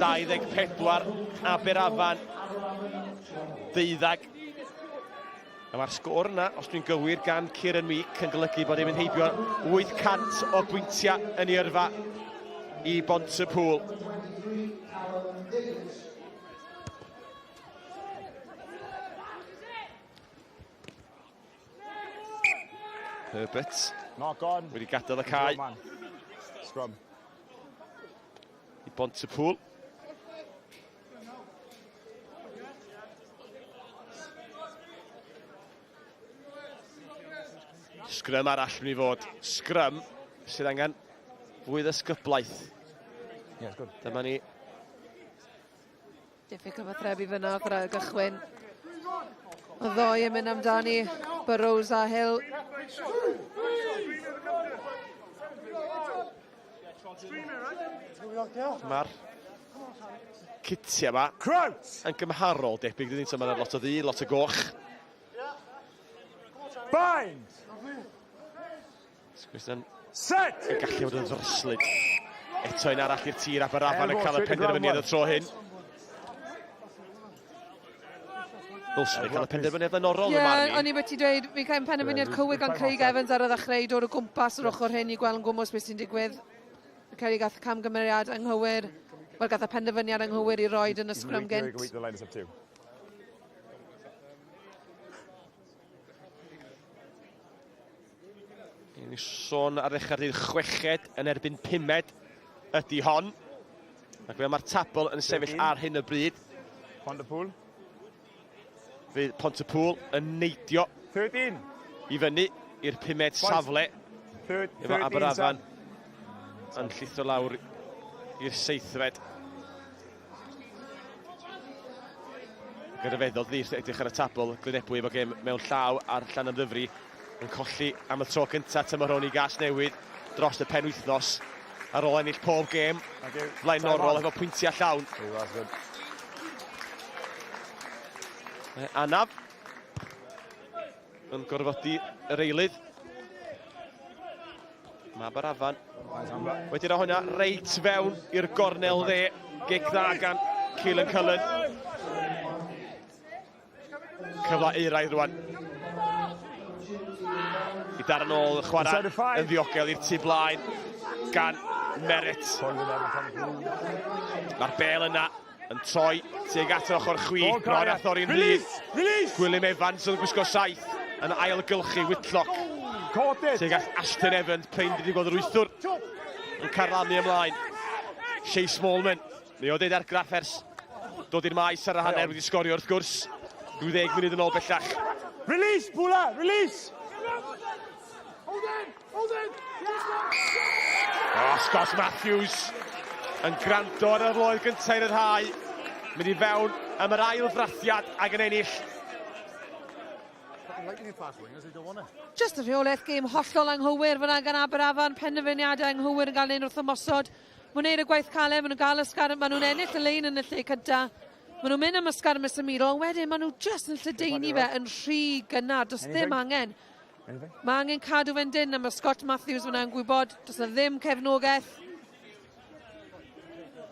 24, Aberafan 12. A mae'r sgôr yna, os dwi'n gywir, gan Kieran Meek yn golygu bod e'n mynd heibio 800 o bwyntiau yn ei yrfa. i Bont-y-pŵl. Herbert. Knock on. Wedi gadael y cae. Scrum. I Bont-y-pŵl. Sgrym arall mynd i fod. Sgrym sydd angen fwy ddysgyblaeth. Yeah, good. Dyma ni. Diffyg cyfathrebu fyna wrth yr ail gychwyn. Y ddoi yn mynd amdani, Burrows a Hill. Mae'r citiau yma yn gymharol debyg, dydyn, so mae'n lot o ddu, lot o goch. Bind! Sgwrs yn Set! Yn gallu fod yn ddryslyd. Eto un arall i'r tir Aberafan yn cael y penderfyniad y tro hyn. Ddylswn ni cael y penderfyniad flaenorol yn marn i. Ie, o'n i beth i dweud, fi'n cael penderfyniad cywir gan Craig Evans ar y ddechrau i dod o gwmpas yr ochr hyn i gweld yn gwmws beth sy'n digwydd. Fi'n credu gath camgymeriad anghywir, wel gath y penderfyniad anghywir i roed yn y sgrym gynt. Ni'n sôn ar ddechrau'r dydd chweched yn erbyn pumed ydy hon. Ac fel mae'r tabl yn sefyll ar hyn o bryd. Pontypool. Fydd Pontypool yn neidio 13. i fyny i'r pumed safle. Efo Aberafan yn llithro lawr i'r seithfed. Ac yn rhyfeddol, dydi, wrth edrych ar y tabl, Glynebwy efo gêm mewn llaw ar Llanymddyfri yn colli am y tro cyntaf tymor hwn i Gasnewydd dros y penwythnos ar ôl ennill pob gêm flaenorol efo pwyntiau llawn. Mae anaf yn gorfodi yr eilydd. Mae Aberafan wedi rhoi hwnna reit fewn i'r gornel dde. Gic dda gan Keelan Cullen. Cyfle euraidd rwan. I dar yn ôl chwarae yn ddiogel i'r tu blaen gan Merritt. Mae'r bel yna yn troi tuag at yr ochr chwith, bron a thorri'n rhydd. Gwilym Evans yn gwisgo saith yn ailgylchu Whitlock. Tuag at Ashton Evans, prin wedi gweld yr wythwr yn carlamu ymlaen. Shea Smallman, mae o deud argraff ers dod i'r maes ar y hanner wedi sgorio wrth gwrs. Rhyw ddeg munud yn ôl bellach. Release, Bula, release! Oh, Scott Matthews yn gwrando ar yr loedd gyntaf i ryddhau. Mynd i fewn am yr ail frathiad ac yn ennill. Just y rheolaeth gêm hollol anghywir fyna gan Aberafan, penderfyniadau anghywir yn cael ein wrth ymosod. Maen nhw'n gwneud y gwaith caled, maen nhw'n gael ysgar, maen nhw'n ennill y lein yn y lle cyntaf. Maen nhw'n mynd am ysgar symudol, ond wedyn maen nhw just yn lledaenu fe yn rhy gynnar, does ddim angen. Mae angen cadw fe'n dynn a mae Scott Matthews fyna yn gwybod does na ddim cefnogaeth.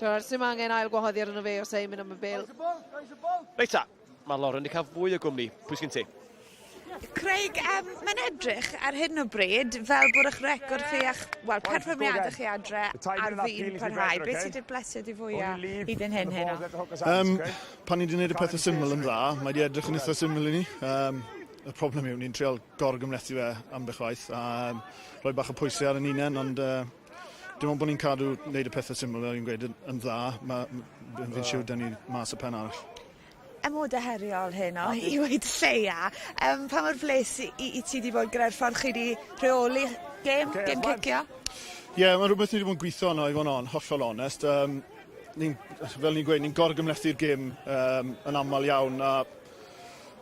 Does dim angen ail gwahoddiad arno fe os ei'n mynd am y bêl. Reit ta, mae Lauren wedi cael fwy o gwmni. Pwy sgyn ti? Craig, um, mae'n edrych ar hyn o bryd fel bod eich record chi a'ch well, perfformiadau chi adre ar fin parhau. Beth sydd wedi blesio di fwyaf hyd yn hyn heno? Um, pan ni wedi gwneud y pethau syml yn dda, mae wedi edrych yn eitha syml i ni. Um, y problem yw ni'n trial gorgymhlethu fe ambell waith a um, rhoi bach o pwysau ar yn hunain, ond uh, dim ond bod ni'n cadw wneud y pethau syml fel fi'n gweud yn, yn dda, ma, fi'n siŵr dyn ni mas y pen arall. Amodau heriol heno, i weud lleia. Um, pa mor bles i, i, i ti wedi bod gyda'r ffordd chi wedi rheoli gêm, okay, gêm cicio? Ie, yeah, mae rhywbeth ni wedi bod yn gweithio arno i fod yn hollol onest. Um, ni'n, fel ni'n gweud, ni'n gorgymhlethu'r gêm um, yn aml iawn a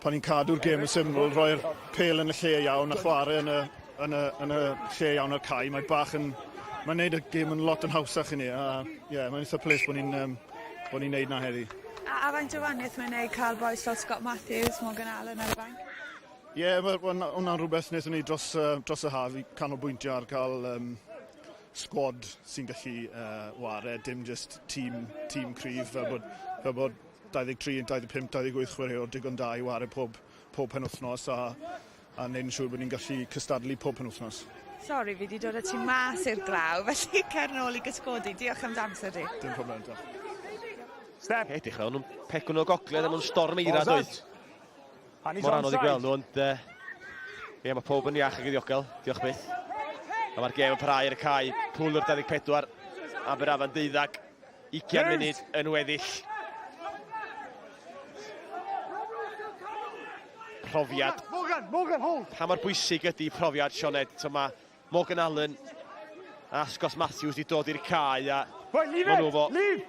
pan ni'n cadw'r gêm yn syml, rhoi'r pêl yn y lle iawn a chwarae yn y, yn y, yn y lle iawn ar cae, mae bach yn... Mae'n neud y gêm yn lot yn hawsach i ni, a ie, yeah, mae'n eitha ples bod ni'n um, bod ni'n neud na heddi. A, a faint o wahaniaeth mae'n neud cael boys fel Scott Matthews, Morgan Allen ar y banc? Ie, yeah, mae hwnna'n rhywbeth wnaethon ni dros, uh, dros y haf i canolbwyntio ar cael um, sgwad sy'n gallu uh, ware, dim just tîm, tîm cryf, fel bod, fel bod 23, 25, 28 chwaraewr digon da i ware pob, pob penwythnos a, a wneud yn siŵr bod ni'n gallu cystadlu pob penwythnos. Sori, fi 'di dod â ti mas i'r glaw, felly cer nôl i gysgodi. Diolch am dy amser di. Dim problem, diolch. Step. Edrych fel nhw'n pegwn o gogledd a mewn storm eira doedd. Mor anodd i gweld nhw, ond uh, ie, mae pob yn iach ac yn ddiogel, diolch byth. A mae'r gêm yn parhau ar y cae, Pwlwr 24, Aberafan 12, 20 munud yn weddill. Profiad. Morgan, Morgan, hold. Pa mor bwysig ydy profiad, Sioned? So mae Morgan Allen a Scott Matthews wedi dod i'r cae a right, leave maen nhw it, efo leave.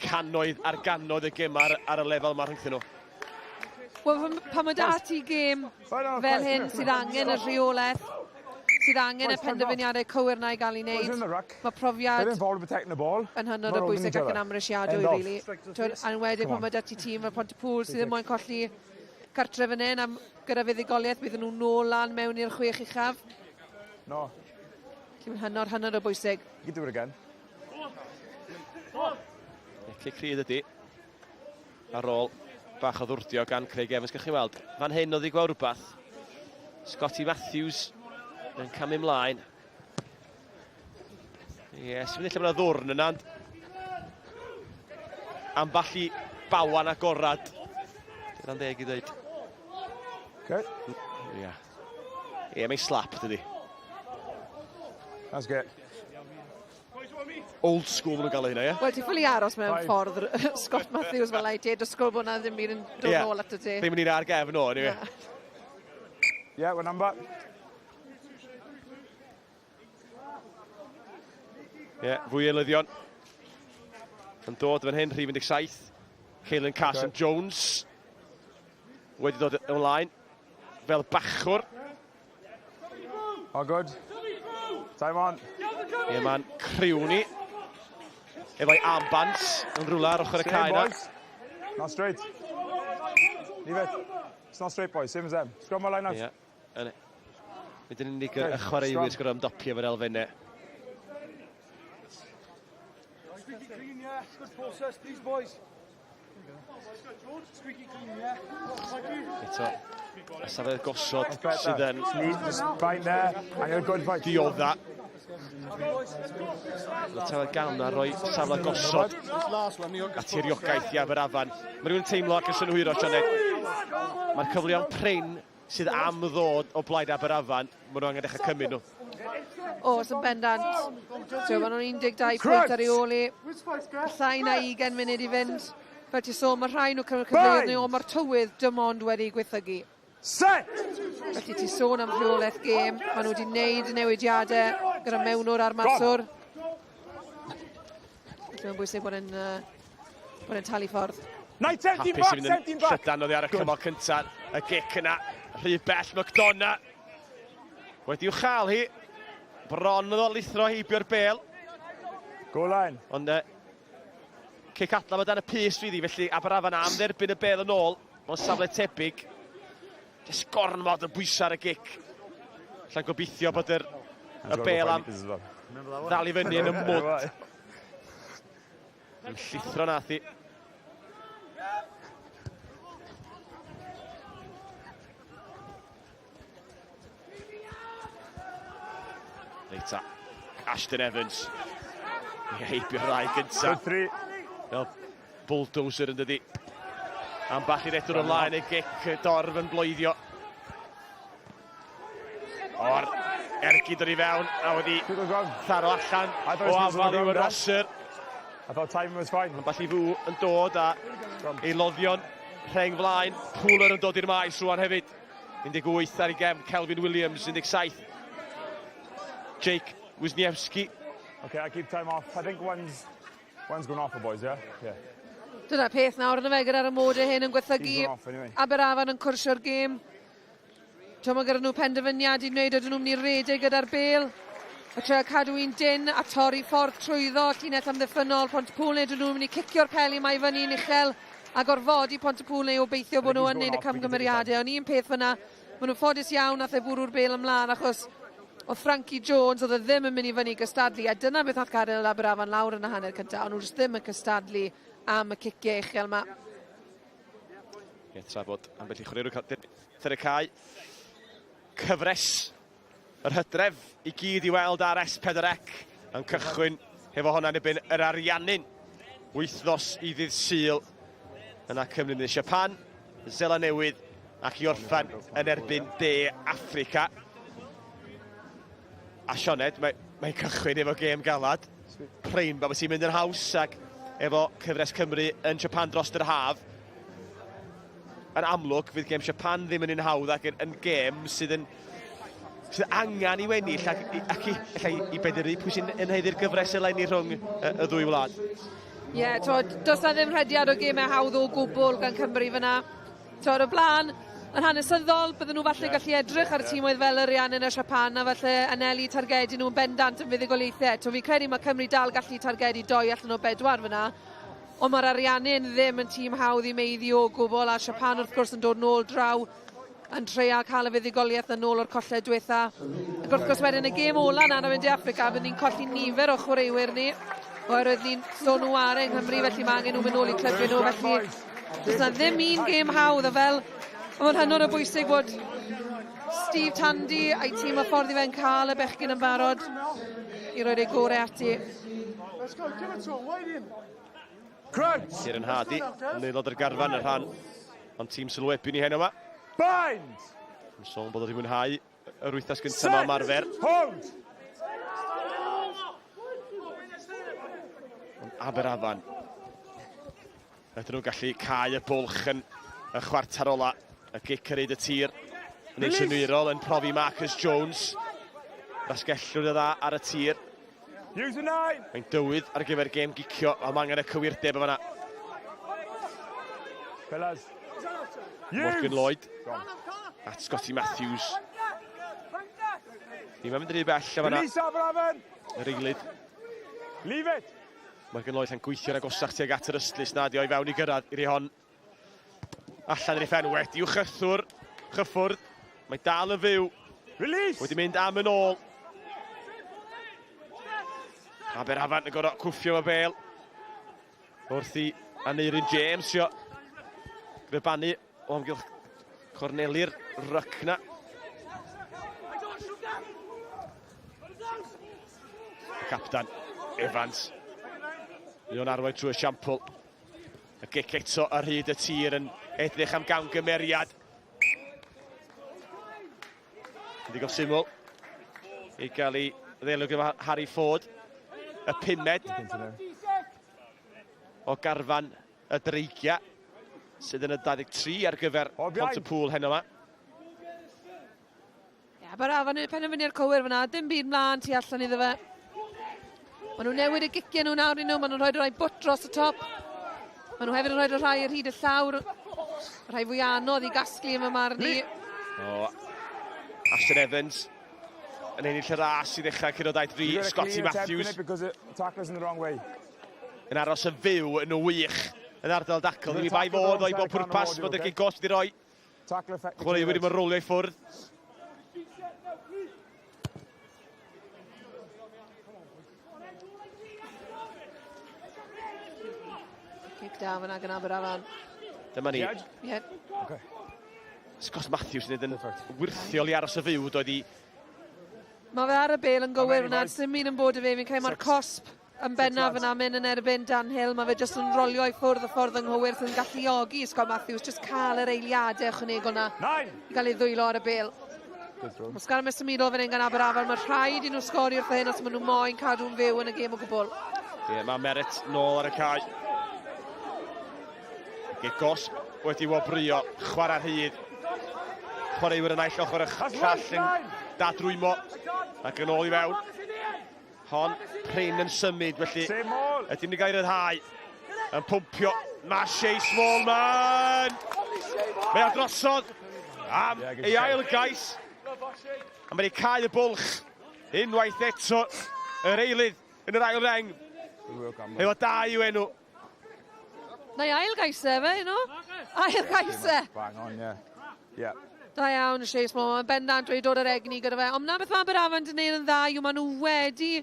cannoedd ar gannoedd y gemau ar, ar y lefel yma rhyngthyn nhw. Wel, pan mae da ti gêm fel hyn sydd angen y rheolaeth, sydd angen y penderfyniadau cywir na i gael ei wneud, mae profiad yn hynod o bwysig ac yn amhrisiadwy, really. Twyd, a'n enwedig pan mae da ti tîm fel Pontypool sydd ddim moyn colli cartref yn hyn, a gyda fuddugoliaeth bydden nhw'n nôl lan mewn i'r chwech uchaf. No. Felly mae'n hynod, hynod o bwysig. You can do it again. Cic rhydd ydy. Ar ôl bach o ddwrdio gan Craig Evans. Gewch chi weld, fan hyn oedd i gweld rhywbeth. Scotty Matthews yn camu ymlaen. Ie, yes, mynd lle mae yna ddwrn yna, ond ambell i bawan agorad. Dyna'n deg i ddweud. Okay. Ie. Yeah. Ie, yeah, mae'n slap, dydy. That's good. Old school maen nhw'n galw hynna, ie? Wel, ti ffili aros mewn ffordd Scott Matthews fel ei ti, dysgwyl bod na ddim byd yn dod yeah. nôl ato ti. Ddim yn un ar gefn o, anyway. Yeah, we're number. Ie, yeah, fwy eilyddion. Yn dod fan hyn, rhif 17. Caelan Carson okay. Jones wedi dod ymlaen fel bachwr. All good. Time on. Ie, mae'n criw ni. Efo'i armbands yn rhywle ar ochr y cae yna. Not straight. Leave it. It's not straight, boys. Same as them. Scrum or line out. Ie. Yeah. Nid yn unig y chwaraewyr sy'n gorfod ymdopi efo'r elfennau. Squeaky clean, yeah. Good process, please, boys. Eto, y safle gosod sydd yn diodda. Mae Taylor Gann ar roi safle gosod a tiriogaeth i Aberafan. Mae rhywun yn teimlo ac yn synhwyro, Sioned. Mae'r cyfleon prin sydd am ddod o blaid Aberafan, maen nhw angen dechrau cymryd nhw. Oes, yn bendant. So, maen nhw'n 12 pwynt ar ei ôl i. Llai na 20 munud i fynd. Fel ti sôn, mae rhai nhw cymryd cyfleoedd neu ond mae'r tywydd dim ond wedi gwaethygu. Set! Felly ti sôn am rheolaeth gêm, maen nhw wedi gwneud y newidiadau gyda mewnwr a'r maswr. Felly mae'n bwysig bod e'n uh, bod e'n talu ffordd. Hapus i fynd yn llydan oddi ar y cymal cyntaf. Y gic yna, rhy bell McDonough. Wedi'w chael hi. Bron yn ôl lithro heibio'r bel. Go line. Ond uh, cic adlam o dan y pys fydd hi, felly Aberafan am dderbyn y bel yn ôl. Mewn safle tebyg. Jyst gormod o bwysau ar y gic. Alla'n gobeithio bod yr, y bel am ddal i fyny yn y mwd. Yn llithro nath i. Reit ta. Ashton Evans. I heibio'r ddau gynta. Fel bulldozer yn dydi. Ambell i redwr ymlaen ei gic, dorf yn bloeddio. O'r ergyd dod i fewn a wedi tharo allan o afal i'w Rosser. I thought time was fine. Ambell i fw yn dod a ei loddion rheng flaen. Pooler yn dod i'r maes rwan hefyd. 18 ar ei gefn, Kelvin Williams, 17. Jake Wisniewski. Okay, I keep time off. I think one's One's going off, boys, yeah? Yeah. Dyna'r peth nawr yna fe gyda'r amodau hyn yn gwaethygu. Aberafan yn cwrsio'r gêm. Twm, mae gyda nhw penderfyniad i wneud ydyn nhw'n mynd i redeg gyda'r bel. A trio cadw un dyn a torri ffordd trwyddo llinell amddiffynnol Pontypool neu ydyn nhw'n mynd i cicio'r peli mae fyny'n uchel a gorfodi Pontypool neu obeithio bod nhw yn gwneud y camgymeriadau. Ond un peth fyna, maen nhw'n ffodus iawn nath e fwrw'r bel ymlaen achos Oedd Frankie Jones, oedd e ddim yn mynd i fyny i gystadlu, a dyna beth nath gadael Aberafan lawr yn y hanner cyntaf, ond nhw jyst ddim yn cystadlu am y ciciau uchel yma. Ie, tra bod ambell i chwaraewr yn cael y cae. Cyfres Yr hydref i gyd i weld ar S4C yn cychwyn hefo honna yn erbyn yr Ariannin. Wythnos i ddydd Sul yna Cymru'n mynd i Japan, Seland Newydd ac i orffen yn erbyn De Affrica. A Sioned, mae'n mae cychwyn efo gêm galad. Prin bod sy'n mynd yn haws ac efo cyfres Cymru yn Japan dros yr haf. Yn amlwg, fydd gêm Japan ddim yn un hawdd ac yn, yn gêm sydd yn sydd angen i'w ennill ac, ac i, allai, i benderfynu pwy sy'n yn haeddu'r gyfres eleni rhwng y, y ddwy wlad. Ie, yeah, twod, does na ddim rhediad o gemau hawdd o gwbl gan Cymru fyna. Twod, o blaen, yn hanesyddol, bydden nhw falle yeah. gallu edrych ar y yeah. tîmoedd fel yr Iannon a Japan a falle anelu targedu nhw'n bendant yn fuddugoliaethau. Twod, fi credu mae Cymru dal gallu targedu doi allan o bedwar fyna. Ond mae'r Ariannin ddim yn tîm hawdd i meiddi o gwbl a Siapan wrth gwrs yn dod nôl draw yn treial cael y fuddugoliaeth yn ôl o'r colled diwetha. Ac wrth gwrs wedyn y gêm ola 'na yn De Affrica byddwn ni'n colli nifer o chwaraewyr ni oherwydd ni'n sôn nhw ar yng Nghymru felly mae angen nhw mynd nôl i clybiau nhw felly does 'na ddim un gêm hawdd a fel mae'n hynod o bwysig bod Steve Tandy a'i tîm y ffordd i fe'n cael y bechgyn yn barod i roi'r ei gorau ati. Let's go, give it to him, wait in. Crunch! Kieran Hardy yn aelod o'r garfan yn rhan o'n tîm sylwebu ni heno yma. Bind! Yn sôn bod wedi mwynhau yr wythnos gyntaf yma ymarfer. Hold! Ond Aberafan. Ydyn nhw'n gallu cau y bwlch yn y chwarter ola. Y gic ar hyd y tir. Yn ei synwyrol yn profi Marcus Jones. Rasgellwr y dda ar y tir. Use the nine. Mae'n dywydd ar gyfer gêm gicio, ond mae angen y cywirdeb yma. Fellas. Morgan Lloyd at Scotty Matthews. Ddim yn mynd rhy bell o fanna. Release Aberafan. Yr eilydd. Leave it. Morgan Lloyd yn gweithio'n agosach tuag at yr ystlys na, di o'i fewn i gyrraedd i hon. Allan i'r ffen, wedi i'w chythwr, chyffwrdd. Mae dal yn fyw. Release! Wedi mynd am yn ôl. Aberafan yn gorfod cwffio fo bel. Wrth i Aneurin James sio grybanu o amgylch corneli'r ryc na. Y captan, Evans. Mae o'n arwain trwy esiampl. Y gic eto ar hyd y tir yn edrych am gamgymeriad. Yn ddigon syml i gael ei ddelio gyda Harry Ford. Y pumed o garfan y Dreigiau sydd yn y 23 ar gyfer Pontypool heno yma. Ie, yeah, Aberafan yn penderfynu'r cywir fyna, dim byd mlaen tu allan iddo fe. Maen nhw'n newid y giciau nhw nawr i nhw, maen nhw'n rhoi rhai bwt dros y top. Maen nhw hefyd yn rhoi rhai ar hyd y llawr, y rhai fwy anodd i gasglu yn fy marn i. O, Ashton Evans yn ennill y ras i ddechrau curo 2-3, Scotty Matthews. Yn aros yn fyw yn wych yn ardal dacl. Ddim i bai fod o i bob pwrpas bod y gig gosb wedi rhoi. Chwaraewyr wedi bod rolio i ffwrdd. Cic da fyna gan Aberafan. Dyma ni. Ie. Okay. Scott Matthews yn yn wyrthiol i aros y fyw, doedd i... Mae fe ar y bel yn gywir fyna, sy'n mynd yn bod y fe, fi'n credu mae'r cosp yn bennaf yna mynd yn erbyn Dan Hill. Mae fe jyst yn rolio i ffwrdd y ffordd anghywir sydd yn galluogi Scott Matthews jyst cael yr eiliadau ychwanegol na i gael ei ddwylo ar y bel. Mae sgarmes symudol fan hyn gan Aberafan. Mae rhaid i nhw sgori wrth hyn os maen nhw moyn cadw'n fyw yn y gêm o gwbl. Ie, yeah, mae Merritt nôl ar y cae. Gic gosb wedi wobrwyo, chwarae rhydd. Chwaraewyr y naill ochr y llall yn dadrwymo ac yn ôl i fewn. Hon, prin yn symud, felly ydy mynd i gael ei ryddhau. Yn pwmpio, mae Shea Smallman! Mae o drosodd am ei ail gais. A mae wedi cau y bwlch unwaith eto. Yr eilydd yn yr ail reng. Efo dau i'w enw. Na i ail gais e, fe, you know? Ail gais e. Bang on, yeah. Yeah. Da iawn, Shea Smallman. Mae'n bendant wedi dod â'r egni gyda fe. Ond na beth mae Aberafan wedi gwneud yn dda yw maen nhw wedi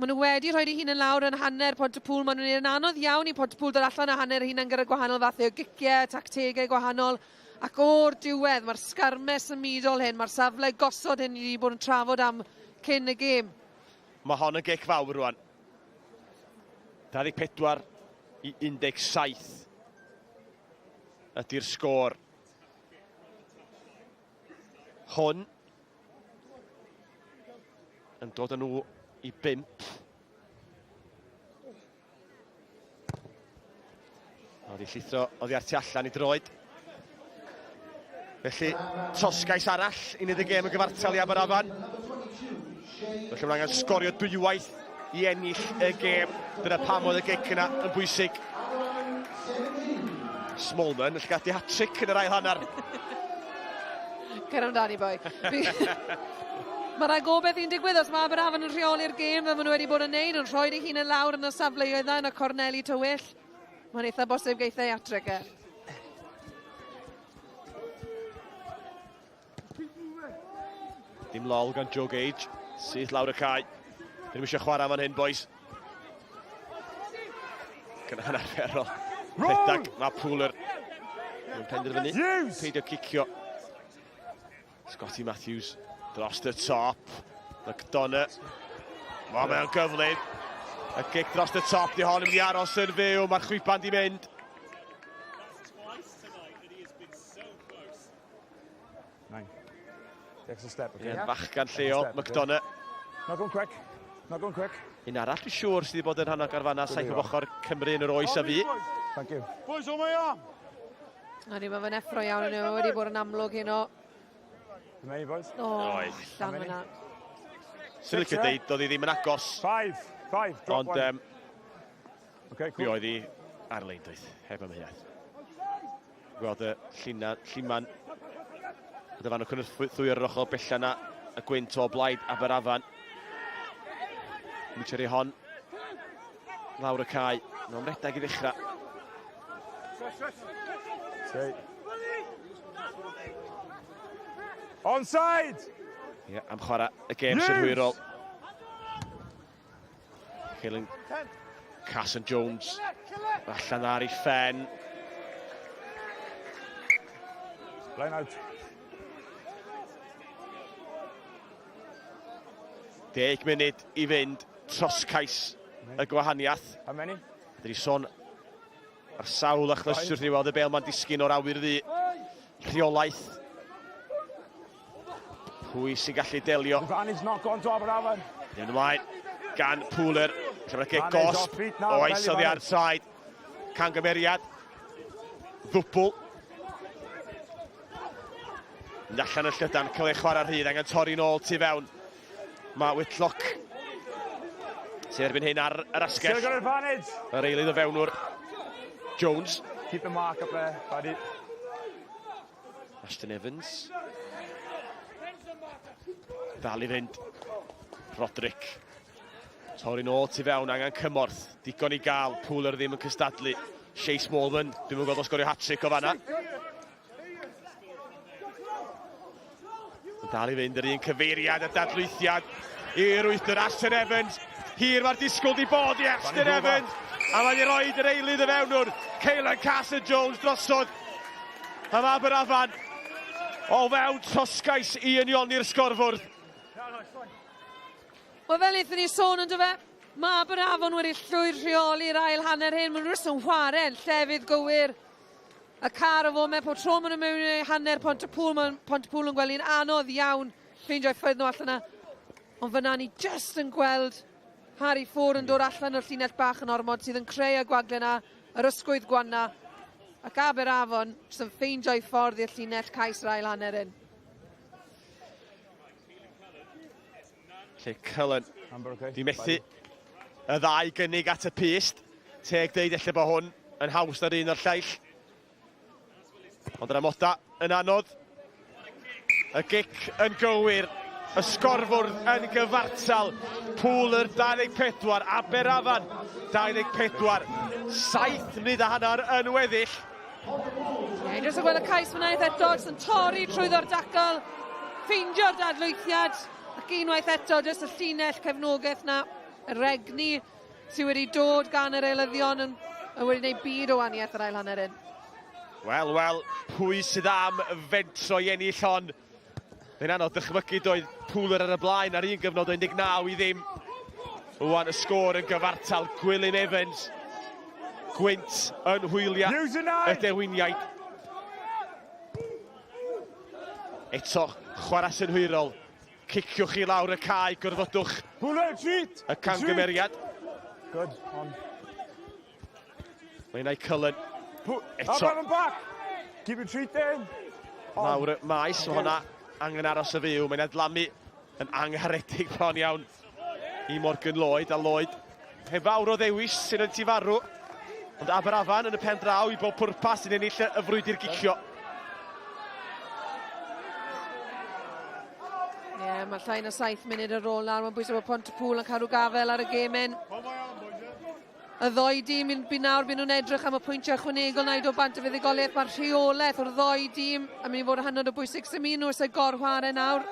Maen nhw wedi rhoi eu hunain lawr yn hanner Pontypool. Maen nhw'n gwneud yn anodd iawn i Pontypool dod allan o hanner eu hunain gyda gwahanol fathau o giciau, tactegau gwahanol. Ac o'r diwedd, mae'r sgarmes symudol hyn, mae'r safle gosod hyn ni wedi bod yn trafod am cyn y gêm. Mae hon yn gic fawr rwan. 24 i 17 ydy'r sgôr. Hwn yn dod â nhw i bump. Oedd i llithro oddi ar tu allan i droed. Felly, trosgais arall i wneud y gêm yn gyfartal i Aberafan. Felly mae'n angen sgorio dwywaith i ennill y gêm. Dyna pam oedd y gic yna yn bwysig. Smallman yn llygadu hat-trick yn yr ail hanner. Cer amdani, boi. Mae rhai gobeith i'n digwydd os mae Aberafan yn rheoli'r gêm fel maen nhw wedi bod yn neud, yn rhoi eu hunain lawr yn y safleoedd yna yn y corneli tywyll. Mae'n eitha bosib geith ei hat-trick e. Dim lol gan Joe Gage. Syth lawr y cae. Dyn nhw eisiau chwarae fan hyn, boys. Gyda yn arferol. Rhedag, mae Pooler yn penderfynu peidio cicio. Scotty Matthews dros y top. McDonough. Mae mewn gyflym. Y gic dros y top, di hon yn mynd i aros yn fyw. Mae'r chwiban di mynd. Nine. Takes a step, okay? Ie, fachgan lleol, McDonough. Not going quick. Not going quick. Un arall dwi'n siŵr sydd wedi bod yn rhan o garfanau saith o ochr Cymru yn yr oes a fi. Thank you. Boys, on my arm! Ydy, mae fe'n effro iawn yn nhw, wedi bod yn amlwg heno. Many boys? O, allan fyna. Sy'n licio deud, doedd hi ddim yn agos. Five, five, drop Ond, one. Um, okay, cool. Mi oedd hi ar lein doedd, heb amheuaeth. Gweld y llina, lliman. Y dyfan o cynorthwy ar yr ochr bella na, y gwynt o blaid Aberafan. Mitchell hon lawr y cae. Mae'n redeg i ddechrau. Onside! Ie, yeah, am chwarae y gêm synhwyrol. Caelan Carson Jones allan ar ei phen. Line out. Deg munud i fynd tros cais y gwahaniaeth. How many? Dyn ni sôn ar sawl achlysur wrth i ni weld y bel ma'n disgyn o'r awyr ddu. Rheolaeth. Pwy sy'n gallu delio? Advantage not gone to Aberafan. Mynd ymlaen gan Pooler. Lle mae'n gic gosb. Oes oddi ar traed. Cangymeriad. Ddwbl. Mynd allan y llydan, cael ei chwarae rhydd, angen torri nôl tu fewn. Mae Whitlock sydd erbyn hyn ar yr asgell. Yr eilydd o fewnwr Jones. Keep the mark up there, buddy. Ashton Evans. Dal i fynd. Roderick. Torri nôl tu fewn, angen cymorth. Digon i gael, Pooler ddim yn cystadlu. Shea Smallman, dwi'n gwybod o sgorio hat-trick o fanna. Yn dal i fynd yr un cyfeiriad a dadlwythiad i'r wythwyr Ashton Evans. Hir mae'r disgwyl di bod i Ashton Evans. A mae wedi rhoi yr eilydd y fewnwr, Caelan Carson Jones drosodd. Am Aberafan o fewn trosgais i unioni'r sgorfwrdd. Wel fel wnaethon ni sôn yn dyfe, mae Aberafan wedi llwyr rheoli'r ail hanner hyn. Maen nhw jyst yn chwarae'n llefydd gywir. Y car o foment, pob tro maen nhw'n mewn i hanner Pont-y-pŵl, mae Pont-y-pŵl yn gweld hi'n anodd iawn ffeindio'i ffyrdd nhw allan yna. Ond fyna ni jyst yn gweld Harry Ford yn dod allan o'r llinell bach yn ormod sydd yn creu y gwagle yna, yr ysgwydd gwanna, ac Aberafon jyst yn ffeindio'i ffordd i'r llinell cais yr ail hanner hyn. Lle Cullen di methu y ddau gynnig at y pyst. Teg deud ella bod hwn yn haws na'r un o'r llaill. Ond yr amoda yn anodd. Y gic yn gywir. Y sgorfwrdd yn gyfartal. Pooler 24, Aberafan 24. 7 munud a hanner yn weddill. Ie, jyst yn gweld y cais fyna unwaith eto, jyst yn torri trwyddo'r dacl, ffeindio'r dadlwythiad, ac unwaith eto, jyst y llinell cefnogaeth na, yr egni sydd wedi dod gan yr eilyddion yn, yn wedi gwneud byd o waniaeth yr ail hanner hyn. Wel, wel, pwy sydd am fentro i ennill hon? Mae'n anodd dychmygu doedd Pooler ar y blaen ar un gyfnod o 19 i ddim. Rwan y sgôr yn gyfartal, Gwilym Evans. Gwynt yn hwyliau y dewiniaid. Eto, chwarae synhwyrol. Ciciwch i lawr y cae, gorfodwch y camgymeriad. Good, on. Mae yna i Cullen. Eto. Back. Keep your treat in. Lawr y maes, mae hwnna angen aros y fyw. Mae'n adlamu yn angharedig bron iawn i Morgan Lloyd. A Lloyd heb fawr o ddewis sy'n yn tifarw. Ond Aberafan yn y pen draw i bob pwrpas yn ennill y frwydr gicio. Ie, yeah, mae llai na 7 munud ar ôl nawr. Mae'n bwysig bod Pontypool yn cadw gafel ar y gemyn. Y ddoi dîm, by nawr byd nhw'n edrych am y pwyntiau ychwanegol na i dod bant y fuddugoliaeth. Mae'r rheolaeth o'r ddoi dîm yn mynd i fod yn hynod o bwysig. Sy'n mynd nhw eisiau gorwhare nawr.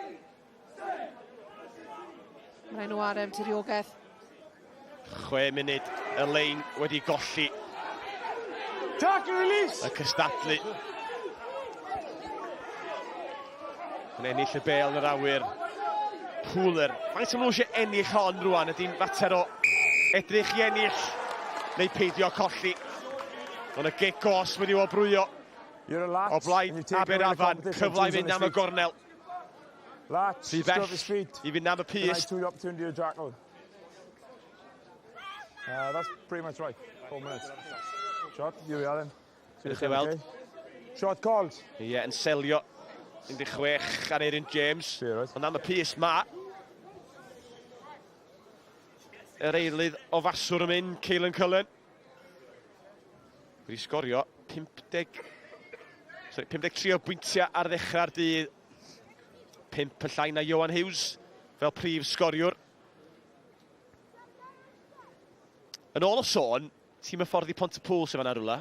Mae rhaid nhw are am tiriogaeth. 6 munud, y lein wedi golli. Tackle release! Y cystadlu. Yn ennill y bêl yn yr awyr. Pooler. Faint o nhw eisiau ennill hon rwan ydy'n fater o edrych i ennill neu peidio colli. Ond y gic gos wedi wobrwyo o blaid Aberafan. Cyfle i fynd am y gornel. Rhy bell i fynd am y pyst. That's pretty much right. 4 minutes. Shot, here we are then. Ydych chi weld? Shot called. Ie, yeah, yn selio 16 ar Erin James. Ond am y pys ma. Yr eilydd o faswr yn mynd, Caelan Cullen. Wedi sgorio 50, sorry, 53 o bwyntiau ar ddechrau'r dydd. 5 y llai na Johan Hughes fel prif sgoriwr. Yn ôl o sôn, tîm hyfforddi Pontypool sydd fan'na rwla.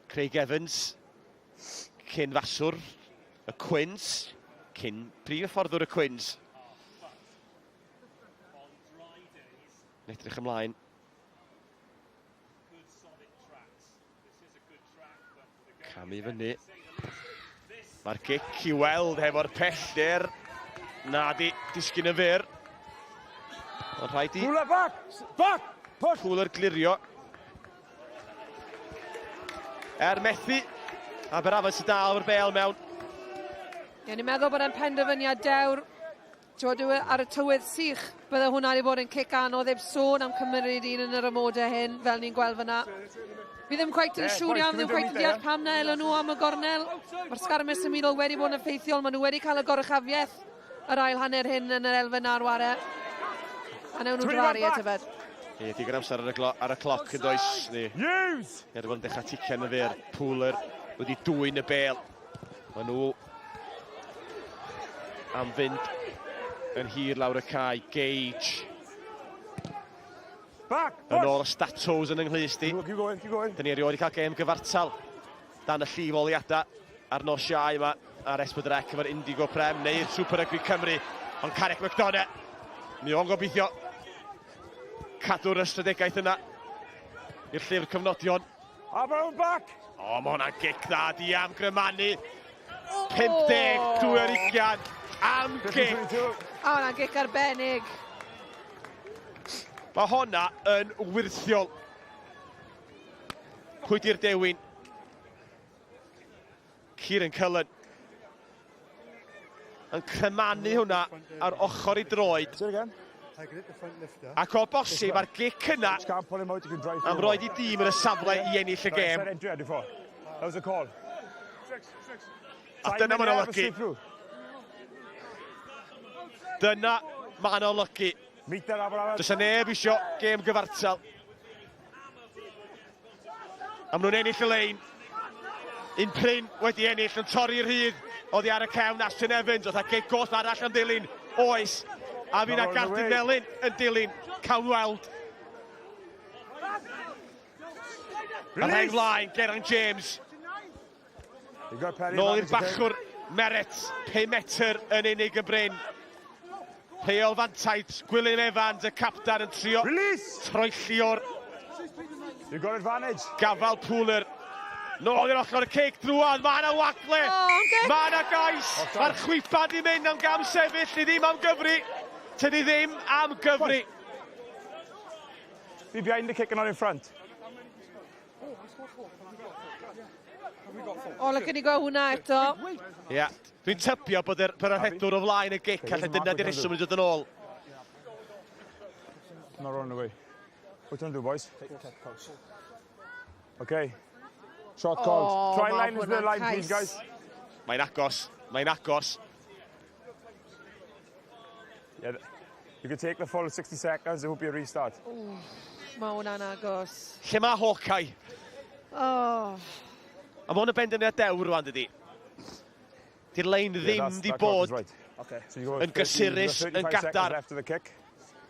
Craig Evans, cyn faswr y Cwins, cyn prif hyfforddwr y Cwins. Yn edrych ymlaen. Camu fyny. Mae'r gic i weld hefo'r pellter. Na di, disgyn yn fyr. Mae'n rhaid i... Pooler back! Back! Push! Pooler glirio. Er methu. Aberafan sy'n dal o'r bel mewn. Ie, ni'n meddwl bod e'n penderfyniad dewr. T'wod, yw e ar y tywydd sych, bydde hwnna wedi bod yn cic anodd, heb sôn am cymryd un yn yr amodau hyn, fel ni'n gweld fyna. Fi ddim cweit yn siŵr iawn, ddim cweit yn deall pam na elon nhw am y gornel. Mae'r sgarmes symudol wedi bod yn effeithiol, maen nhw wedi cael y goruchafiaeth yr ail hanner hyn yn yr elfen na'r ware. A newn nhw dryfaru e, tybed. Ie, digon amser ar y, ar y cloc yn does. Ni. Use! Er bod yn dechrau tician yn fyr, Pooler wedi dwyn y bel. Maen nhw am fynd yn hir lawr y cae. Gage. Back, yn ôl y statos yn ynghlust i. Keep going, keep going. Dyn ni erioed wedi cael gêm gyfartal dan y llif oliadau ar nos Iau yma ar S4C efo'r Indigo Prem neu'r Super Rugby Cymru. Ond Carrick McDonough, mi o'n gobeithio cadw'r ystradegaeth yna i'r llyfr cyfnodion. Abraham back! O, mae hwnna'n gic dda di am Grymanu. 52 ar 20 am gic. O, hwnna'n gic arbennig. Mae hwnna yn wyrthiol. Pwy di'r dewin? Kieran Cullen. Yn crymanu hwnna ar ochr ei droed. Ac o bosib ar gic yna am roed i dîm yn y safle i ennill y gêm. A dyna mae'n olygu. Dyna mae'n olygu. Does 'na neb isio gêm gyfartal. A maen nhw'n ennill y lein. Un prin wedi ennill yn torri'r rhydd oddi ar y cefn Ashton Evans. Oedd a gic gosb arall am ddilyn. Oes. A fi na gardyn melyn yn dilyn. Cawn weld. Y rheng flaen, Geraint James. Nôl i'r bachwr Merritt, 5 metr yn unig yn brin. Rheol fantais, Gwilym Evans, y captan yn trio troellio'r You've got advantage. Gafal Pooler. Nôl i'r ochr y cic drwad, mae yna wagle, oh, mae yna gais, mae'r chwiban di mynd am gam sefyll, ni ddim am gyfri, tydi ddim am gyfri. Be behind the kick and not in front. O, lycwn ni gweld hwnna eto. Ie, yeah. Dwi'n tybio bod yr, bod yr rhedwr o flaen y gic, a lle dyna di'r rheswm yn dod yn ôl. Not running away. What do you want to do, boys? Okay. Shot called. Oh, Try line is the line, please, guys. Mae'n agos. Mae'n agos. Yeah, you can take the full 60 seconds, it will be a restart. Ooh, mae hwnna'n agos. Lle mae Hawkeye? Oh. A mae hwn yn benderfyniad dewr rwan, dydi? Di'r lein ddim yeah, di bod right. okay. so yn gysurus, yn gadar.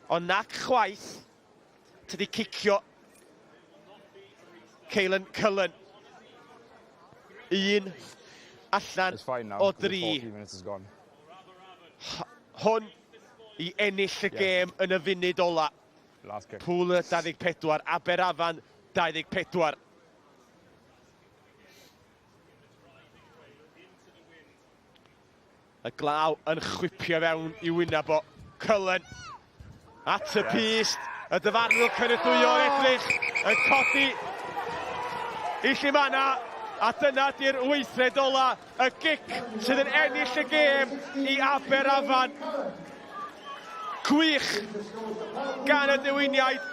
Ond nac chwaith, tydi cicio Caelan Cullen. Un allan o dri. Hwn i ennill y gêm yn y funud ola. Pŵl 24, Aberafan 24. Y glaw yn chwipio fewn i wyneb o. Cullen at y pyst. Y dyfarnwr cynorthwyo'r edrych yn codi i Llimana. A dyna di'r weithred ola, y gic sydd yn ennill y gêm i Aberafan. Gwych gan y dewiniaid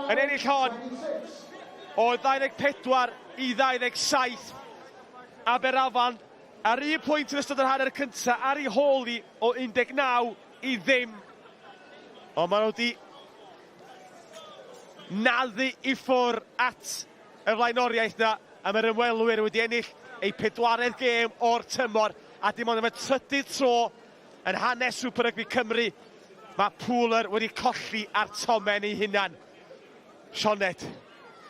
yn ennill hon o 24 i 27. Aberafan ar un pwynt yn ystod yr hanner cyntaf ar ei hôl hi o 19 i ddim. Ond maen nhw wedi naddu i ffwr at y flaenoriaeth na a mae'r ymwelwyr wedi ennill eu pedwaredd gêm o'r tymor a dim ond am y trydydd tro yn hanes Super Rugby Cymru mae Pooler wedi colli ar tomen ei hunan. Sioned,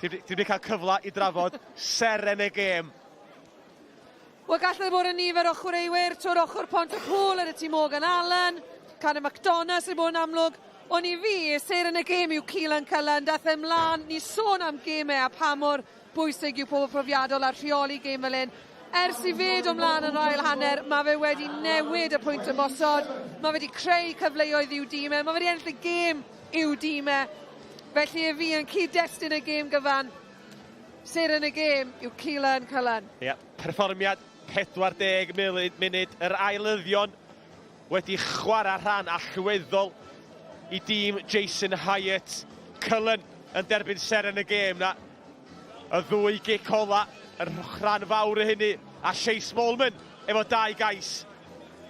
ti wedi cael cyfle i drafod seren y gêm. Wel, gallai fod yn nifer o chwaraewyr trwy'r ochr Pont-y-pŵl ar y tîm Morgan Allen, Conor McDonough sy'n bod yn amlwg. Ond i fi, seren y gêm yw Keelan Cullen. Dath e mlaen, ni sôn am gemau a pa mor bwysig yw pobl profiadol a rheoli gêm fel hyn. Ers i fe dod mlaen yn ail hanner, mae fe wedi newid y pwynt ymosod, mae fe wedi creu cyfleoedd i'w dîm e, mae fe wedi ennill y gêm i'w dîm e. Felly i fi yn cyd-destun y gêm gyfan, Seren y gêm yw Keelan Cullen. Ie, perfformiad 40 munud, yr ailyddion wedi chwarae rhan allweddol i dîm Jason Hyatt. Cullen yn derbyn seren y gêm na. Y ddwy gic ola, y rhan fawr o hynny, a Shea Smallman efo dau gais.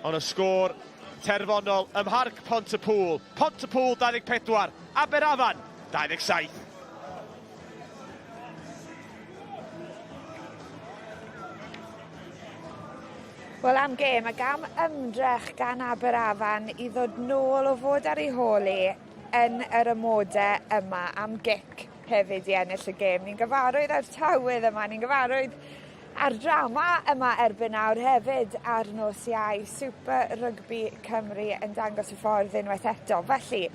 Ond y sgôr terfynol ym Mharc Pont-y-pŵl. Pont-y-pŵl 24, Aberafan 27. Wel am gêm ac am ymdrech gan Aberafan i ddod nôl o fod ar ei hôl hi yn yr amodau yma am gic hefyd i ennill y gêm. Ni'n gyfarwydd â'r tywydd yma, ni'n gyfarwydd a'r drama yma erbyn nawr hefyd ar nos Iau. Super Rygbi Cymru yn dangos y ffordd unwaith eto. Felly,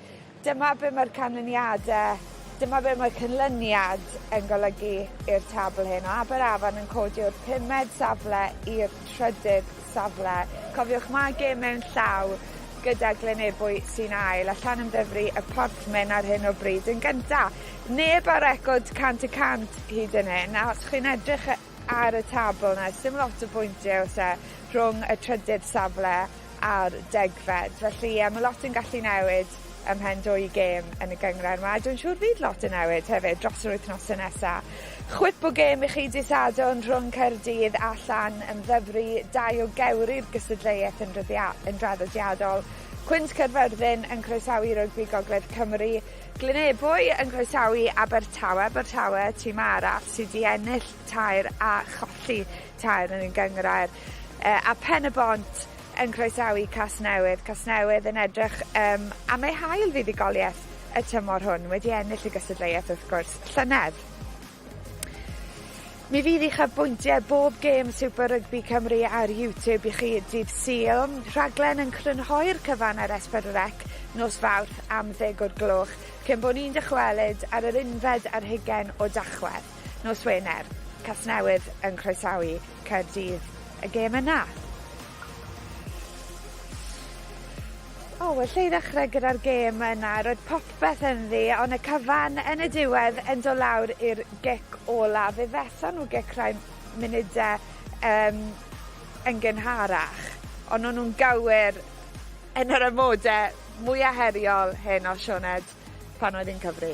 Dyma be mae'r canlyniadau, dyma be mae'r canlyniad yn golygu i'r tabl hyn. O Aberafan yn codi o'r pumed safle i'r trydydd safle. Cofiwch, mae gêm mewn llaw gyda Glynebwy sy'n ail a Llanymddyfri y Porthmyn ar hyn o bryd yn gynta. Neb ar record 100% hyd yn hyn, a os chi'n edrych ar y tabl 'na, sdim lot o bwyntiau oes e rhwng y trydydd safle a'r degfed. Felly ie, mae lot yn gallu newid ymhen dwy gêm yn y gynghrair 'ma. Dwi'n siŵr fydd lot yn newid hefyd dros yr wythnose nesa. Chwip o gêm i chi dy' Sadwrn rhwng Caerdydd a Llanymddyfri, dau o gewri'r gystadleuaeth yn ryddia- yn draddodiadol. Cwins Caerfyrddin yn croesawu Rygbi Gogledd Cymru. Glynebwy yn croesawu Abertawe, Abertawe tîm arall sy 'di ennill tair a cholli tair yn y gynghrair. A Pen-y-bont yn croesawu Casnewydd. Casnewydd yn edrych um, am eu hail fuddugoliaeth y tymor hwn, wedi ennill y gystadleuaeth wrth gwrs llynedd. Mi fydd uchafbwyntiau bob gêm Super Rygbi Cymru ar YouTube i chi dydd Sul. Rhaglen yn crynhoi'r cyfan ar S4C nos Fawrth am ddeg o'r gloch, cyn bod ni'n dychwelyd ar yr unfed ar hugain o Dachwedd, nos Wener. Casnewydd yn croesawu Caerdydd y gêm yna. O, wel lle i ddechrau gyda'r gêm yna, roedd popeth ynddi, ond y cyfan yn y diwedd yn dod lawr i'r gic ola. Fe fetho nhw gic rhai munudau um, yn gynharach, ond o'n nhw'n gywir yn yr amodau mwyaf heriol hyn o Sioned pan oedd hi'n cyfri.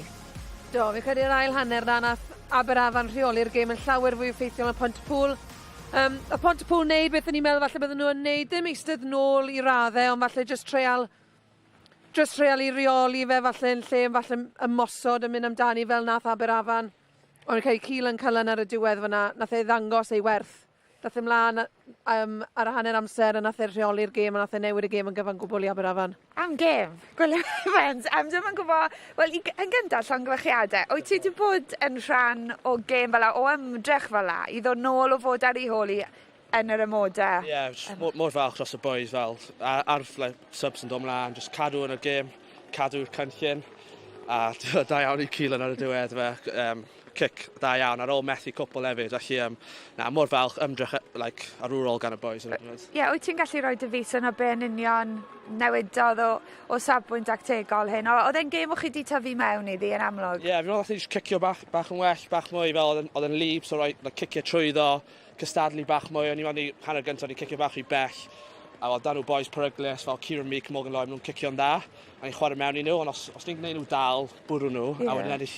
Do, fi'n credu'r ail hanner 'na nath Aberafan rheoli'r gêm yn llawer fwy effeithiol na Pontypŵl. Um, a Pontypŵl wneud beth o'n i'n meddwl falle bydden nhw yn neud, ddim eistedd nôl i raddau, ond falle just treial just treial i reoli fe falle yn lle, falle ymosod yn mynd amdani fel nath Aberafan. Ond credu Keelan Cullen ar y diwedd fyna, nath e ddangos ei werth. Dath e mlaen um, ar y hanner amser a nath e rheoli'r gêm a nath e newid y gêm yn gyfan gwbl i Aberafan. Am gêm, Gwilym Evans, am dwi'm yn gwybod, wel i, yn gyntaf llongyfarchiadau, wyt ti wedi bod yn rhan o gêm fel 'a, o ymdrech fel 'a, i ddod nôl o fod ar ei hôl i yn yr amodau? Ie, yeah, mor, mor falch dros y boys fel, ar like, subs yn dod mlaen, just cadw yn y gêm, cadw'r cynllun, a da iawn i Keelan ar y diwedd fe. Um, cic da iawn ar ôl methu cwpl hefyd, felly um, na, mor falch ymdrech like, arwrol gan y boys. Ie, yeah, wyt ti'n gallu rhoi dy fus yna be yn union newidodd o, o safbwynt actegol hyn? Oedd e'n gêm o chi di tyfu mewn iddi yn amlwg? Ie, yeah, fi'n meddwl nath ni just cicio bach, bach yn well, bach mwy, fel oedd yn lib, so roi, like, cicio trwyddo, cystadlu bach mwy, o'n i'n meddwl hanner gyntaf, o'n i'n cicio bach rhy bell, a fel, dan nhw boys peryglus, fel Kieran Meek, Morgan Lloyd, maen nhw'n cicio'n dda, a ni'n chwarae mewn i nhw, ond os, os ni'n gwneud nhw dal, bwrw nhw, yeah. a wedyn ennill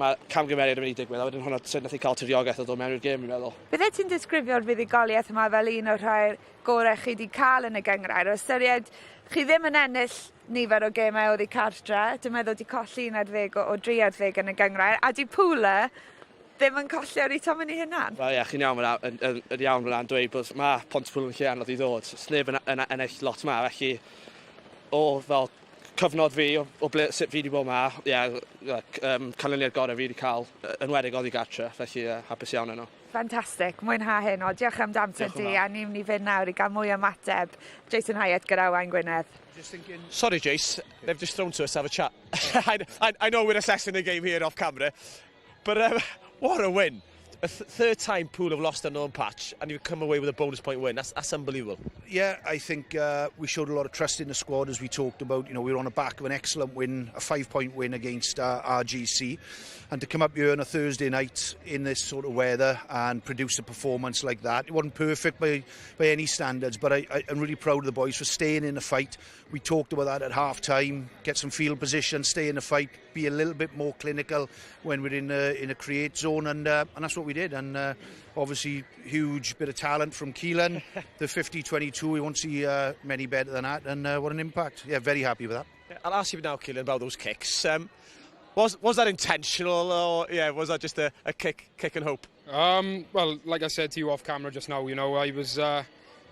mae camgymeriad yn mynd i digwydd, a wedyn hwnna sut nath i cael tiriogaeth o ddod mewn i'r gêm, fi'n meddwl. Bydde ti'n disgrifio'r fuddugoliaeth yma fel un o'r rhai gorau chi wedi cael yn y gynghrair, o ystyried chi ddim yn ennill nifer o gemau oddi cartre, dwi'n meddwl di colli 11 o, o 13 yn y gynghrair, a di Pwle ddim yn colli ar eu tomen eu hunan. Wel ie, chi'n iawn fyna, yn, yn, yn iawn fyna yn dweud bod mae Pontypool yn lle anodd i ddod. Sneb yn, yn, ennill lot ma, felly o fel cyfnod fi, o, o ble, sut fi wedi bod ma, ie, yeah, like, um, canlyniad gorau fi wedi cael, enwedig oddi gartre, felly uh, hapus iawn yno. Ffantastig, mwynha hyn o. Diolch am dy amser di, a ni'n mynd i fynd nawr i gael mwy o ymateb. Jason Hyatt gyda Owain Gwynedd. Sorry, Jace, they've just thrown to us to have a chat. I, I, I know we're assessing the game here off camera, but um, what a win. A th third time Poole have lost on their own patch and you've come away with a bonus point win. That's, that's unbelievable. Yeah, I think uh, we showed a lot of trust in the squad as we talked about. You know, we were on the back of an excellent win, a five-point win against uh, RGC. And to come up here on a Thursday night in this sort of weather and produce a performance like that, it wasn't perfect by, by any standards, but I, I, I'm really proud of the boys for staying in the fight. We talked about that at half-time, get some field position, stay in the fight, be a little bit more clinical when we're in a, in a create zone, and, uh, and that's what we did. And uh, obviously, huge bit of talent from Keelan. the 50-22, we won't see uh, many better than that, and uh, what an impact. Yeah, very happy with that. I'll ask you now, Keelan, about those kicks. Um, was, was that intentional, or yeah, was that just a, a kick, kick and hope? Um, well, like I said to you off camera just now, you know, I was uh,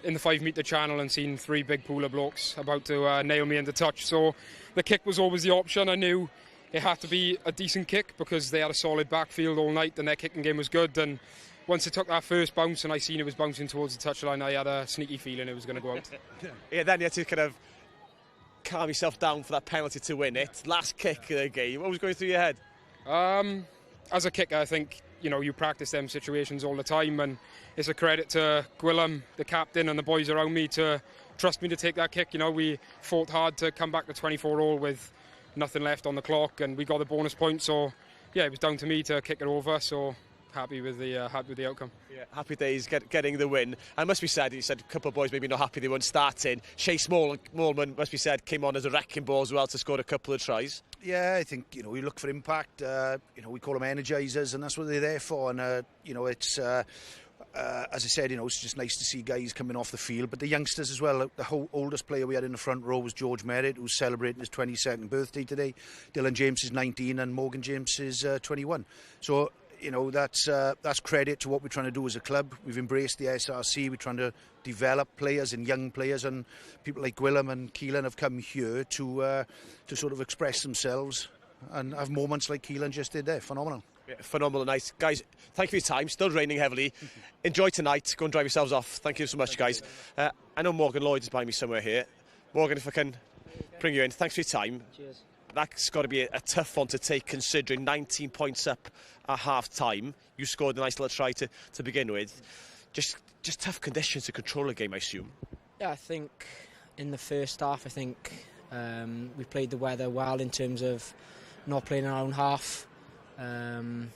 in the five metre channel and seen three big pooler blokes about to uh, nail me into touch. So the kick was always the option. I knew it had to be a decent kick because they had a solid backfield all night and their kicking game was good. And once it took that first bounce and I seen it was bouncing towards the touchline, I had a sneaky feeling it was going to go out. yeah, then you had to kind of calm yourself down for that penalty to win it. Last kick of the game, what was going through your head? Um, as a kicker, I think you know you practice them situations all the time, and it's a credit to Gwilym, the captain, and the boys around me to trust me to take that kick. You know, we fought hard to come back to 24 all with nothing left on the clock, and we got the bonus point. So, yeah, it was down to me to kick it over. So happy with the uh, happy with the outcome. Yeah, happy days get, getting the win. And must be said, you said a couple of boys maybe not happy they weren't starting. Shea Small, Smallman must be said came on as a wrecking ball as well to score a couple of tries. Yeah, I think you know we look for impact. Uh, you know we call them energizers, and that's what they're there for. And uh, you know it's. Uh, uh, as I said, you know, it's just nice to see guys coming off the field, but the youngsters as well. The whole oldest player we had in the front row was George Merritt, who's celebrating his 22nd birthday today. Dylan James is 19 and Morgan James is uh, 21. So, you know, that's, uh, that's credit to what we're trying to do as a club. We've embraced the SRC. We're trying to develop players and young players, and people like Gwilym and Keelan have come here to, uh, to sort of express themselves and have moments like Keelan just did there. Phenomenal. Yeah, phenomenal night. Guys, thank you for your time. Still raining heavily. Enjoy tonight. Go and drive yourselves off. Thank you so much, guys. Uh, I know Morgan Lloyd is by me somewhere here. Morgan, if I can bring you in. Thanks for your time. Cheers. That's got to be a tough one to take considering 19 points up at half time. You scored a nice little try to, to begin with. Just, just tough conditions to control a game, I assume. Yeah, I think in the first half, I think um, we played the weather well in terms of not playing our own half. Um,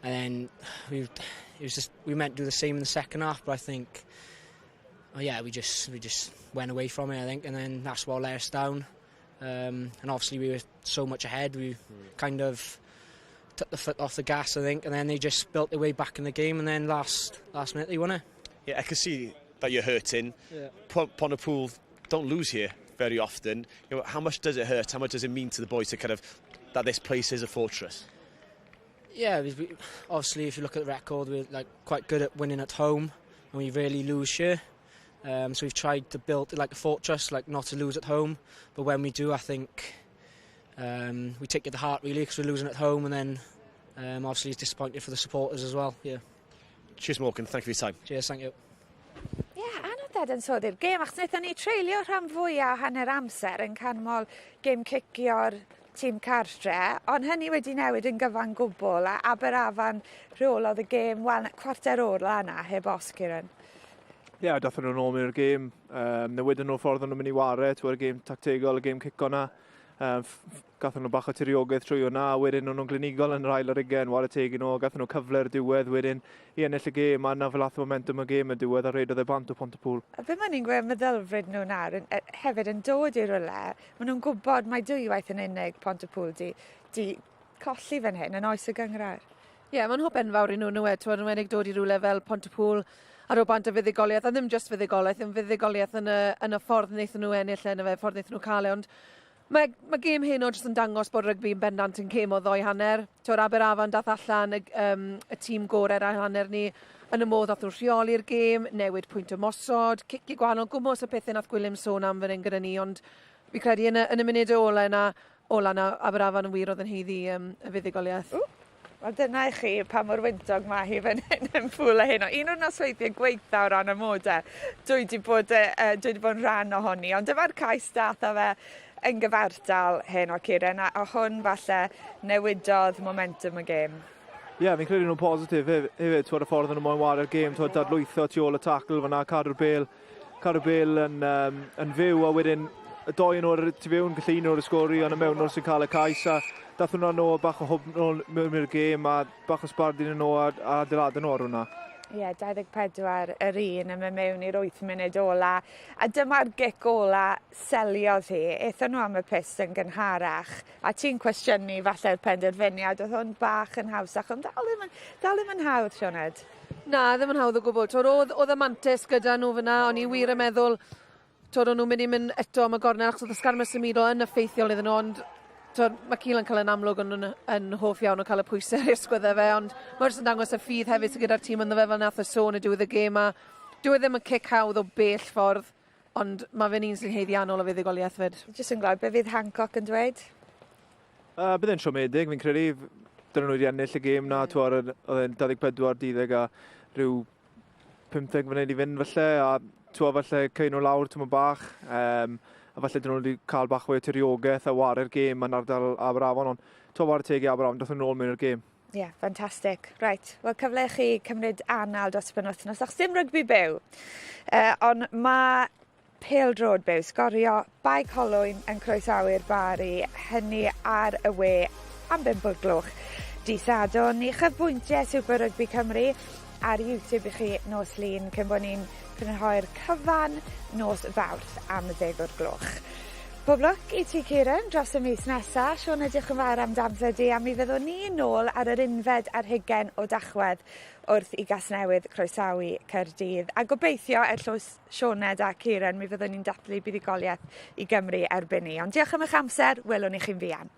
and then we it was just we meant to do the same in the second half, but I think oh yeah, we just we just went away from it, I think, and then that's what let us down. Um, and obviously we were so much ahead, we mm. kind of took the foot off the gas, I think, and then they just built their way back in the game, and then last last minute they won it. Yeah, I can see that you're hurting. Yeah. Pontypool don't lose here very often. You know, how much does it hurt? How much does it mean to the boys to kind of that this place is a fortress? Yeah, we, obviously if you look at the record, we're like quite good at winning at home, and we rarely lose here. Um, so we've tried to build like a fortress, like not to lose at home. But when we do, I think um, we take it to heart really because we're losing at home, and then um, obviously it's disappointing for the supporters as well. Yeah. Cheers, Morgan. Thank you for your time. Cheers, thank you. Ie, yeah, anodd dadansoddi'r gêm, achos wnaethon ni treulio rhan fwyaf o hanner amser yn canmol gêm cicio'r tîm cartre, ond hynny wedi newid yn gyfan gwbl, a Aberafan rheolodd y gêm, wel, cwarter ola yna, heb os, Kieran. Ie, yeah, dathon nhw'n ôl mewn i'r gêm. Um, newidon nhw'r ffordd o'n nhw'n mynd i ware, y gêm tactegol, y gêm cico na. Um, gathon nhw bach o tiriogaeth trwy hwnna, a wedyn o'n nhw'n glinigol yn yr ail ar ugen, ware teg i nhw, gathon nhw cyfle'r diwedd wedyn i ennill y gêm, a na fel ath momentum y gêm y diwedd a redodd e bant o Pontypool. A be maen ni'n gweud meddylfryd nhw nawr, hefyd yn dod i rywle, maen nhw'n gwybod mai dwywaith yn unig Pontypool di, di colli fan hyn yn oes y gynghrair. Ie, yeah, mae'n hwb enfawr i nhw, nhw e, twod, yn enwedig dod i rywle fel Pontypool ar ôl bant o fuddugoliaeth, a ddim just fuddugoliaeth, yn fuddugoliaeth yn y, yn y ffordd wnaethon nhw ennill e, yn y ffordd wnaethon nhw cael e, ond mae, mae gêm heno jyst yn dangos bod rygbi yn bendant yn gêm o ddoi hanner. Twod, Aberafan dath allan y, um, y tîm gorau ar hanner ni yn y modd nath nhw rheoli'r gêm, newid pwynt ymosod, cicio gwahanol, gwmws y pethau nath Gwilym sôn am fan hyn gyda ni, ond fi credu yn y, yn y munud ola yna, ola yna, Aberafan yn wir oedd yn haeddu um, y fuddugoliaeth. Wel dyna i chi pa mor wyntog mae hi fan hyn yn Pwll a heno. Un o'r nosweithiau gweitha o ran amodau dwi wedi bod, uh, dwi wedi bod yn rhan ohoni. Ond dyma'r cais dath â fe yn gyfartal heno, Kieran, a, a hwn falle newidodd momentum y gêm. Ie, yeah, fi'n credu nhw'n positif hefyd, twyd y ffordd nhw'n moyn ware'r gêm, twyd dadlwytho tu ôl y tacl fyna, cadw'r bel, cadw'r bel yn, um, yn fyw, a wedyn y doi yn o'r tu fewn, gallu un o'r sgori, ond y mewn o'r sy'n cael y cais, a dath hwnna nôl bach o hwb nôl mewn i'r gêm, a bach o sbardun yn ôl a, a adeiladu nhw ar hwnna. Ie, yeah, 24 yr un yn mynd mewn i'r 8 munud ola. A dyma'r gic ola seliodd hi. Aethon nhw am y pyst yn gynharach. A ti'n cwestiynu falle'r penderfyniad. Oedd hwn bach yn hawsach, ond dal ddim yn, dal ddim yn hawdd, Sioned. Na, ddim yn hawdd o gwbl. Twod, oedd, oedd y mantes gyda nhw fyna, o'n i wir yn meddwl, twod, o'n nhw'n mynd i mynd eto am y gornel, achos oedd y sgarmes symudol yn effeithiol iddyn nhw, ond twod, mae Keelan cael yn amlwg yn, yn hoff iawn o cael y pwysau ar ei ysgwyddau fe, ond mae jyst yn dangos y ffydd hefyd sydd gyda'r tîm ynddo fe fel nath y sôn y diwedd y gêm, a dyw e ddim yn cic hawdd o bell ffordd, ond mae fe'n un sy'n haeddiannol o fuddugoliaeth fyd. Jyst yn gweld be fydd Hancock yn dweud. Uh, bydd e'n siomedig, fi'n credu. Dyna nhw wedi ennill y gêm na, mm. oedd e'n 24 dyddeg a rhyw 15 funud i fynd falle, a t'wo' falle cau nhw lawr tymed bach, um, a falle dyn nhw wedi cael bach fwy o tiriogaeth a ware'r gêm yn ardal Aberafon, ond t'wo' ware teg i Aberafon, dathon nhw nôl mewn i'r gêm. Ie, yeah, ffantastig. Reit, wel cyfle i chi cymryd anal dros y penwythnos, achos dim rygbi byw. Uh, ond mae pêl-droed byw, sgorio Bae Colwyn yn croesawu'r Bari, hynny ar y we am 5 o'r gloch dydd Sadwrn. Uchafbwyntiau Super Rugby Cymru ar YouTube i chi nos Lun cyn bod ni'n crynhoi'r cyfan nos Fawrth am 10 o'r gloch. Pob lwc i ti Kieran dros y mis nesa. Siôn diolch yn fawr am d'amser di a mi fyddwn ni nôl ar yr unfed ar hugen o Dachwedd wrth i Gasnewydd croesawu Caerdydd. A gobeithio er llws Sioned a Kieran mi fyddwn ni'n dathlu buddugoliaeth i Gymru erbyn ni. Ond diolch am eich amser, welwn i chi'n fuan.